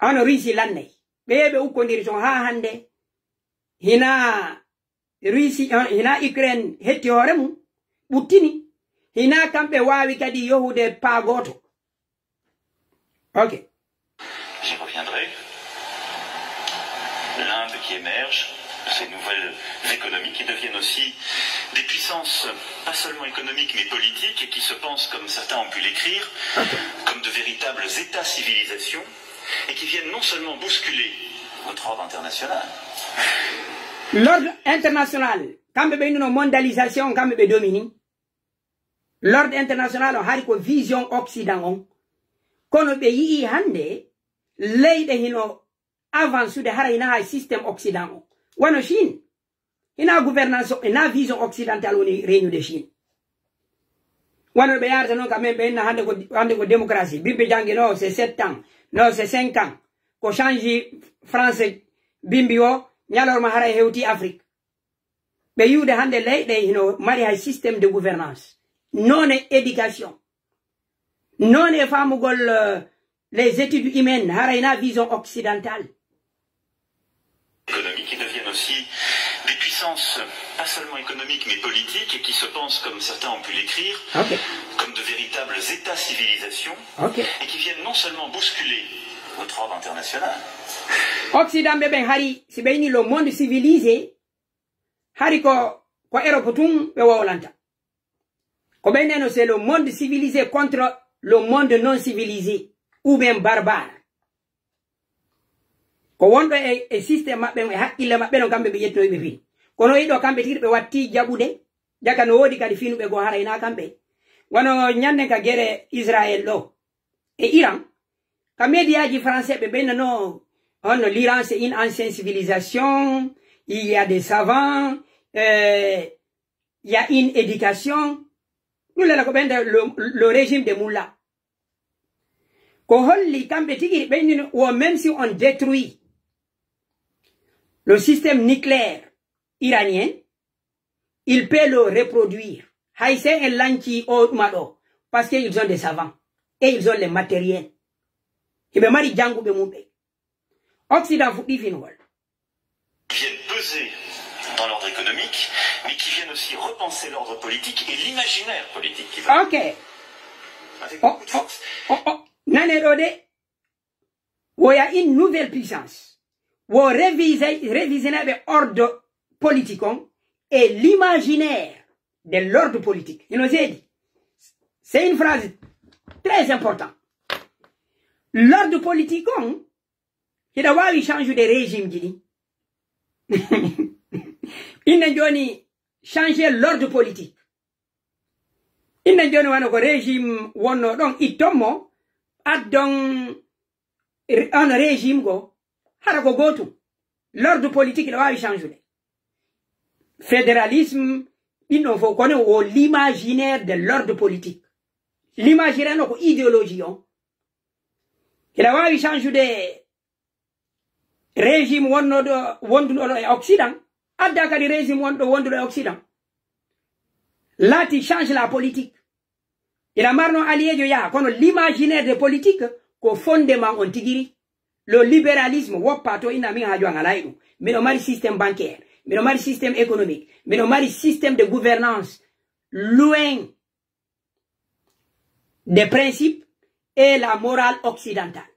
hono Russie lannay. Ɓe yehi ɓe ukkondiri ton haa hannde. Hina Russie, eh, hina Ukraine hetti hoore mum, ɓuttini. Hina kamɓe waawi kadi yohude paa gooto. Ok. J'y reviendrai. L'Inde qui émerge, ces nouvelles économies qui deviennent aussi des puissances, pas seulement économiques, mais politiques, et qui se pensent, comme certains ont pu l'écrire, comme de véritables États-civilisations, et qui viennent non seulement bousculer notre ordre international, L'ordre international, kamɓe ɓe innuno mondialisation, kamɓe ɓe domini. L'ordre international on hari ko vision occident on. Kono ɓe yi'i hannde leyɗe hino avancude hara hina hay système occident on. Wano Chine. Hina gouvernance, hina vision occidentale woni régnude Chine. Wano ɓe yarata noon ka men ɓe inna hannde ko, hannde ko démocratie. Bimbi janngi no, c'est sept ans. No, c'est cinq ans. Ko change France bimbi o, ñalorma hara e hewti Afrique. Ɓe yi'ude hannde leyɗe hino mari hay système de gouvernance. Noone éducation. Noone faamugol, euh, les études humaines, hara hina vision occidentale. économiques qui deviennent aussi des puissances, pas seulement économiques, mais politiques, et qui se pensent, comme certains ont pu l'écrire, Ok. comme de véritables États-civilisations, Ok. et qui viennent non seulement bousculer notre ordre international, Occident ɓe ɓen hari, si ɓe inni le monde civilisé, hari ko, ko Europe tun ɓe wowlanta. Ko ɓe neno, c'est le monde civilisé contre le monde non civilisé, ou bien barbare. Ko wonɗo e, e système maɓɓe, e haqqille maɓɓe, no kamɓe ɓe ƴettuno ɓe fini. Kono iɗo kamɓe tigi ɓe watti jaɓude, jaka no woodi kadi finuɓe goo hara hina kamɓe. Wano ñanden ka gere Israël ɗo e Iran, ka médiaji français ɓe ɓe nano, on, l'Iran c'est une ancienne civilisation, il y a des savants, euh, il y a une éducation. Ɗum lala ko ɓen le, le régime de Mullah. O holli kamɓe tigi ɓe inni, o, même si on détruit le système nucléaire iranien, il peut le reproduire. Hay si en lanci o ɗuma ɗo, parce que ils ont des savants et ils ont les matériels. Hiɓe mari jannguɓe mumɓe. Occident fuɗɗi finugol. Qui viennent peser dans l'ordre économique, mais qui viennent aussi repenser l'ordre politique et l'imaginaire politique qui va Ok. Avec beaucoup de force. O, o, nane ɗo de, woya une nouvelle puissance. Wo réviser, réviser naɓe ordre politique on et l'imaginaire de l'ordre politique. Hino seedi. C'est une phrase très importante. L'ordre politique on, hiɗa waawi change de régime ji ɗi. Inna jooni changer l'ordre politique. Inna jooni wano ko régime wonno ɗon, itton mo, addon on régime go, hara ko gootum. L'ordre politique no waawi change de. Fédéralisme, ɗin ɗon fof, kono o l'imaginaire de l'ordre politique. L'imaginaire no ko idéologie on. Hiɗa waawi change de régime wonnoɗo, wonduɗo ɗo e Occident, adda kadi régime wonɗo, wonduɗo e Occident. Laati change la politique. Ina marno alliéjo yaha, kono l'imaginaire de politique ko fondement on tigiri. Le libéralisme woppa to ina min haaju an alaa e ɗum. Miɗo mari système bancaire, miɗo mari système économique, miɗo mari système de gouvernance loin des principes et la morale occidentale.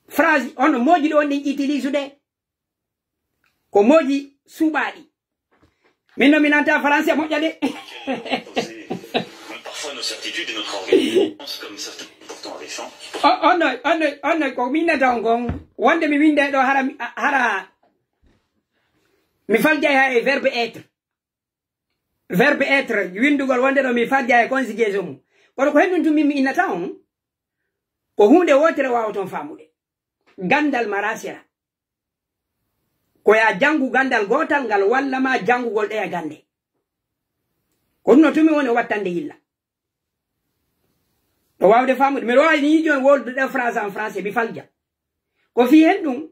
Phrase on moji ɗo on ɗin utilise de ko moji suɓaɗi. Min no mi nanta français moƴƴa de. Parfois nos certitudes et notre organisation, comme certains pourtant récents. On no on no on no ko min nata on kon wonde mi winde ɗo hara hara mi faljay ha e verbe être. Verbe être, winndugol wonde ɗo mi fajja e conjugaison mum. Kono ko henɗum tun min mi innata on, ko huunde wootere waawoton faamude. Ganndal maraa sera. Ko yaa janngu ganndal gootal ngal walla ma janngugol ɗeya gannde. Ko ɗum no tun mi woni wattande yilla. Ɗo waawde faamude. Miɗo waawi nii jooni wowlude ɗe phrase en français, mi falja. Ko fii henɗum,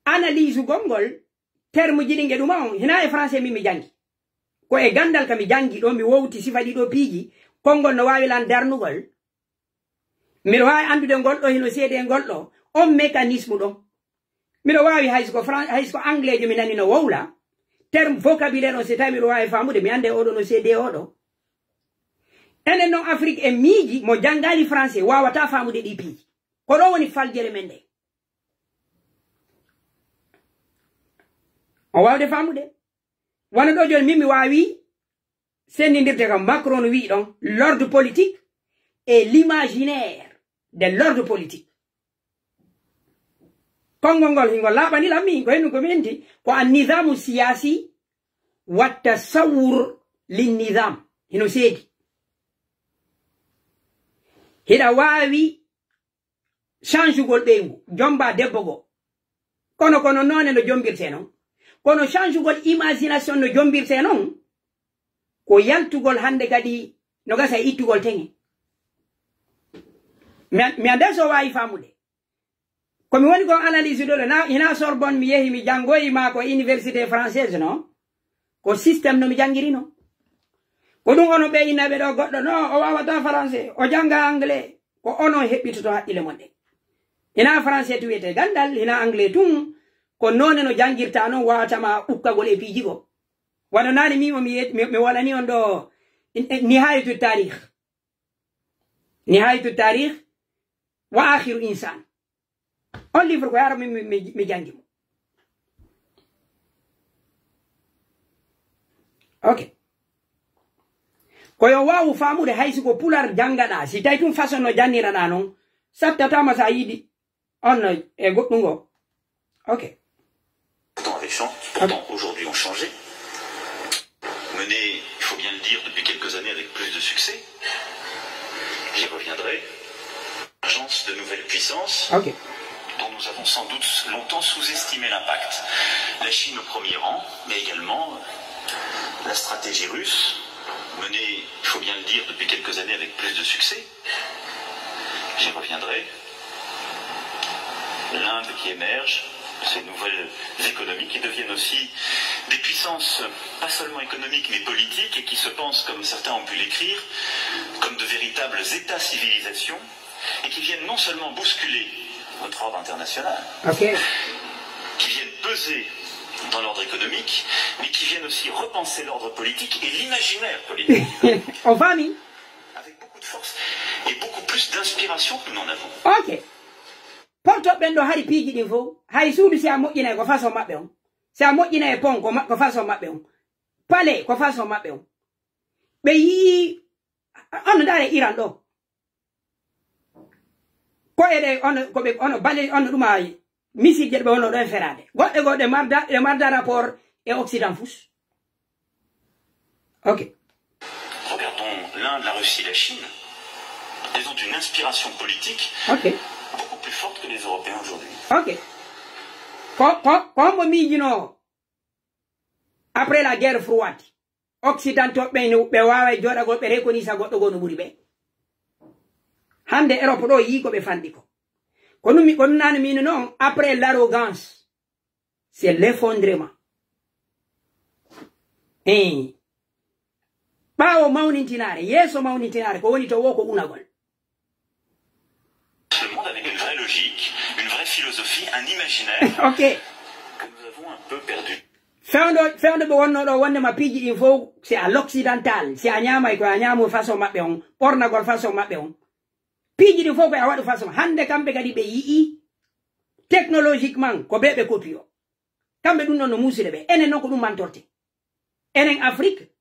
analyse gol ngol, terme ji ɗi ngeɗuma on, hinaa e français min mi janngi. Ko e ganndal ka mi janngi ɗo, mi wowti sifa ɗiɗo piiji, konngol no waawi lan darnugol. Miɗo waawi anndude ngol ɗo hino seedee ngol ɗo, on mécanisme ɗon. Miɗo waawi hay so ko Fran-, hay so ko anglais jo mi nani no wowla, terme vocabulaire on, si tawi miɗo waawi faamude, mi annda e oɗo no seedee oɗo. Enen non Afrique e miiji mo janngaali français waawataa faamude ɗi piiji. Ko ɗo woni faljere men nde. On waawde faamude. Wano ɗo jooni min mi waawi senndindirde kam Macron no wi'i ɗon l'ordre politique et l'imaginaire de l'ordre politique. Konngol ngol hingol laaɓani lam min ko henɗum ko mi enti ko an nizamu siyasi wa tasawur lin nizam hino seedi. Hiɗa waawi changugol ɓeyngu, jomba debbo goo. Kono, kono noone no jombirtee non. Kono changugol imagination no jombirtee non, ko yaltugol hannde kadi no gasa e ittugol teŋe. Mi an-, mi anndaa so waawi faamude. Ko mi woni kon analyse ɗo, na, hina Sorbonne mi yehi, mi janngoyi ma ko université française, non? Ko système no mi janngirino. Ko ɗum onon ɓe innaɓe ɗo goɗɗo, no, o waawata français, o jannga anglais. Ko onon heɓɓitoto haqqille mon ɗen. Hina français tun wiyetee ganndal, hina anglais tun, ko noone no janngirta non waawata ma ukkagol e piiji goo. Wano naane min o mi yet-, mi, mi wolani on ɗo, in-, in-, Nihayatu Tarikh. Nihayatu Tarikh wa Akhiru Insan. On livre ko yaro min mi, mi, mi janngi mo. Ok. Ko yo waawu faamude hay si ko pular janngaɗaa, si tawi tun façon no janniraɗaa non, sattataama sa yiɗi on no e goɗɗum ngo. Ok. Pourtant récents, pourtant aujourd'hui ont changé. Menée, il faut bien le dire, depuis quelques années avec plus de succès. J'y reviendrai. Agence de nouvelles puissances Ok. dont nous avons sans doute longtemps sous-estimé l'impact. La Chine au premier rang, mais également la stratégie russe, menée, il faut bien le dire, depuis quelques années avec plus de succès. Viendrait l'Inde qui émerge, ces nouvelles économies qui deviennent aussi des puissances, pas seulement économiques, mais politiques, et qui se pensent, comme certains ont pu l'écrire, comme de véritables États-civilisations, et qui viennent non seulement bousculer notre ordre international, Ok. qui viennent peser dans l'ordre économique, mais qui viennent aussi repenser l'ordre politique et l'imaginaire politique On faami? avec beaucoup de force et beaucoup plus d'inspiration que nous n'en avons. Ok. Porto ɓen ɗo hari piiji ɗin fof. Hay suudu si a moƴƴinay ko façon maɓɓe on. Si a moƴƴinay e pont ko ma- ko façon maɓɓe on. Palais ko façon maɓɓe on. Ɓe yii ono ndaare Iran ɗo. Ko eɗe ono ko ɓe ono bale ono ɗuma missile je ɓe ono ɗo e feraade. Goɗɗe goo ɗe marda ɗe marda rapport e Occident fus. Ok. Regardons l'Inde, la Russie, la Chine. Elles ont une inspiration politique Ok. beaucoup plus forte que les Européens aujourd'hui. Ok. Ko ko ko hombo miijino après la guerre froide. Occidentaux ɓen ɓe waaway jooɗagol ɓe reconnaître goɗɗo goo no ɓuri ɓe. Hande Europe ɗo yii ko ɓe fanɗi ko. Ko ɗum mi ko ɗum nani min non après l'arrogance c'est l'effondrement. Eyi. Ɓaawo mawnintinaare yeeso mawnintinaare ko woni to wo ko unagol. Le monde avec une vraie logique, une vraie philosophie, un imaginaire Ok. que nous avons un peu perdu. Fewndo fewndo ɓe wonno ɗo wonde ma piiji ɗin fof c'est à l'occidental si a ñaamay ko a ñaamu façon maɓɓe on ɓornagol façon maɓɓe on piiji ɗin fof ko a waɗu façon hande kamɓe kadi ɓe yi'i technologiquement ko ɓe ɓe copie o kamɓe ɗum ɗon no muusude ɓe enen noon ko ɗum mantorte enen Afrique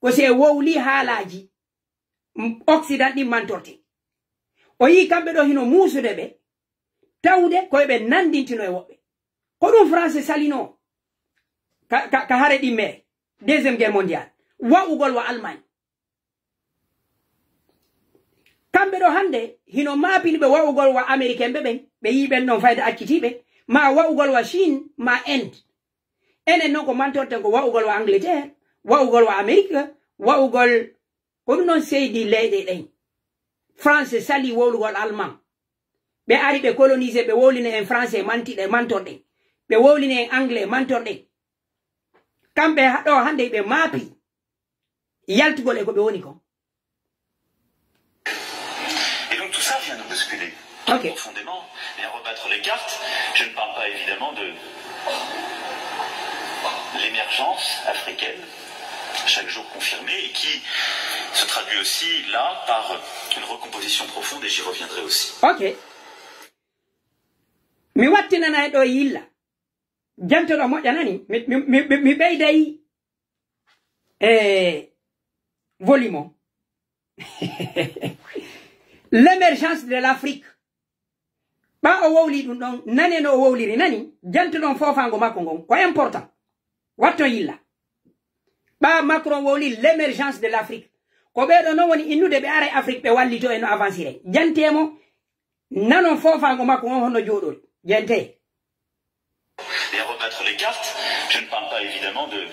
ko si e wowli haalaaji Occident ɗin mantorte o yii kamɓe ɗo hino muusude ɓe tawde koye ɓe nandintino e woɓɓe ko ɗum français salino ka, ka, ka hare ɗimmere deuxième guerre mondiale wa'ugol wa Allemagne kamɓe ɗo hande hino maapini ɓe wa'ugol wa américain ɓe ɓen ɓe yii ɓen ɗon fayda accitiɓe ma wa'ugol wa Chine ma Inde enen noon ko mantorten ko wa'ugol wa Angleterre wa'ugol wa Amérique wa'ugol Ko ɗum noon seydi leyɗe ɗen. France salii wowlugol Alman. Ɓe ari ɓe colonisé, ɓe wowlini en français mantiɗe mantorɗen. Ɓe wowlini en anglais mantorɗen. Kamɓe ɗo hannde ɓe maapii yaltugol e ko ɓe woni kon. Et donc tout ça vient nous bousculer Ok. profondément, vient rebattre les cartes. Je ne parle pas évidemment de l'émergence africaine, chaque jour confirmée, et qui se traduit aussi là par une recomposition profonde, et j'y reviendrai aussi. Ok. Mi wattinanay ɗo yilla. Jantoɗo moƴƴa nani? Mi, mi, mi, mi ɓeyday e volume o. L'émergence de l'Afrique. Ɓa o wowli ɗum ɗon, nane no o wowliri, nani? Jantoɗon foofaango makko ngon. Ko important. Watton yilla. Ɓa Macron wowli l'émergence de l'Afrique. Ko ɓeeɗo non woni innude ɓe ara e Afrique ɓe wallito en no avancire. Jantee mo, nanon foofaango makko ngon honno jooɗori. Jantee. Et à rebattre les cartes, je ne parle pas évidemment de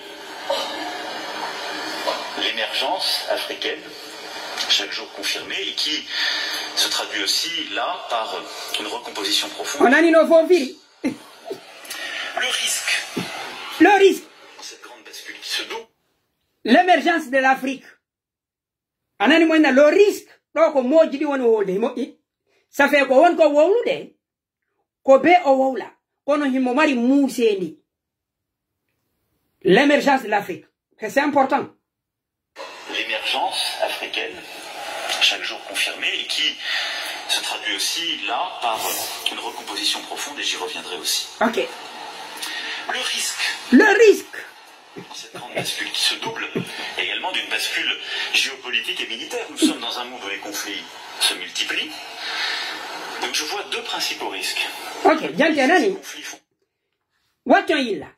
l'émergence africaine, chaque jour confirmée, et qui se traduit aussi là par une recomposition O profonde. Nani no foofiri? Le risque, Le risque, cette grande bascule qui se double, l'émergence de l'Afrique. A nani mo inna le risque, ɗo ko moji ɗi woni wowlde. Himo, i- ça fait ko won ko wowlude, ko be o wowla. Kono himo mari muuseendi. L'émergence de l'Afrique. C'est important. L'émergence africaine, chaque jour confirmée, et qui se traduit aussi là par une recomposition profonde, et j'y reviendrai aussi. Ok. Le risque, Le risque. cette grande bascule qui se double également d'une bascule géopolitique et militaire. Nous sommes dans un monde où les conflits se multiplient. Donc je vois deux principaux risques. Ok, jante nani? Conflits font Watton yilla.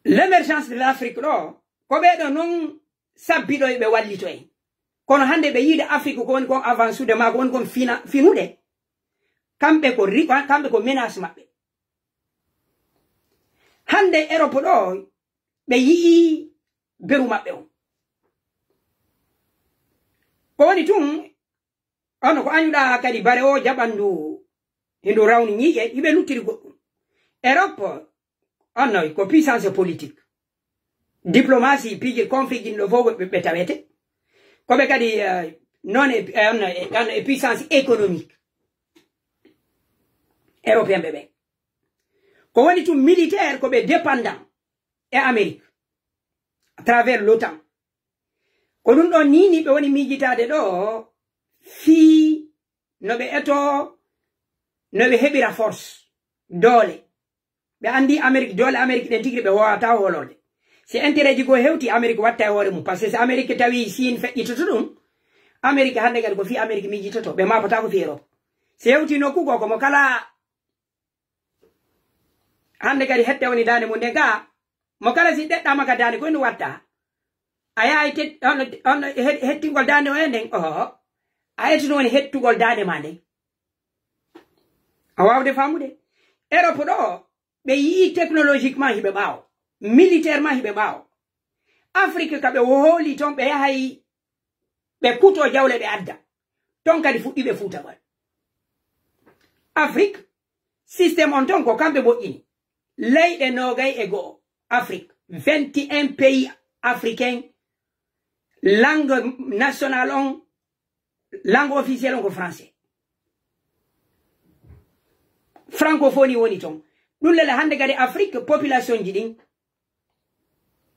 L'émergence de l'Afrique ɗo, ko ɓeeɗo non sabbiɗo ɓe wallito en. Kono hannde ɓe yiide Afrique ko woni kon avancude ma ko woni kon fina, finude. Kamɓe ko ri, kamɓe ko menace maɓɓe. Hannde Europe ɗo ɓe yi'i beru maɓɓe on. Ko woni tun Ono ko añuɗa kadi bare o jaɓan ndu, hindu rawni ñiiƴe, hiɓe luttiri goɗɗum. Europe, ono ko puissance politique. Diplomatie, piiji conflit ɗin ɗo fof ɓe, ɓe tawete. Ko ɓe kadi, eh, non e, eh, ono e, ono e puissance économique. Européen ɓe ɓe. Ko woni tun militaire ko ɓe dépendant e Amérique à travers l'OTAN. Ko ɗum ɗon ni, ni ɓe woni miijitaade ɗo fii no ɓe etoo, no ɓe heɓira force, doole. Ɓe anndi Amérique, doole Amérique ɗen tigi ɓe waawata hoolorde. Si intérêt ji goo hewti, Amérique watta e hoore mum. Parce que si Amérique tawi Chine feƴƴitoto ɗum, Amérique hannde kadi ko fii Amérique miijitoto, ɓe maapotaako fii Europe. Si hewti nokku goo, ko mo kala hannde kadi hette woni daande mum nden ka, mo kala si ɗeɗɗaama ka daande, ko ene watta. A yahay tet-, on, on het-, hettingol daande o e nden, oho. A ettuno woni hettugol daande ma nden. A waawde faamude. Europe ɗo, ɓe yii technologiquement hiɓe ɓaawo. Militairement hiɓe ɓaawo. Afrique ka ɓe hooli ton, ɓe yahay ɓe kuto jawle ɓe adda. Ton kadi fuɗɗi ɓe fuutagol. Afrique, système on ton ko kamɓe moƴƴini. Leyɗe noogay e go'o Afrique, vingt et un pays africains, langue nationale on, langue officielle on ko français. Francophonie woni ton. Ɗum lele hannde kadi Afrique, population ji ɗin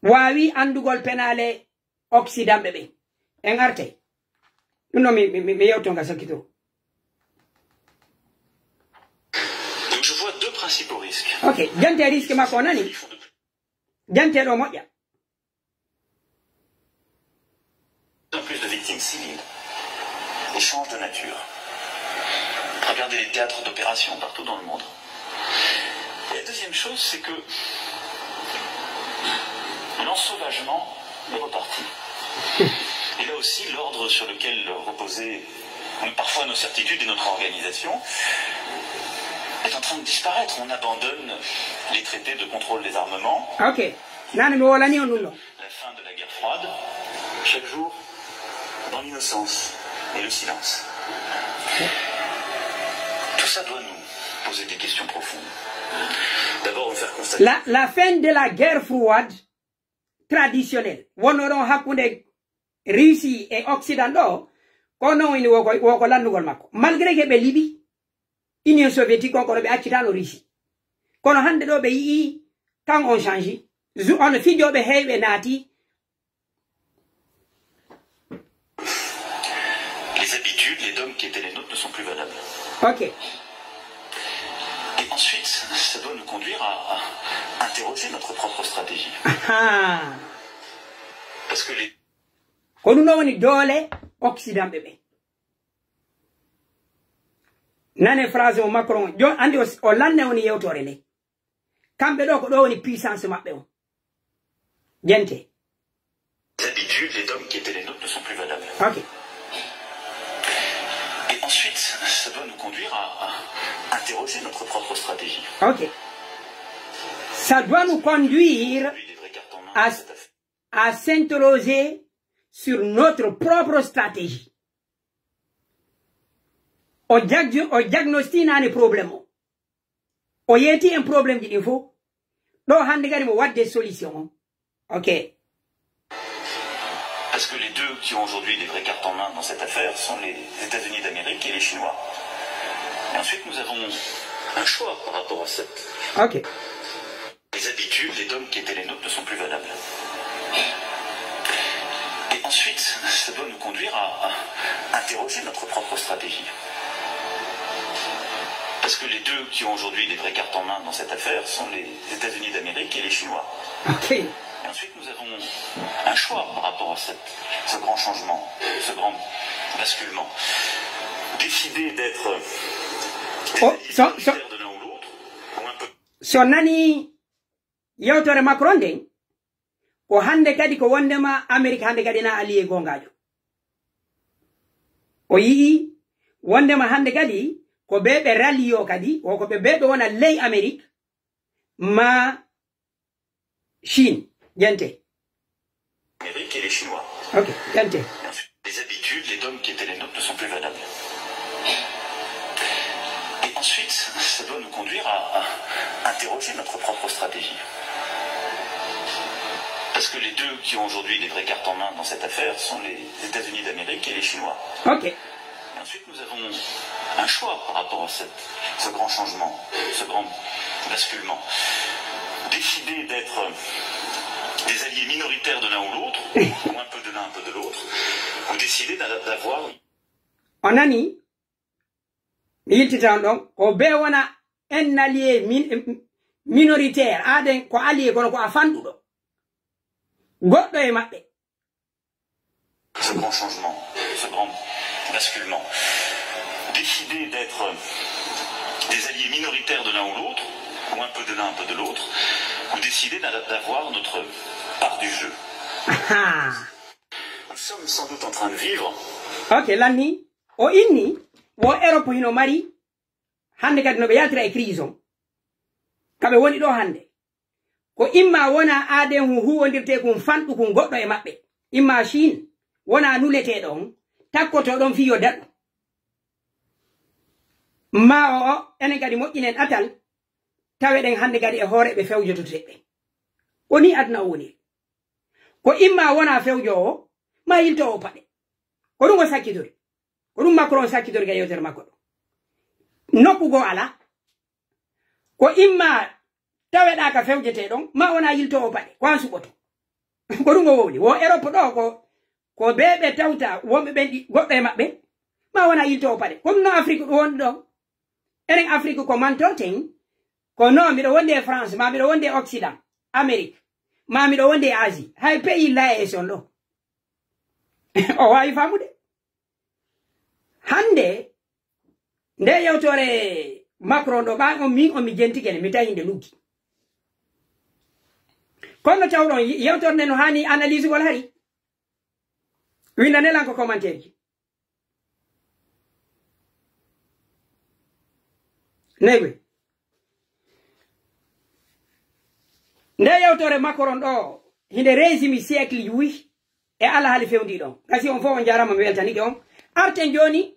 waawi anndugol penaale Occident ɓe ɓen. En artay. Ɗum noon mi, mi, mi, mi yewto nga sakkito. Donc je vois deux principaux risques. Ok, jante risque makko o nani. Jante ɗo moƴƴa. De plus en plus de victimes civiles et change de nature. Regardez les théâtres d'opération partout dans le monde. Et la deuxième chose, c'est que l'ensauvagement est reparti. Et là aussi, l'ordre sur lequel reposaient parfois nos certitudes et notre organisation est en train de disparaître. On abandonne les traités de contrôle des armements. Ok. Nani mi wolani on ɗum ɗo. La fin de la guerre froide, chaque jour dans l'innocence et le silence. Tout ça doit nous poser des questions profondes. D'abord, nous faire constater. La, la fin de la guerre froide traditionnelle. Wonno ɗon hakkunde Russie e Occident ɗo, ko non woni woko, woko lanndugol makko. Malgré que ɓe liɓi Union soviétique on, kono ɓe accitano Russie. Kono hannde ɗo ɓe yi'i kan on change. Zu-, on fijooɓe heewɓe naati. Les habitudes, les dogmes qui étaient les nôtres ne sont plus valables. Ok. Et ensuite, ça doit nous conduire à, à interroger notre propre stratégie. Ah. Parce que les Ko ɗum ɗo woni doole Occident ɓe ɓen. Nane phrase mo Macron, jo-, anndi o, o lanne woni yewtoore nde. Kamɓe ɗo ko ɗo woni puissance maɓɓe on. Jente. Les habitudes, les dogmes qui étaient les nôtres ne sont plus valables. Ok. Et ensuite, ça doit nous conduire à, à interroger notre propre stratégie. Ok. Ça doit nous conduire à, à s'interroger sur notre propre stratégie. O jag-, o diagnostinaani problème o. O yeeti en problème ji ɗin fof. Ɗo hannde kadi mo waɗde solution on. Ok. Parce que les deux qui ont aujourd'hui des vraies cartes en main dans cette affaire sont les États-Unis d'Amérique et les Chinois. Et ensuite, nous avons un choix par rapport à cette Ok. Les habitudes, les dogmes qui étaient les nôtres ne sont plus valables. Et ensuite, ça doit nous conduire à, à interroger notre propre stratégie. Parce que les deux qui ont aujourd'hui des vraies cartes en main dans cette affaire sont les États-Unis d'Amérique et les Chinois. Ok. Et ensuite, nous avons un choix par rapport à cette, ce grand changement, ce grand basculement. Décider d'être des Oh, alliés so, so, prioritaires de l'un ou l'autre, ou un peu so nani yewtere Macron nden, ko hannde kadi ko wonndema Amérique hannde kadi na allié goongaajo. O yi'i wonndema hannde kadi ko ɓe ɓe ralliyo kadi, o ko ɓe ɓe ɓe wona ley Amérique ma Chine. Jente. Amérique et les Chinois. Ok, jente. Les habitudes, les hommes qui étaient les nôtres ne sont plus valables. Et ensuite, ça doit nous conduire à, à interroger notre propre stratégie. Parce que les deux qui ont aujourd'hui des vraies cartes en main dans cette affaire sont les États-Unis d'Amérique et les Chinois. Ok. Et ensuite, nous avons un choix par rapport à cette, ce grand changement, ce grand basculement. Décider d'être des alliés minoritaires de l'un ou l'autre, ou un peu de l'un, un peu de l'autre, ou décider d'a- d'avoir O nani? Mi yiltita on ɗon. Ko be wona un allié min, minoritaire. Aden ko allié kono ko a fanɗuɗo. Goɗɗo e maɓɓe. Ce grand changement, ce grand basculement. Décider d'être des alliés minoritaires de l'un ou l'autre, ou un peu de l'un, un peu de l'autre, ou décider d'a- d'avoir notre part du jeu. Ha. Nous sommes sans doute en train de vivre Ok, lanni. O inni, wo Europe hino mari, hannde kadi no ɓe yaltira e crise on. Ka ɓe woni ɗo hannde. Ko imma wona aaden hun huwondirte kun fanɗu kun goɗɗo e maɓɓe. Imma Chine, wona nuleteeɗo on, takkoto ɗon fii yo daɗu. Ma o o, enen kadi moƴƴinen atal, taweɗen hannde kadi e hoore ɓe fewjototeɓe. Ko ni aduna o woniri. Ko imma wona fewjoowo, ma yiltoowo paɗe. Ko ɗum o saccitori. Ko ɗum Macron saccitori ka yewtere makko ɗo. Nokku goo alaa. Ko imma taweɗaa ka fewjetee ɗon, ma wona yiltoowo paɗe. Ko an suɓoto. Ko ɗum o wowli. Wo Europe ɗo ko, ko be ɓe tawta wonɓe ɓen ɗi- goɗɗo e maɓɓe, ma wona yiltoowo paɗe. Ko ɗum no Afrique ɗo woni ɗo. Enen Afrique ko mantorten, ko non miɗo wondi e France, ma miɗo wondi e Occident, Amérique, ma miɗo wondi e Asie. Hay pays laye son ɗo. O waawi faamude. Hannde, nde yewtore Macron ɗo, ɓa on min on mi jentike ne, mi tawi nde luggi. Kono tawɗon yewtore nde no hani analysugol hari. Winda nelan ko commentaire ji. Neywe. Nde yewtore Macron ɗo, hinde résimi siècle ji wuy e alhaali fewndi ɗon. Gasi on fof on jarama, mi weltanike on. Arten joni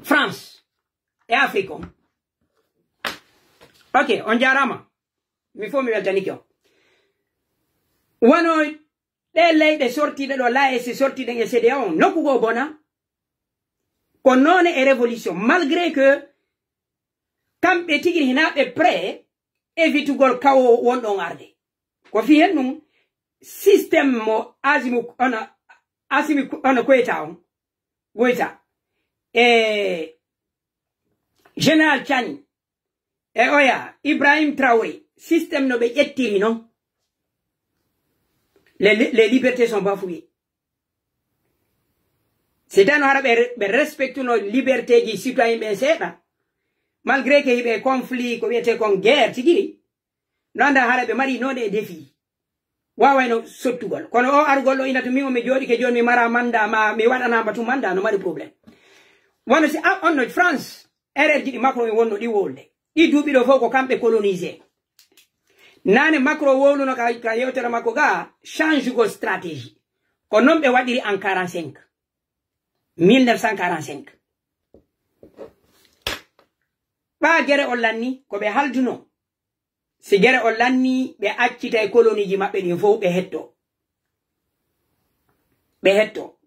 France e Afrique on. Ok, on jarama. Mi fof mi weltanike on. Wano ɗe leyɗe sortiɗe ɗo, l'A E C sortiɗen e C D A O, nokku goo bona. Ko noone e révolution, malgré que kamɓe tigi hina ɓe prêt évitugol kawo wonɗon arde. Ko fii hen ɗum système mo Asimu ono Asimi ono Koyta on, Goyta e Général Tchani e oya Ibrahim Traoré, système no ɓe ƴettiri non les, les libertés sont bafouées. Si tawno hara ɓe, ɓe respectuno liberté ji citoyen ɓen seeɗa, malgré que hiɓe conflit ko wiyete kon guerre tigiri, no anda hara ɓe mari noone e défi. Wawayno sottugol. Kono o arugol ɗo ina to min o mi jooɗike jooni mi mara manda ma mi waɗanama tu manda no mari problème. Wano si a onno France, erreur ji ɗi Macron e wonno ɗi wolde. Ɗi duuɓi ɗo fof ko kamɓe colonisé. Nane Macron wowluno ka, ka yewtere makko ga, change gol stratégie. Ko non ɓe waɗiri en quarante-cinq. Mille neuf cent quarante-cinq. Ɓa gere on lanni, ko ɓe halduno. Si gere on lanni, ɓe accitay colonie ji maɓɓe ɗin fof, ɓe hetto. Ɓe hetto.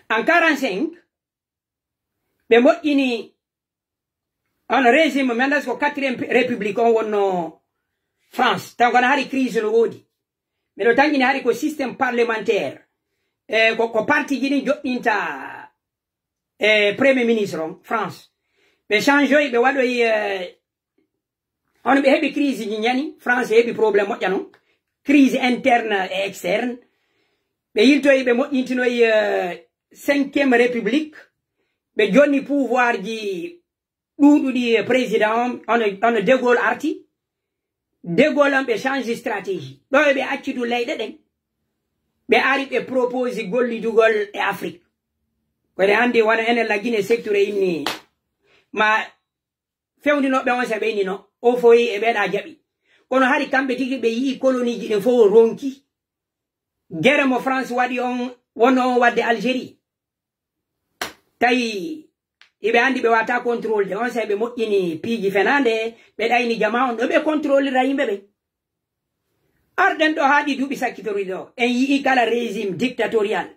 En quarante-cinq, ɓe moƴƴini on régime, mi anndaa si ko quatrième république on wonno France. Taw kono hari crise no woodi. Miɗo tanƴini hari ko système parlementaire. E ko, ko parti ji ɗin joɗɗinta e premier ministre on France. Ɓe changeoyi, ɓe waɗoyi, e, on ɓe heɓi crise ji ñani, France heɓi problème moƴƴa non. Crise interne et externe. Ɓe yiltoyi, ɓe moƴƴintinoyi, e, cinquième république. Ɓe jonni pouvoir ji ɗuuɗuɗi e président on, ono, ono De Gaulle arti. De Gaulle on ɓe change stratégie. Ɗo e ɓe acci du leyɗe ɗen. Ɓe ari ɓe propose gollidugol e Afrique. Kono hannde wano enen la Guinée secteur inni ma fewndinoɓe on se ɓe inni no, o foyi e ɓeɗa jaɓi. Kono hari kamɓe tigi ɓe yi'i colonie ji ɗin fof ronki. Gere mo France waɗi on, wonno on waɗde Algérie. Tawi iɓe anndi ɓe wata contrôle de, on saa'i ɓe moƴƴini piiji fenaande, ɓe ɗayni jama on ɗo ɓe contrôlira yimɓe ɓen. Arɗen ɗo haa ɗi duuɓi sakkitori ɗo, en yi'i kala régime dictatorial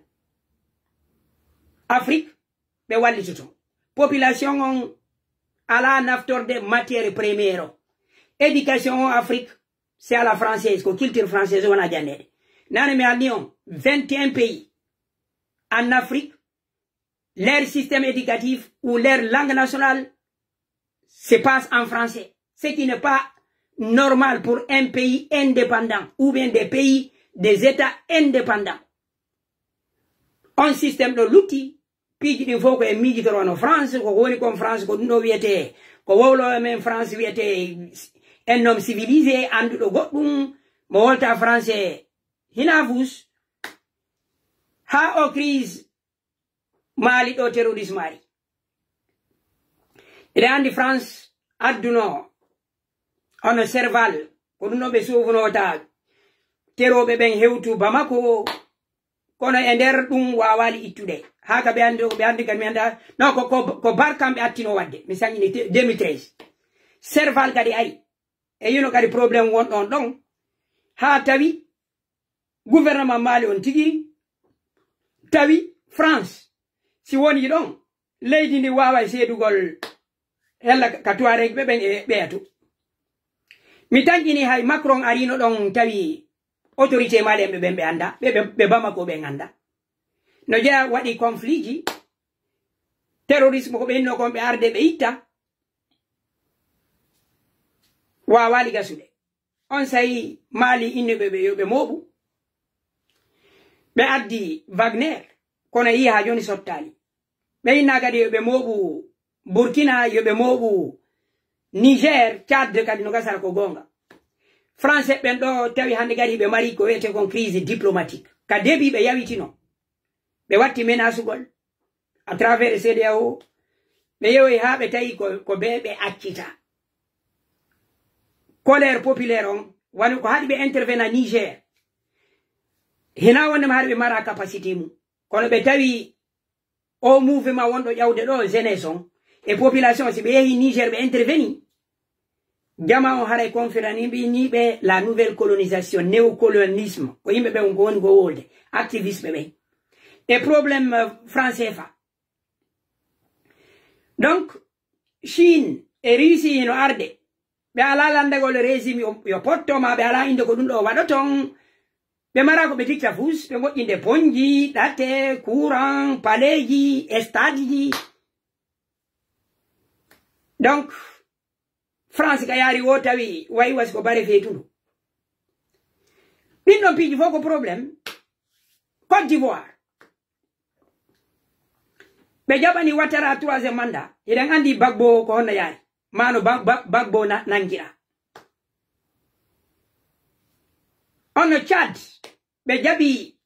Afrique, ɓe wallitoto. Population on alaa naftorde matière première o. Éducation o Afrique, c'est à la française, ko culture française wona jannede. Nane mi halni on, vingt et un pays en Afrique, leur système éducatif ou leur langue nationale se passe en français. Ce qui n'est pas normal pour un pays indépendant ou bien des pays, des États indépendants. On système ɗo lutti, piiji ɗin fof ko en miijitoro no France, ko woni kon France, ko ɗum ɗo wiyetee, ko wowloowo men France wiyetee un homme civilisé, annduɗo goɗɗum, mo wolta français hina fuus. Haa o crise Mali ɗo terrorisme ari. Eɗen anndi France adduno hono Serval, ko ɗum ɗo ɓe sofunota terooɓe ɓen hewtu Bamako, kono e nder ɗum waawaali ittude. Haa ka ɓe anndi, ɓe anndi kadi mi annda, non, ko, ko, ko Barkhane ɓe attino waɗde, mi saññini te-, deux mille treize. Serval kadi ari. E yino kadi problème won ɗon ɗon. Haa tawi gouvernement Mali on tigi tawi France, si woni ɗon, leydi ndi waaway seedugol hella ka Touareg ɓe ɓen e ɓeya to. Mi tanƴini hay Macron arino ɗon tawi autorité Mali en ɓe ɓen ɓe annda, ɓe, ɓe, ɓe Bamako ɓen annda. No jeya waɗi conflit ji, terrorisme ko ɓe inno kon ɓe arde ɓe itta, waawaali gasude. On saa'i Mali inni ɓe, ɓe, yo ɓe mooɓu. Ɓe addi Wagner, kono yi'i haa jooni sottaali. Ɓe inna kadi yo ɓe mooɓu Burkina, yo ɓe mooɓu Niger, Tchad kadi no gasara ko goonga. Français ɓen ɗo tawi hannde kadi ɓe mari ko wiyetee kon crise diplomatique. Ka début ɓe yawitino. Ɓe watti menasugol à travers C D A O. Ɓe yewoyi haa ɓe tawi ko, ko ɓe, ɓe accita. Colère populaire on, wano ko haɗi ɓe intervenir Niger. Hina wonde ma haɗi ɓe mara capacité mum. Kono ɓe tawi o mouvement wonɗo ƴawde ɗo jeunesse on e population, si ɓe yehi Niger ɓe intervenir, jama on haray confirani ɓe ni ɓe la nouvelle colonisation, néocolonialisme. Ko yimɓe ɓe on ko woni ko wolde, activiste ɓe ɓen. E problème, euh, franc C F A. Donc, Chine e Russie hino arde. Ɓe alaa lanndagol régime yo, yo potto, ma ɓe alaa innde ko ɗum ɗo waɗoton. Ɓe mara ko ɓe ticca fus, ɓe moƴƴinde ponji, ɗate, courant, paleeji, stade ji. Donc, France ka yaari wo tawi wayi wasi ko bare feetundu. Ɗin ɗon piiji fof ko problème. Côte d'Ivoire. Ɓe jaɓani Ouattara troisième mandat. Hiɗen anndi Gbagbo ko honno yaari. Mano Ba-, Ba-, Gbagbo na-, nangira. Onno Tchad, ɓe jaɓi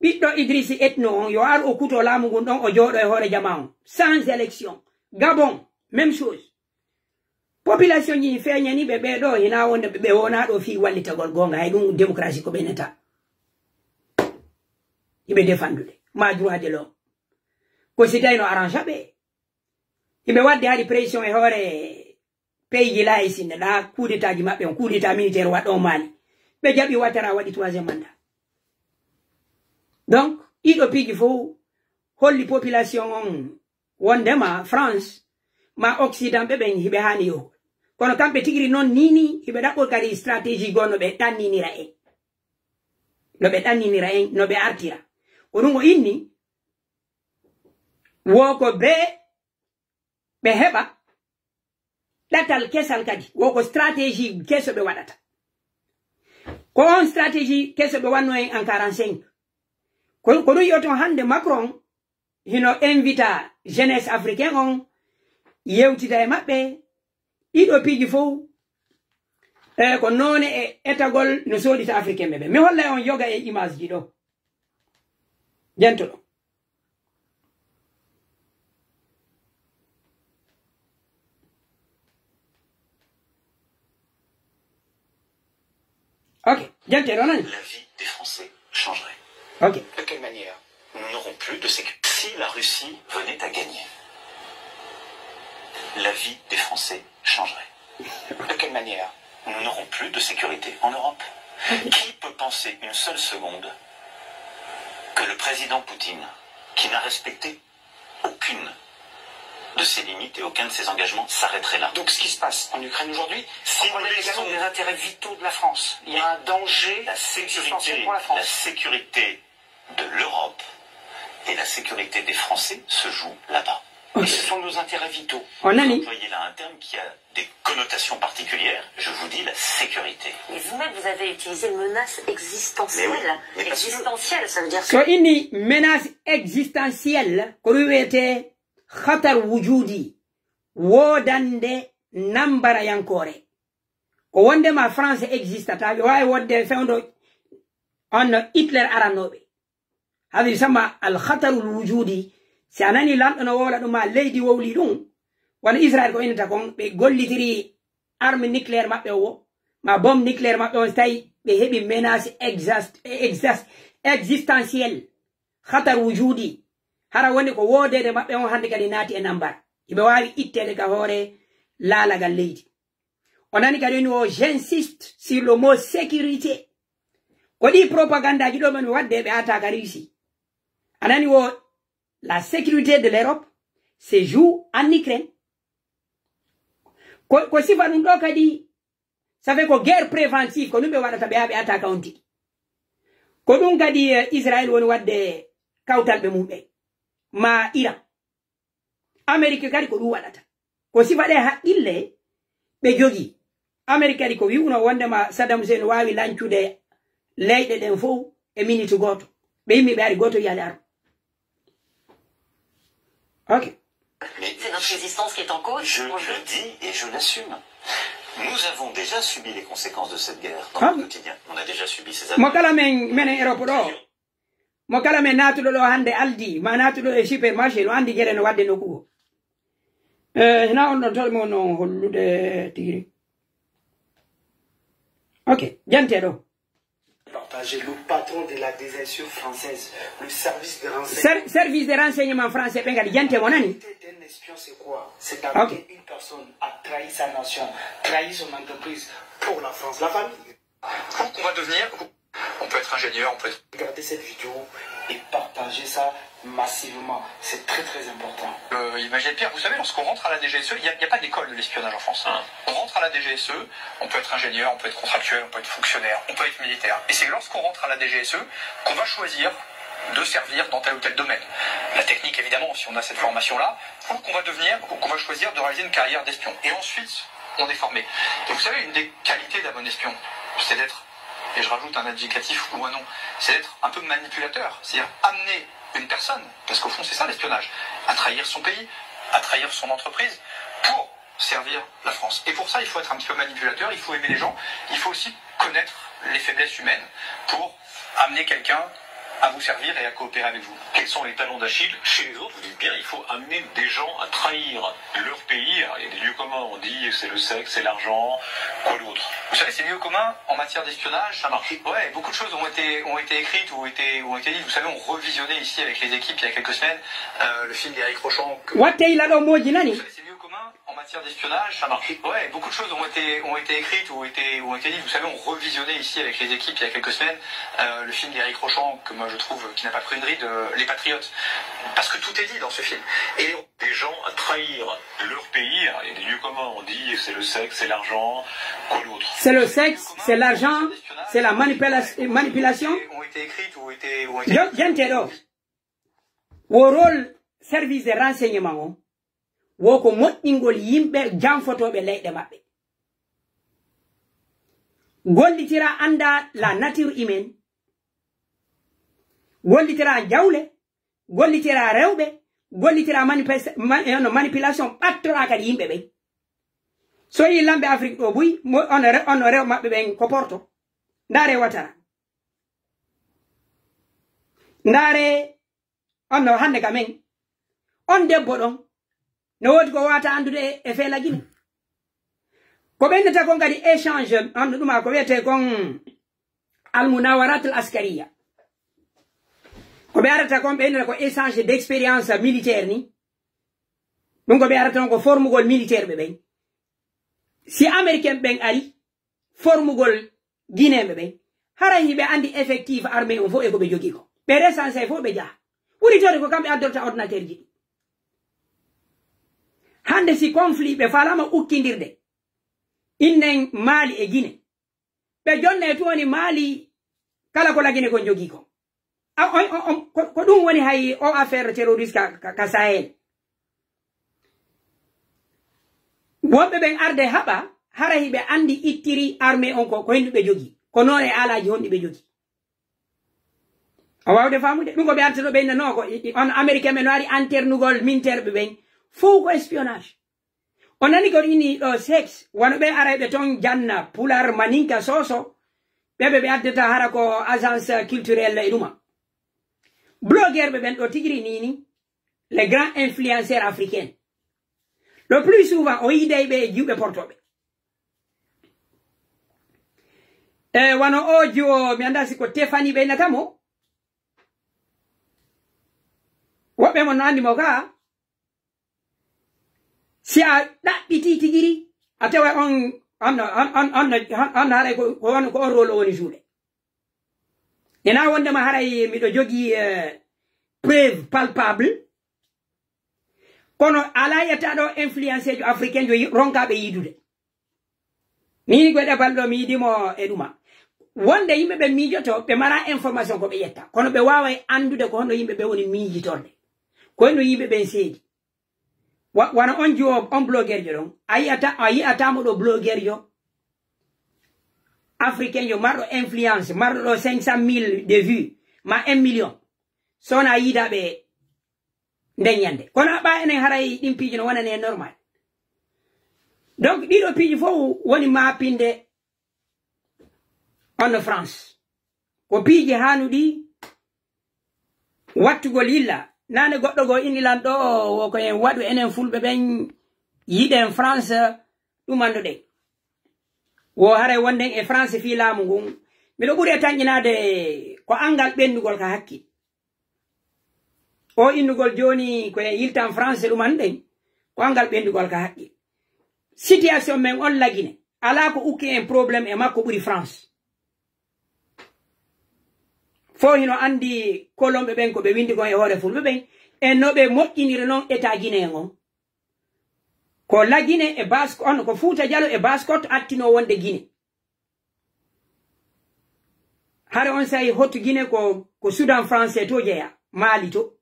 ɓiɗɗo Idrissi Etno on, yo ar o kuto laamu ngun ɗon, o jooɗo e hoore jama on. Sans élection. Gabon, même chose. Population ji feeñani ɓe, ɓe ɗo, hina wonde ɓe, ɓe wona ɗo fii wallitagol goonga, hay ɗum démocratie ko ɓe neta. Hiɓe defandude. Ma droit de l'homme. Ko si tawi no arrange ɓe. Hiɓe wadde hari pression e hoore pays ji laayi sinno ɗa coup d'état ji maɓɓe on, coup d'état militaire waɗɗo o Mali. Ɓe jaɓi Ouattara waɗi troisième mandat. Donc, ɗiɗo piiji fof holli population on wondema France ma Occident ɓe ɓen hiɓe haani yohugol. Kono kamɓe tigiri noon nini hiɓe ɗaɓɓol kadi stratégie goo no ɓe ɗanninira en. No ɓe ɗanninira en, no ɓe artira. Ko ɗum o inni, wo ko be ɓe heɓa ɗatal kesal kadi. Wo ko stratégie keso ɓe waɗata. Ko on stratégie keso ɓe wanno en en quarante-cinq. Ko, ko ɗum yoton hannde Macron hino invita jeunesse africain on yewtida e maɓɓe, ɗiɗo piiji fof, e ko noone e etagol no soodita africain ɓe ɓe. Mi hollay on yoga e image ji ɗo. Jento ɗo. Ok, jente ɗo nani. La vie des Français. changerait. Ok. De quelle manière ? Nous n'aurons plus de sécurité. Si la Russie venait à gagner, la vie des Français changerait. De quelle manière ? Nous n'aurons plus de sécurité en Europe. Qui peut penser une seule seconde que le président Poutine, qui n'a respecté aucune de ses limites et aucun de ses engagements, s'arrêterait là ? Donc ce qui se passe en Ukraine aujourd'hui, si nous laissons des intérêts vitaux de la France, il y a un danger existentiel pour la France. La sécurité de l'Europe et la sécurité des Français se joue là-bas. Et ce sont nos intérêts vitaux. Vous employez là un terme qui a des connotations particulières, je vous dis la sécurité. Et vous-même, vous avez utilisé menace existentielle. Mais oui, mais parce que existentielle, ça veut dire que... So inni menace existentielle, ko ɗum wiyetee khatar wujudi, woodande nambarayankoore. Ko wondema France existata, ɓe waawi wonde fewndo on Hitler arannooɓe. Hawi sama al khatarul wujudi, si a nani lanɗo no wowla ɗum, ma leydi wowli ɗum, wano Israel ko innata kon, ɓe gollitiri arme nucléaire maɓɓe o, ma bombe nucléaire maɓɓe on, si tawi ɓe heɓi menace exas-, exas-, existentiel, khatar wujudi. Hara woni ko woodede maɓɓe on hannde kadi naati e nambar. Hiɓe waawi ittede ka hoore laalagal leydi. O nani kadi woni o, j'insiste sur le mot sécurité. Ko ɗi propagandaji ɗo men wadde ɓe ata ka Russie. A nani wo, la sécurité de l'Europe se joue en Ukraine. Ko, ko sifa ɗum ɗo kadi, ça fait ko guerre préventive, ko ɗum ɓe waɗata, ɓe yaa ɓe attaque on tigi. Ko ɗum kadi, eh, Israël woni wadde kawtalɓe mum ɓe, ma Iran. Amérique kadi ko ɗum waɗata. Ko sifa ɗe haqqille ɓe jogii. Amérique kadi ko wi'uno wondema Saddam Hussein waawi lancude leyɗe ɗen fof e minute gooto. Ɓe yimmi ɓe ari gooto yiyani aro. Ok. Mais c'est notre résistance qui est en cause. Je le dis et je l'assume. Nous avons déjà subi les conséquences de cette guerre dans le quotidien. On a déjà subi ces attaques. Mo kala men, menen Europe ɗo. Mo kala men naatuɗo ɗo hannde Aldi, ma naatuɗo e supermarché, no anndi gere no wadde nokku go. Eh, hina on ɗon tawde mo no hollude tigi. Ok, jante ɗo. Partagé, le patron de la D G S E française, le service de renseignement. Ser-, service de renseignement français, ɓe ngadi jante mo nani. L'idée d'un espion, c'est quoi ? C'est d'amener une personne à trahir sa nation, trahir son entreprise pour la France. La famille. Où qu'on va devenir ? On peut être ingénieur, on peut être... Regardez cette vidéo et partagez ça massivement. C'est très, très important. Euh, imaginez pire, vous savez, lorsqu'on rentre à la D G S E, il n'y a, il n'y a pas d'école de l'espionnage en France. Hein. On rentre à la D G S E, on peut être ingénieur, on peut être contractuel, on peut être fonctionnaire, on peut être militaire. Et c'est lorsqu'on rentre à la D G S E qu'on va choisir de servir dans tel ou tel domaine. La technique, évidemment, si on a cette formation-là, ou qu'on va devenir, ou qu'on va choisir de réaliser une carrière d'espion. Et ensuite, on est formé. Et vous savez, une des qualités d'un bon espion, c'est d'être, et je rajoute un adjectif ou un nom, c'est d'être un peu manipulateur, c'est-à-dire amener une personne, parce qu'au fond c'est ça l'espionnage, à trahir son pays, à trahir son entreprise, pour servir la France. Et pour ça, il faut être un petit peu manipulateur, il faut aimer les gens, il faut aussi connaître les faiblesses humaines pour amener quelqu'un à vous servir et à coopérer avec vous. Quels sont les talons d'Achille chez les autres ? Vous dites bien, il faut amener des gens à trahir leur pays. Alors, il y a des lieux communs, on dit c'est le sexe, c'est l'argent, quoi d'autre ? Vous savez, ces lieux communs en matière d'espionnage, ça marche. Ouais, beaucoup de choses ont été, ont été écrites ou été, ont été dites. Vous savez, on revisionnait ici avec les équipes il y a quelques semaines, euh, le film d'Éric Rochant. Que... Wattey laɗo moji nani. Vous savez, ces lieux communs en matière d'espionnage, ça marche. Ouais, beaucoup de choses ont été, ont été écrites ou été, ou été dites. Vous savez, on revisionnait ici avec les équipes il y a quelques semaines, euh, le film d'Éric Rochant, que moi je trouve qui n'a pas pris une ride, euh, Les Patriotes. Parce que tout est dit dans ce film. Et les... Des gens à trahir leur pays. Alors, il y a des lieux communs, on dit c'est le sexe, c'est l'argent, quoi d'autre ? C'est le sexe, c'est l'argent, c'est la manipula-, manipulation. Ont été écrites ou été, ou été... Jan-, jante ɗo. Wo rôle service de renseignement on, wo ko moƴƴingol yimɓe janfotooɓe leyɗe maɓɓe. Gollitira annda la nature humaine. Gollitira jawle, gollitira rewɓe, gollitira manipes-, ma-, eh, no manipulation, ɓattora kadi yimɓe ɓen. So yi lamɓe Afrique ɗo buy, mo-, on re-, on rew maɓɓe ɓen ko Porto. Ndaare Ouattara. Ndaare on no hannde ka men. On debbo ɗon, no woodi ko wata anndude e, e feela Gine. Ko ɓennata kon kadi échange, on no ɗuma ko wiyetee kon almunawarat al askariya. Ko ɓe arata kon, ɓe innata ko échange d'expérience militaire ni. Ɗum ko ɓe arata on ko formugol militaire ɓe ɓen. Si Américain ɓen ari formugol Guinéen ɓe ɓen, haray hiɓe anndi effectif armée on fof e ko ɓe jogii ko. Ɓe recensé fof ɓe jaha. Ɓuri tawde ko kamɓe addorta ordinateur ji ɗi. Hannde si conflit ɓe faalaama ukkindirde, innen Mali e Guinée, ɓe jonne tun woni Mali kala ko Lagine kon jogii kon. A, on, on, on, ko, ko ɗum woni hay o affaire terroriste ka, ka, ka Sahel. Wonɓe ɓen arde haɓa, hara hiɓe anndi ittiri armée on ko, ko hendu ɓe jogii. Ko noon e alaaji honɗi ɓe jogii. A waawde faamude? Ɗum ko ɓe arta ɗo ɓe innanoo ko, i, i, on Américain ɓe no ari anternugol militaire ɓe ɓen. Fow ko espionnage. O nani ko ini ɗo sex, wano ɓe arayɓe ton janna, pular, maninka, soso, ɓe ɓe ɓe addata hara ko agence culturelle e ɗuma. Blogueur ɓe ɓen ɗo tigiri nini, les grands influenceurs africains. Le plus souvent, o yiidayɓe e jiwɓe portoɓe. E wano o jiwo, mi anda si ko Tefani ɓe innata mo. Woɓɓe mon no andi mo ka. Si a ɗaɓɓiti tigiri, a tawa on, on, on, on, on, on, on haray ko, ko on, ko on rôle o woni joué. Ena wondema haray miɗo jogii, eh, preuve palpable. Kono alaa yetta ɗo influenceur jo africain jo yi-, ronkaɓe yiidude. Min ko ɗe balɗo mi yiɗi mo e ɗuma. Wonde yimɓe ɓe miijoto, ɓe mara information ko ɓe ƴetta. Kono ɓe waaway anndude ko honno yimɓe ɓe woni miijitorde. Ko honno yimɓe ɓen seedi. Wa-, wano on jiwo, on blogueur jo ɗon. A yi'ata, a yi'ata mo ɗo blogueur jo africain jo marɗo influence, marɗo ɗo cinq cent mille de vues, ma un million. Sona yiidaɓe nden ñande. Kono a ɓa enen haray ɗin piiji no wonani en normal. Donc, ɗiɗo piiji fof woni maapinde on France. Ko piiji haanuɗi wattugol yilla. Nane goɗɗo goo inni lan ɗo, wo ko en waɗu enen fulɓe ɓen yiɗen France, ɗum annduɗen. Wo haray wonden e France fii laamu ngun. Miɗo ɓuri e tanƴinaade ko anngal ɓenndugol ka hakkil. O innugol jooni ko e yiltan France ɗum annden, ko anngal ɓenndugol ka haqqil. Situation men on Lagine, alaa ko ukki en problème e makko ɓuri France. Fof hino anndi kolonɓe ɓen ko ɓe winndi kon e hoore fulɓe ɓen, e no ɓe moƴƴiniri non état Guinée on. Ko Lagine e Basse, on ko Fuuta Jalo e Basse Côte attinoo wonde Guinée. Hare on sayi hoto Guinée ko, ko Soudan français to jeya, Mali to.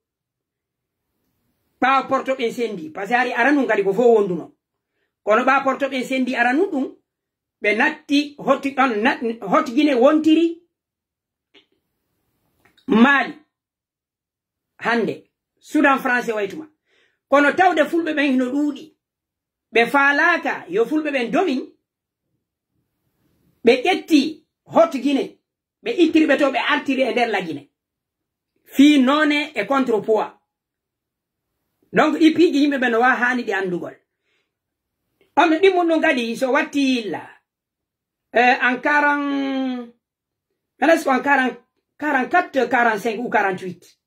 Ɓaawo porto ɓen sendi, parce que hari aranun kadi ko fof wonduno. Kono ɓaawo porto ɓen sendi aranun ɗum, ɓe natti hoti, on nat-, hoti Guinée wontiri Mali. Hannde, Soudan français waytuma. Kono tawde fulɓe ɓen hino ɗuuɗi, ɓe faalaaka yo fulɓe ɓen domin, ɓe ƴetti hot Guinée, ɓe ittiri ɓe to, ɓe artiri e nder Lagine. Fii noone e contrepoids. Donc, ɗi piiji yimɓe ɓe no waa haani ɗi anndugol. On ɗimmun ɗum kadi, so watti yilla, eh, en quarante, est-ce qu'en quarante, quarante-quatre, quarante-cinq ou quarante-huit?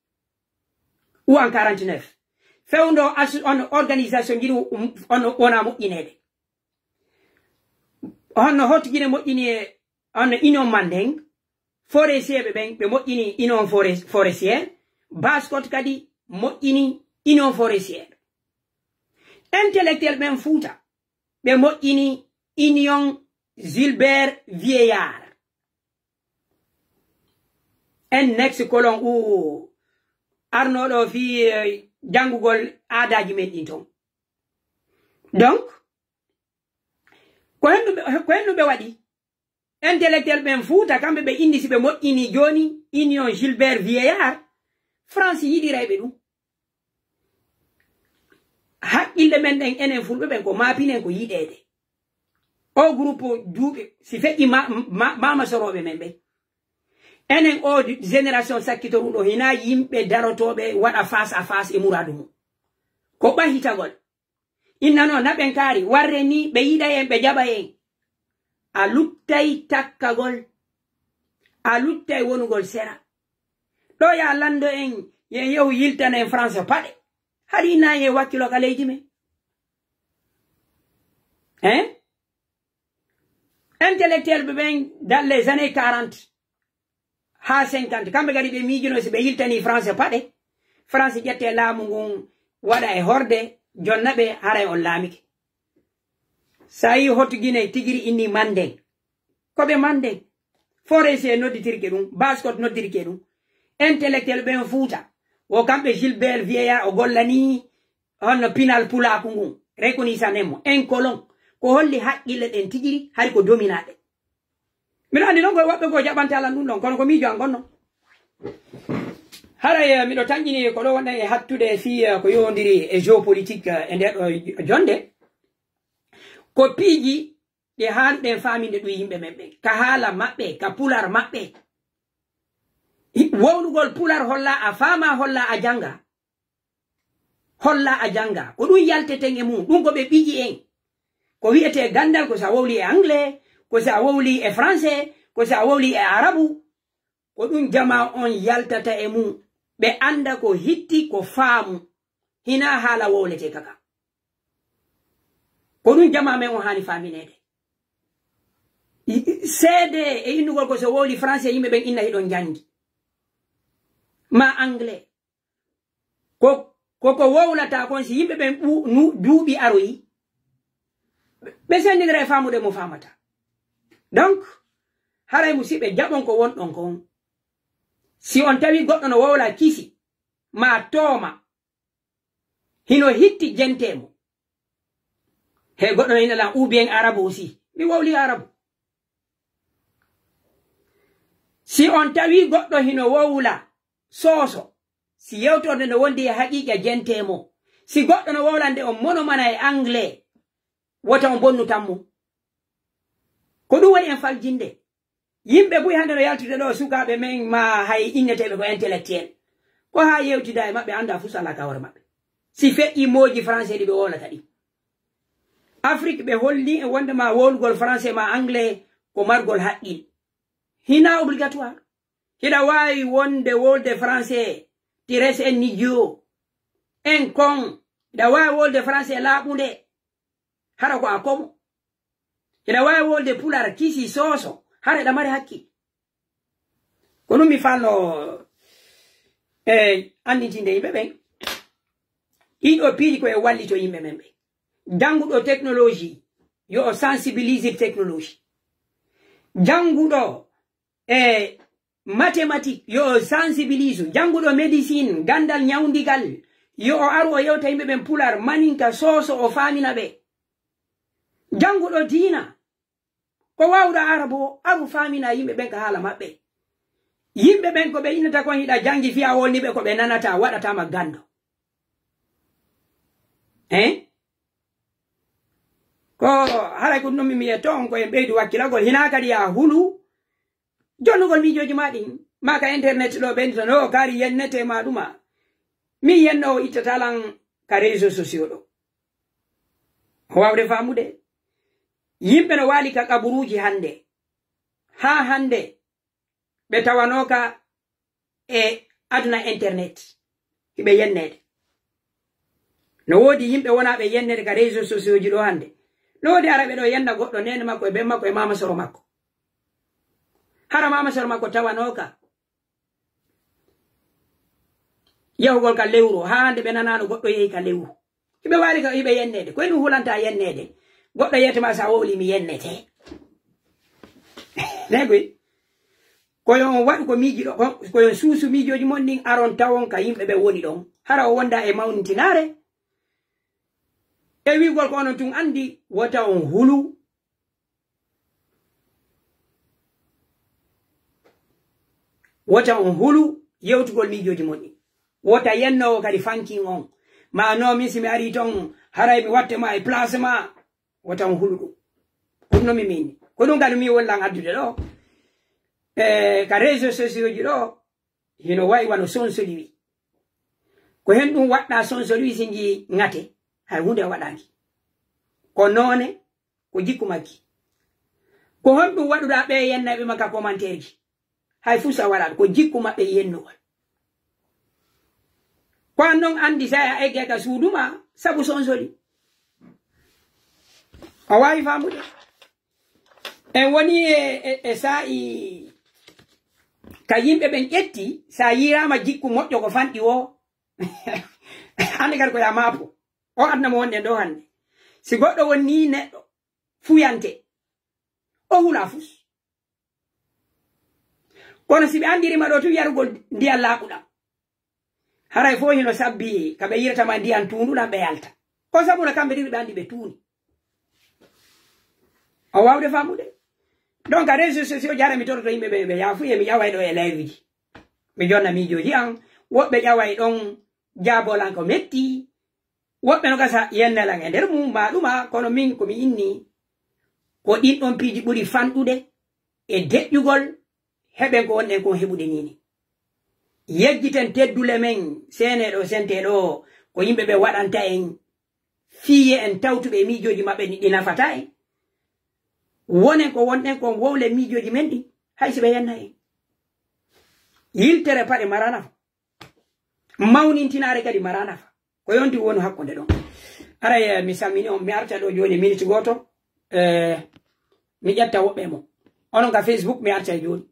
Ou en quarante-neuf? Fewndo asu-, on organisation jiɗi um, on wona moƴƴineede. Honno hot Guinée moƴƴini e on union man nden? Forestier ɓe ɓen, ɓe moƴƴini union forest-, forestière. Basse Côte kadi moƴƴini union forestière. Intellectuel ɓen Fuuta, ɓe moƴƴini union Gilbert Vieillard. En next colon u arnoɗo fii, eh, janngugol aadaaji men ɗin ton. Donc, ko henno ɓe, ko henno ɓe waɗi. Intellectuel ɓen Fuuta, kamɓe ɓe indi si ɓe moƴƴini jooni Union Gilbert Vieillard, France yiɗiray ɓe ɗum. Haqqille men ɗen enen Fulɓe ɓen ko maapinen ko yiɗeede. O groupe duuɓe, si feƴƴi ma-, ma-, maama sorooɓe men ɓen. Enen o di-, génération sakkitoruɗo, hinaa yimɓe darotooɓe waɗa face à face e muraadu mum. Ko ɓahitagol. Innano naɓen kaari, warre ni ɓe yiɗay en, ɓe jaɓay en. A luttay takkagol. A luttay wonugol sera. Ɗo ya lanndo en, yen yehu yiltana en France paɗe. Hari ina ye wakkilo ka leydi men. Hein? Intellectuel ɓe ɓen dans les années quarante haa cinquante, kamɓe kadi ɓe miijuno si ɓe yiltani France paɗe, France ƴette laamu ngun waɗa e horde, jonna ɓe haray on laamike. Sa yi hoto Guinée tigiri inni Mandeng. Ko ɓe Mandeng. Forestier nodditirke ɗum, Baskot noddirke ɗum. Intellectuel ɓen Fuuta. Wo kamɓe Gilbert Vieillard o gollani honno pinal pulaaku ngun. Reconnaissance mo. En colon. Ko holli haqqille ɗen tigiri, hari ko dominaɗe. Miɗo anndi noon ko woɓɓe goo jaɓante alan ɗum ɗon, kono ko miijo an gonno. Haray, eh, miɗo tanƴini ko ɗo wonɗen e hattude fii, eh, ko yowondiri e géopolitique, eh, e nder ɗo jonde. Ko piiji ɗi haanuɗen faaminde ɗum yimɓe men ɓen. Ka haala maɓɓe, ka pular maɓɓe. I-, wowlugol pular holla a faama, holla a jannga. Holla a jannga. Ko ɗum yalteten e mum. Ɗum ko ɓe ɓiyi en. Ko wi'etee ganndal, ko si a wowli e anglais, ko si a wowli e français, ko si a wowli e arabu. Ko ɗum jamaa on yaltata e mum. Ɓe annda ko hitti, ko faamu. Hinaa haala wowletee kaka. Ko ɗum jamaa men on haani faamineede. I-, i-, seede e innugol ko si o wowli français, yimɓe ɓen inna hiɗon janngi. Maa anglais. Ko, ko, ko wowlata kon, si yimɓe ɓen ɓu-, nu-, duuɓi aroyi, ɓe senndindira e faamude mo faamata. Donc, haray musiɓɓe jaɓon ko wonɗon kon. Si on tawi goɗɗo no wowla kisi, maa tooma, hino hitti jentee mo. He goɗɗo no ina lan ou bien arabu aussi. Mi wowli arabu. Si on tawi goɗɗo hino wowla sooso, si yewtorde no wondi e haqiiqa jentee mo. Si goɗɗo no wowlande on monomana e anglais, wota on bonnu tammu. Ko ɗum woni en faljinde. Yimɓe buy hannde no yaltude ɗo, sukaaɓe men maa hay inneteeɓe ko intellectuel. Ko haa yewtida e maɓɓe, annda fus alaa ka hoore maɓɓe. Si feƴƴi mooji français ɗi ɓe wowlata ɗi. Afrique ɓe holli en wonde ma wowlugol français maa anglais ko margol haqqil. Hinaa obligatoire. Hiɗa waawi wonde wolde français ti res en nidio. En kon. Hiɗa waawi wolde français laaɓunde. Hara ko a komo. Hiɗa waawi wolde pular kisi sooso. Hara hiɗa mari hakkil. Ko ɗum mi falno, e, anndintinde yimɓe ɓen. Ɗiɗo piiji ko e wallito yimɓe men ɓen. Jannguɗo technologie, yo o sensibilise technologie. Jannguɗo e mathématique, yo o sensibilise. Jannguɗo médecine, ganndal ñawndigal, yo o aru o yewta yimɓe ɓen pular, maninka, sooso, o faamina ɓe. Jannguɗo diina, ko waawuɗo arabu o, aru faamina yimɓe ɓen ka haala maɓɓe. Yimɓe ɓen ko ɓe innata kon hiɗa janngi fiya wolni ɓe ko ɓe nanata, waɗatama ganndo. Hein? Ko haray ko ɗum mi wi'e toon ko en ɓeydu wakkilagol. Hinaa kadi ya hulu jonnugol miijooji ma ɗin. Ma ka internet ɗo ɓen tan, o kaari yennete ma ɗuma. Min yennoowo ittata lan ka réseaux sociaux ɗo. Ko waawde faamude. Yimɓe no waali ka qaburuuji hannde. Haa hannde ɓe tawanooka e aduna internet. Hiɓe yenneede. No woodi yimɓe wonaaɓe yenneede ka réseaux sociaux ji ɗo hannde. No woodi araɓe ɗo yenna goɗɗo neene makko e ben makko e maama soro makko. Hara maama soro makko tawanooka yahugol ka lewru, haa hannde ɓe nanaano goɗɗo yehi ka lewru. Hiɓe waali ka hiɓe yenneede. Ko e ɗum hulanta yenneede. Goɗɗo yeete ma sa wowli mi yennete. Negoy. Ko yo on waɗu ko miiji ɗo, ko, ko yo on suusu miijooji mon ɗin aron tawon ka yimɓe ɓe woni ɗon. Hara o wonda e mawnitinaare. E wi'ugol ko onon tun anndi, wota on hulu. Wota on hulu yewtugol miijooji mon ɗin. Wota yennoowo kadi fankin on. Ma no min si mi arii ton, haray mi watte ma e place ma. Wota on hulu ɗum. Ɗum no mi miini. Ko ɗum kadi mi wollan addude ɗo. E, ka réseaux sociaux ji ɗo, hino wayi wano sonsoli wi. Ko hen ɗum waɗɗa sonsoli wi si njii ŋate, hay huunde a waɗaaki. Ko noone, ko jikku makki. Ko honɗum waɗuɗa ɓe yennayɓe ma ka commentaire ji? Hay fuu sa waɗaɗo, ko jikku maɓɓe yennugol. Ko an non anndi sa a egge ka suudu ma sabu sonsoli. A waawi faamude. En woni e, e, e saa'i ka yimɓe ɓen ƴetti, sa yiiraama jikku moƴƴo ko fanɗi o. Hannde kadi ko ya maapo. O adna mo wonɗen ɗo hannde. Si goɗɗo woni ni neɗɗo fuyante, o hula fus. Kono si ɓe anndirima ɗo tun yarugol ndiyan laaɓuɗan, haray fof hino sabbi ka ɓe yiratama ndiyan tuunduɗan ɓe yalta. Ko sabu no kamɓe ɗiɗi ɓe anndi ɓe tuuni. O waawde faamude. Donc, a réseaux sociaux jara mi toroto yimɓe ɓe, ɓe yaafuye, mi ƴaway ɗo e live ji. Mi jonna miijooji an, woɓɓe ƴaway ɗon jaabolan ko metti, woɓɓe no gasa yennelan e nder mum, ma ɗuma, kono min ko mi inni, ko ɗin ɗon piiji ɓuri fanɗude e deƴƴugol, heɓen ko wonɗen kon heɓude nini. Yejjiten teddule men, seeneɗo, senteɗo, ko yimɓe ɓe waɗanta en, fiye en tawtuɓe e miijooji maɓɓe ɗi, ɗi nafata en. Wonen ko wonɗen kon wowle miijooji men ɗi, hay si ɓe yenna en. Yiltere paɗe mara nafa. Mawnintinaare kadi mara nafa. Ko yonti wonu hakkunde ɗon. Aray, eh, mi salmini on, mi arta ɗo jooni miniti gooto. Eh, mi ƴetta woɓɓe mo. Onon ka Facebook, mi arta e jooni.